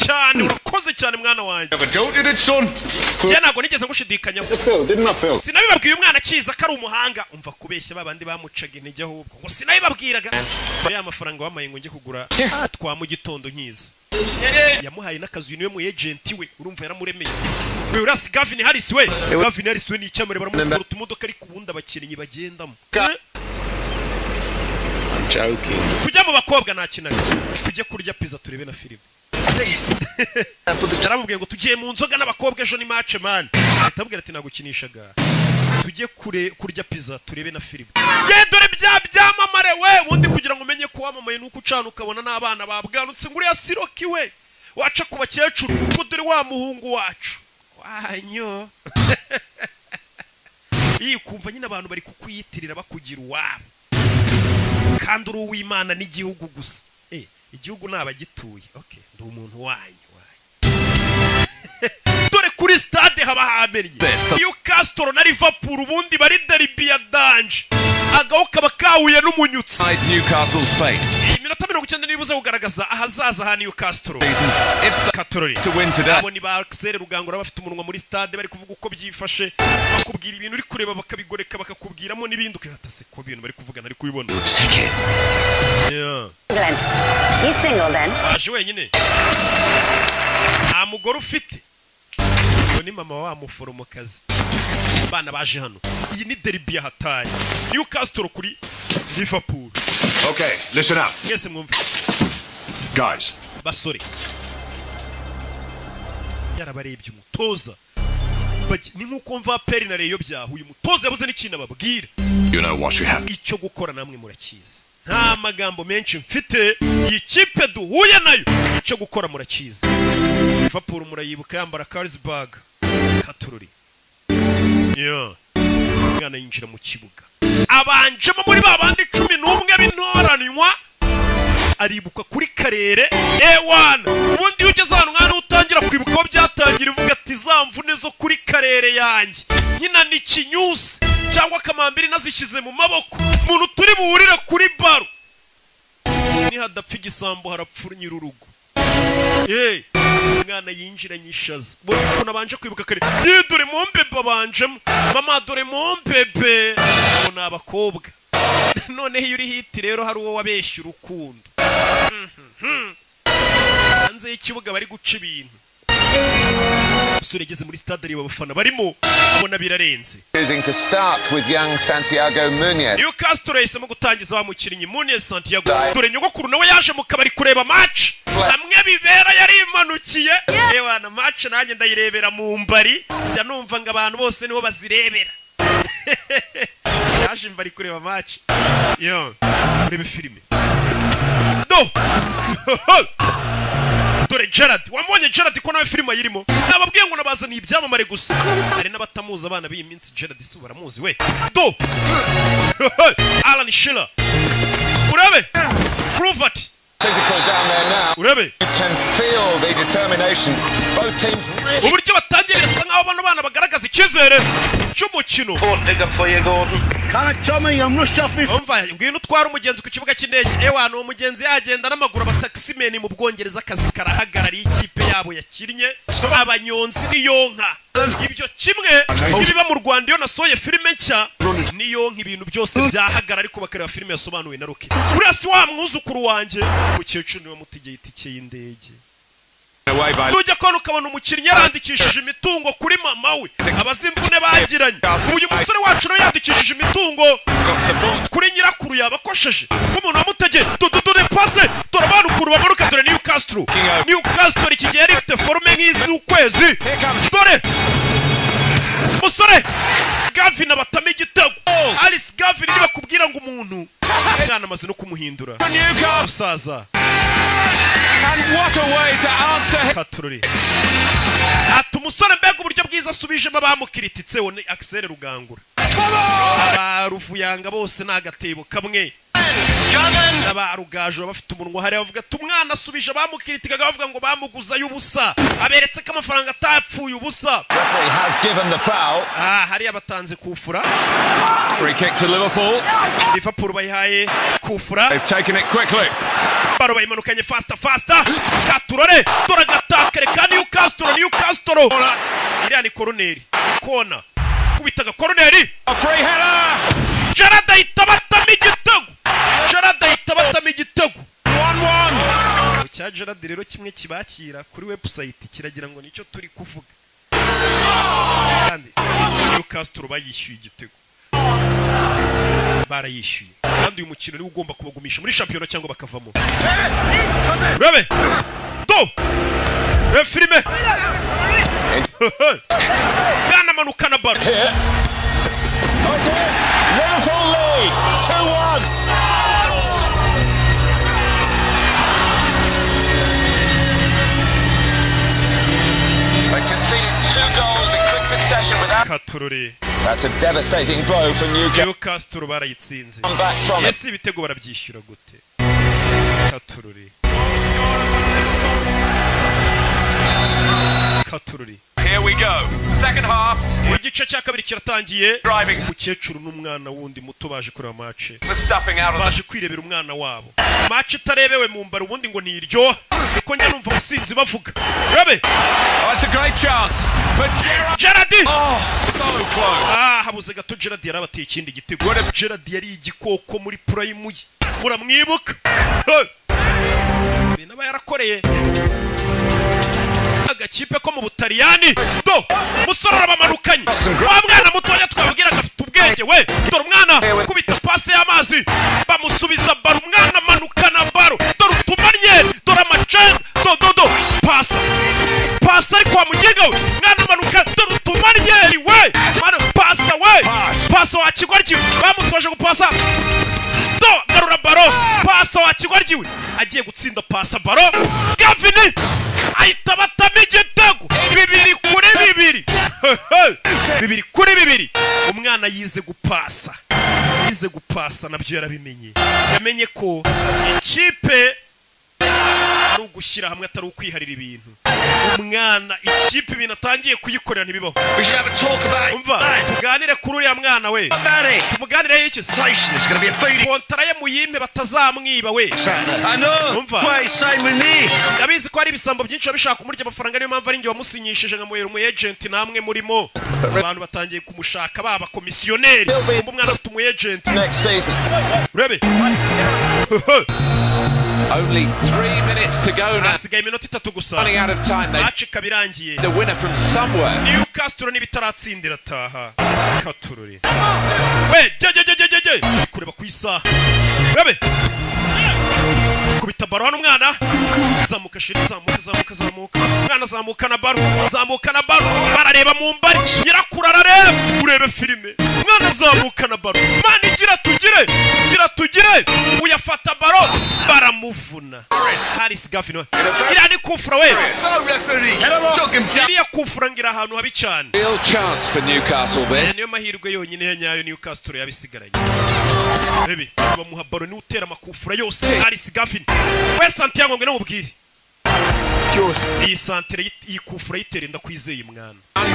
Cyane urakoze cyane mwana wanjye. Njye ntabwo nigeze ngushidikanyaho. Sinabibabwiye umwana akiza ko ari umuhanga. Umva kubeshya babandi bamucaga intege ahubwo. Ngo sinabibabwiraga. Ya mafaranga wamaye ngo njye kugura twa mu gitondo nkiza. Yamuhaye n'akazu niwe mu agent we urumva yaramuremeye. We urasi Gavin Harris we. Gavin Harris we ni icyamare baramusura utumodoka ariko ubundi abakinnyi bagendamo. I'm joking. Tujya mu bakobwa nakinaga. Tujye kurya pizza turebe na filime. Yaramubwiye ngo tugiye mu nzoga n'abakobwa ejo ni match man. Atabwira ati nagukinishaga. Tujye kure kurya pizza turebe na filime. Ye dore bya byamamare we ubundi kugira ngo umenye ko wamamaye nuko ucana ukabona n'abana babwanutse ngo uriya siroki we waca ku bakecuru ngo dore wa muhungu wacu. Wanyo. Iyi kumva nyine abantu bari kukwiyitirira bakugira uwabo. Kandi uri uw'Imana n'igihugu gusa. Igihugu nabagituye. Okay, ndi umuntu wanyu. Dore kuri stade haba hamennye. Newcastle na Liverpool ubundi bari derby ya danger. Agaho kaba kahuye n'umunyutsi. Newcastle's fate. Iminota 90 nibuze kugaragaza ahazaza ha Newcastle. Katorori. Abo ni ba Axel Rugangura bafite umunwa muri stade bari kuvuga uko byifashe, bakubwira ibintu uri kureba bakabigoreka bakakubwiramo n'ibindi ukihata se ko ibintu bari kuvuga nari kubibona. Yeah. Glenn. He's single then. Aje wenyine. Nta mugore ufite. Ngo ni mama wa muforomokazi. Abana baje hano. Iyi ni derby ya hatari. Newcastle kuri Liverpool. Okay, listen up. Mwese mwumve. Guys. Basore. Yarabarebye umutoza. Ni nkuko mva Peri na Reyo byahuye umutoza yabuze n'ikintu ababwira. You know what you have. Icyo gukora namwe murakizi. Nta magambo menshi mfite, iyi kipe duhuye nayo icyo gukora murakizi. Liverpool murayibuka yambara Carlsberg. Katururi. Yeah. Umwana yinjira mu kibuga, abanjemo muri ba bandi 11 b'intoranywa, aribuka kuri karere ewana. Ubundi iyo ugeze ahantu nk'ahantu utangira kwibuka aho byatangira, uvuga ati za mvune zo kuri karere yanjye nkina ni kinyusi cyangwa kamambiri nazishyize mu maboko, umuntu turi buhurire kuri baro, nihadapfa igisambo harapfa nyir'urugo. Umwana yinjiranye ishaza, ubonye ukuntu abanje kwibuka kare. Dore mombebe abanjemo, mama dore mombebe. Abo ni abakobwa. Noneho iyo uri hiti rero hari uwo wabeshya urukundo hanze y'ikibuga bari guca ibintu. Umusore yageze muri stade areba abafana barimo, abona birarenze. Choosing to start with young Santiago Munez. Newcastle yahisemo gutangiza wa mukinnyi Munez Santiago. Dore nyogokuru nawe yaje mu kabari kureba match, hamwe bibera yarimanukiye. Ewana match nanjye ndayirebera mu mbari, njya numva ngo abantu bose niho bazirebera. Yaje mbari kureba match. Yo, urebe filime. Do. Dore Gerard, wamubonye Gerard ko nawe filime ayirimo. Nababwiye ngo nabazaniye ibyamamare gusa. Hari n'abatamuzi abana b'iyi minsi, Gerard si baramuzi we. Do. Alan Shearer. Urebe. Kluivert. Physical down there now. Urebe. You can feel the determination. Both teams really. Uburyo batangiye birasa nkaho bano bana bagaragaza icyizere cy'umukino. Umva, ngwino utwara umugenzi ku kibuga cy'indege. Ewa, ni umugenzi yagenda n'amaguru. Abataximen mu Bwongereza akazi karahagarariye ikipe yabo yakinnye. Abanyonzi niyonka. Ibyo kimwe ibiba mu Rwanda iyo nasohoye filime nshya niyonka, ibintu byose byahagara, ariko bakareba filime yasobanuwe na Rocky. Uriya si wa mwuzukuru wanjye. Umukecuru niwe mutegeye itike y'indege. Nujya kubona ukabona umukinnyi yarandikishije imitungo kuri mama we, abazi imvune bagiranye. Uyu musore wacu nawe yandikishije imitungo kuri nyirakuru, yabakosheje nk'umuntu wamutegeye. Dore pase, dore abana ukuntu bamanuka. Dore Newcastle, Newcastle iki gihe yari ifite forume nk'iz'ukwezi. Dore musore Gavin abatama igitego. Alice Gavin nibakubwira ngo umuntu umwana amaze no kumuhindura musaza. And what a way to answer. Katururi. Ati umusore mbega uburyo bwiza asubijemo abamukirititseho ni Axel Rugangura. Abaruvuyanga bose ni agatebo kamwe. Abarugaje bafite umunwa hariya bavuga ati umwana asubije abamukiritikaga bavuga ngo bamuguzayo ubusa, aberetse ko amafaranga atapfuye ubusa. Referee has given the foul. Hariya batanze kufura. Free kick to Liverpool. Liverpool bayihaye kufura. They've taken it quickly. Baro bayimanukanye faster faster. Katurore, dore agatakare ka Newcastle, Newcastle. Iriya ni koroneri. Kona. Kubitaga koroneri. Free header. Gerard ahita batama igitego. Gerard ahita batama igitego. 1-1. Cya Gerard rero kimwe kibakira kuri website kiragira ngo nicyo turi kuvuga. Kandi Newcastle bayishyuye igitego. Barayishyuye. Kandi uyu mukino niwo ugomba kubagumisha muri shampiyona cyangwa bakavamo. Rebe. Do. Rebe filime. Mwana manukana baro. Liverpool lead 2-1. They conceded 2 goals in quick succession without. Katurore. That's a devastating blow for Newcastle. Newcastle barayitsinze. Back from it. Ese ibitego barabyishyura gute? Katurore. Katurore. Here we go. Second half. Igice cya kabiri kiratangiye. Umukecuru n'umwana wundi muto baje kureba match. Baje kwirebera umwana wabo. Match itarebewe mu mbara ubundi ngo niryoha. Niko njya numva abasinzi bavuga. Rebe. That's a great chance for Gerrard. Gerrard. Oh, so close. Habuze gato Gerrard yarabateye ikindi gitego. Gerrard yari igikoko muri prime ye. Muramwibuka? Ibintu aba yarakoreye agakipe ko mu Butaliyani. Do musore arabamanukanye. Wa mwana mutoya twabwiraga afite ubwenge we. Dore umwana kubita pase y'amazi, bamusubiza baro, umwana amanukana baro. Dore utumanye, dore amacenda, do do do pasa pasa ariko wa muginga we. Mwana amanuka, dore utumanye we. Mwana pasa we, pasa wa kigoryi, bamutoje gupasa. Do garura baro, pasa wa kigoryi we. Agiye gutsinda pasa baro. Gavin ahita batama igitego. 2-2. 2-2. Umwana yize gupasa, yize gupasa, nabyo yarabimenye. Yamenye ko ikipe ari ugushyira hamwe, atari ukwiharira ibintu. Umwana ikipe ibintu atangiye kuyikorera ntibibaho. Umva, tuganire kuri uriya mwana we. Tumuganireho iki se? Kontara ye muyime, batazamwiba we. Umva, ndabizi ko hari ibisambo byinshi biba bishaka kumurya amafaranga, niyo mpamvu ari njye wamusinyishije nkamuhera umu agent. Namwe murimo, abantu batangiye kumushaka, baba komisiyoneri. Umva, umwana afite umu agent, urebe. Only 3 minutes to go now. Hasigaye iminota 3 gusa. Running out of time. They Match ikaba irangiye. the winner from somewhere. Newcastle n'ibitaratsindira taha katurore we. Je je je je je je, ari kureba ku isaha. Urebe, kubita baro hano. Umwana zamuka, chéri, zamuka, zamuka, zamuka. Umwana zamuka na baro, zamuka na baro. Barareba mu mbari, nyirakuru arareba. Urebe filime, umwana zamuka na baro. Mana, igira tugire, gira tugire. Uyafata baro, baramuvuna. Harris Gavin we, iriya ni kufura we, iriya kufura ngira ahantu habi cyane. Real chance for Newcastle this. Niyo mahirwe yonyine ya nyayo Newcastle yabisigaranye. Rebe, bamuha baro, niwe utera amakufura yose, Harris Gavin we. Santiago, ngwino mubwire iyi santere, iyi kufura yitere, ndakwizeye mwana.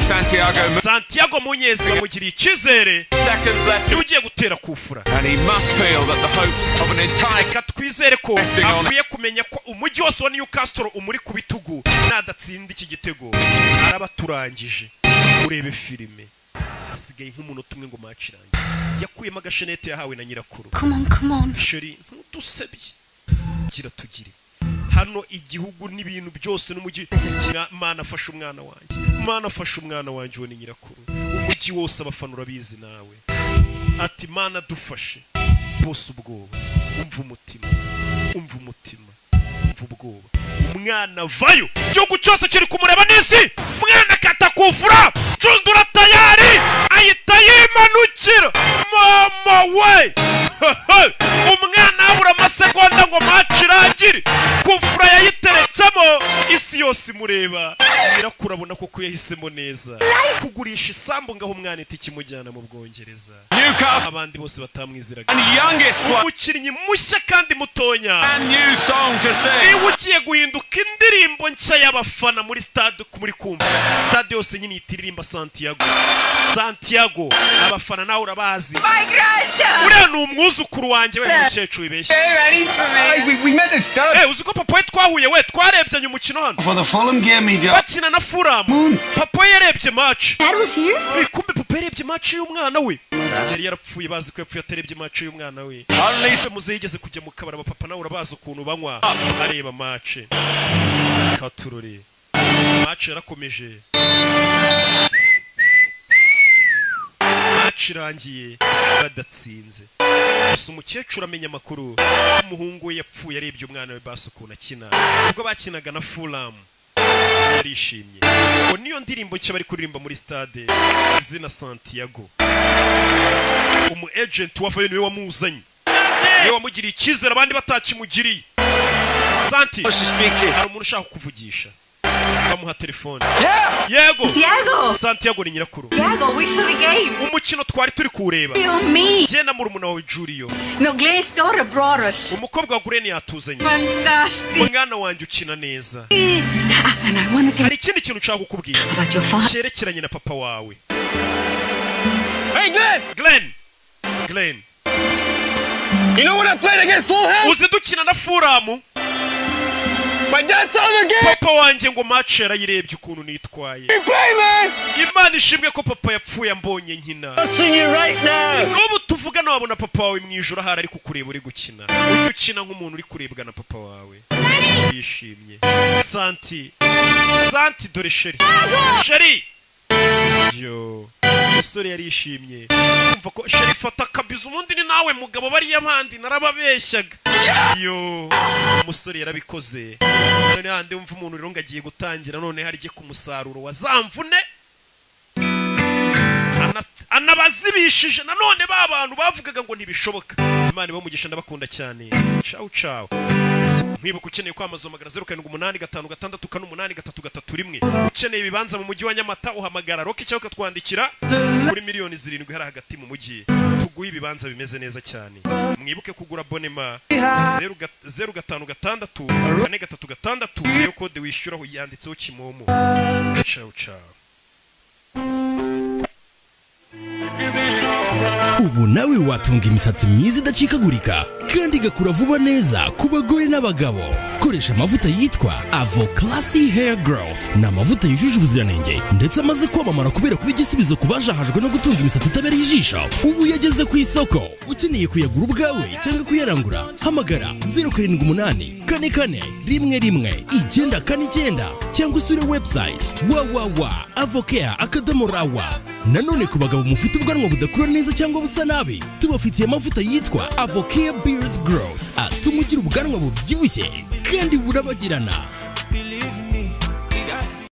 Santiago. Santiago Munyezi bamugiriye icyizere, Seconds left. niwe ugiye gutera kufura. And he must feel that the hopes of an entire Reka twizere ko Resting on- akwiye kumenya ko umujyi wose wa Newcastle umuri ku bitugu. Nadatsinda iki gitego araba turangije. Urebe filime, hasigaye nk'umunota umwe ngo match irangire. Yakuyemo agashenete yahawe na nyirakuru. Come on, come on. Chéri, ntudusebye, gira tugire hano igihugu n'ibintu byose n'umujyi. Mana afashe umwana wanjye, Mana afashe umwana wanjye. Uwo ni nyirakuru. Umujyi wose, abafana, urabizi nawe. Ati Mana dufashe bose. Ubwoba, umva umutima, umva umutima, umva ubwoba. Umwana vayo, igihugu cyose kiri kumureba n'isi. Mwana kata kufura, cundura tayari, ahita yimanukira. Mama we, umwana abura amasegonda ngo match irangire. Kufura yayiteretsemo, isi yose imureba. Nyirakuru abona koko yahisemo neza kugurisha isambu, ngaho umwana itike imujyana mu Bwongereza. Newcastle Abandi bose batamwiziraga. and youngest player. Umukinnyi mushya kandi mutonya. Brand new song to sing. Niba ugiye guhinduka indirimbo nshya y'abafana muri stade, muri kumva stade yose nyine ihita iririmba Santiago, Santiago. Abafana nawe urabazi. My grandchild! Uriya ni umwuzukuru wanjye we. Mukecuru wibeshye. We met his dad. Eh, uzi ko papa we twahuye, we twarebyanye umukino hano For the Fulham game, he just. bakina na Fulham. Papa we yarebye match. Dad was here? Eh, kumbe papa yarebye match y'umwana we. Yari yarapfuye, bazi ko yapfuye atarebye match y'umwana we. Only Se muze yigeze kujya mu kabari, abapapa nawe urabazi ukuntu banywa, areba match. Katurore, match yarakomeje. Match irangiye badatsinze. Gusa umukecuru amenya amakuru ko umuhungu we yapfuye arebye umwana we basi ukuntu akina ubwo bakinaga na Fulham. Yarishimye ngo niyo ndirimbo nshya bari kuririmba muri stade, izina Santiago. Umu agent wavayo niwe wamuzanye, niwe wamugiriye icyizere abandi batakimugiriye. Santi, hari umuntu ushaka kukuvugisha. Bamuha telefone. Yego. Diego! Santiago, ni nyirakuru. Diego, we saw the game. Umukino twari turi kuwureba. You me. Jye na murumuna wawe Julio. No, Glenn's daughter brought us. Umukobwa wa Glenn yatuzanye. Fantastic. Mwana wanjye ukina neza. And I want to tell Hari ikindi kintu nshaka kukubwira about your father. cyerekeranye na papa wawe. Hey, Glenn! Glenn, Glenn. You know when I played against Fulham? Uzi dukina na Fulham? My dad saw the game! Papa wanjye ngo match yarayirebye ukuntu nitwaye. We play, man! Imana ishimwe ko papa yapfuye ambonye nkina. Watching you right now! N'ubu tuvugana wabona papa wawe mu ijoro ahari ari kukureba uri gukina. Ujye ukina nk'umuntu uri kurebwa na papa wawe. Yishimye Santi. Santi, dore chéri, chéri. Yo, umusore yarishimye kumva ko chéri fata akabizu. Ubundi ni nawe mugabo, bariya bandi narababeshyaga. Yo, umusore yarabikoze. None handi wumva umuntu rero ngo agiye gutangira none harye ku musaruro wa za mvune anabazibishije nanone ba bantu bavugaga ngo ntibishoboka. Imana ibamugisha, ndabakunda cyane. Ciao ciao. Mwibuka, ukeneye kwamamaza uhamagara 0785648331. Ukeneye ibibanza mu mujyi wa Nyamata uhamagara Rocky cyangwa ukatwandikira kuri miliyoni 7 hari hagati mu mujyi, tuguhe ibibanza bimeze neza cyane. Mwibuke kugura abonnement, 056436, niyo kode wishyuraho, yanditseho Kimomo. Ciao ciao. Ubu nawe watunga imisatsi myiza idacikagurika kandi igakura vuba neza ku bagore n'abagabo. Koresha amavuta yitwa Avo Classy Hair Growth. Ni amavuta yujuje ubuziranenge ndetse amaze kwamamara kubera kuba igisubizo ku bajahajwe no gutunga imisatsi itabereye ijisho. Ubu yageze ku isoko. Ukeneye kuyagura ubwawe cyangwa kuyarangura, hamagara 0784411949 cyangwa usure website www.avocare.rw. Nanone ku bagabo mufite ubwanwa budakura neza cyangwa busa nabi, tubafitiye amavuta yitwa Avocare Beard Growth, atuma ugira ubwanwa bubyibushye kandi burabagirana.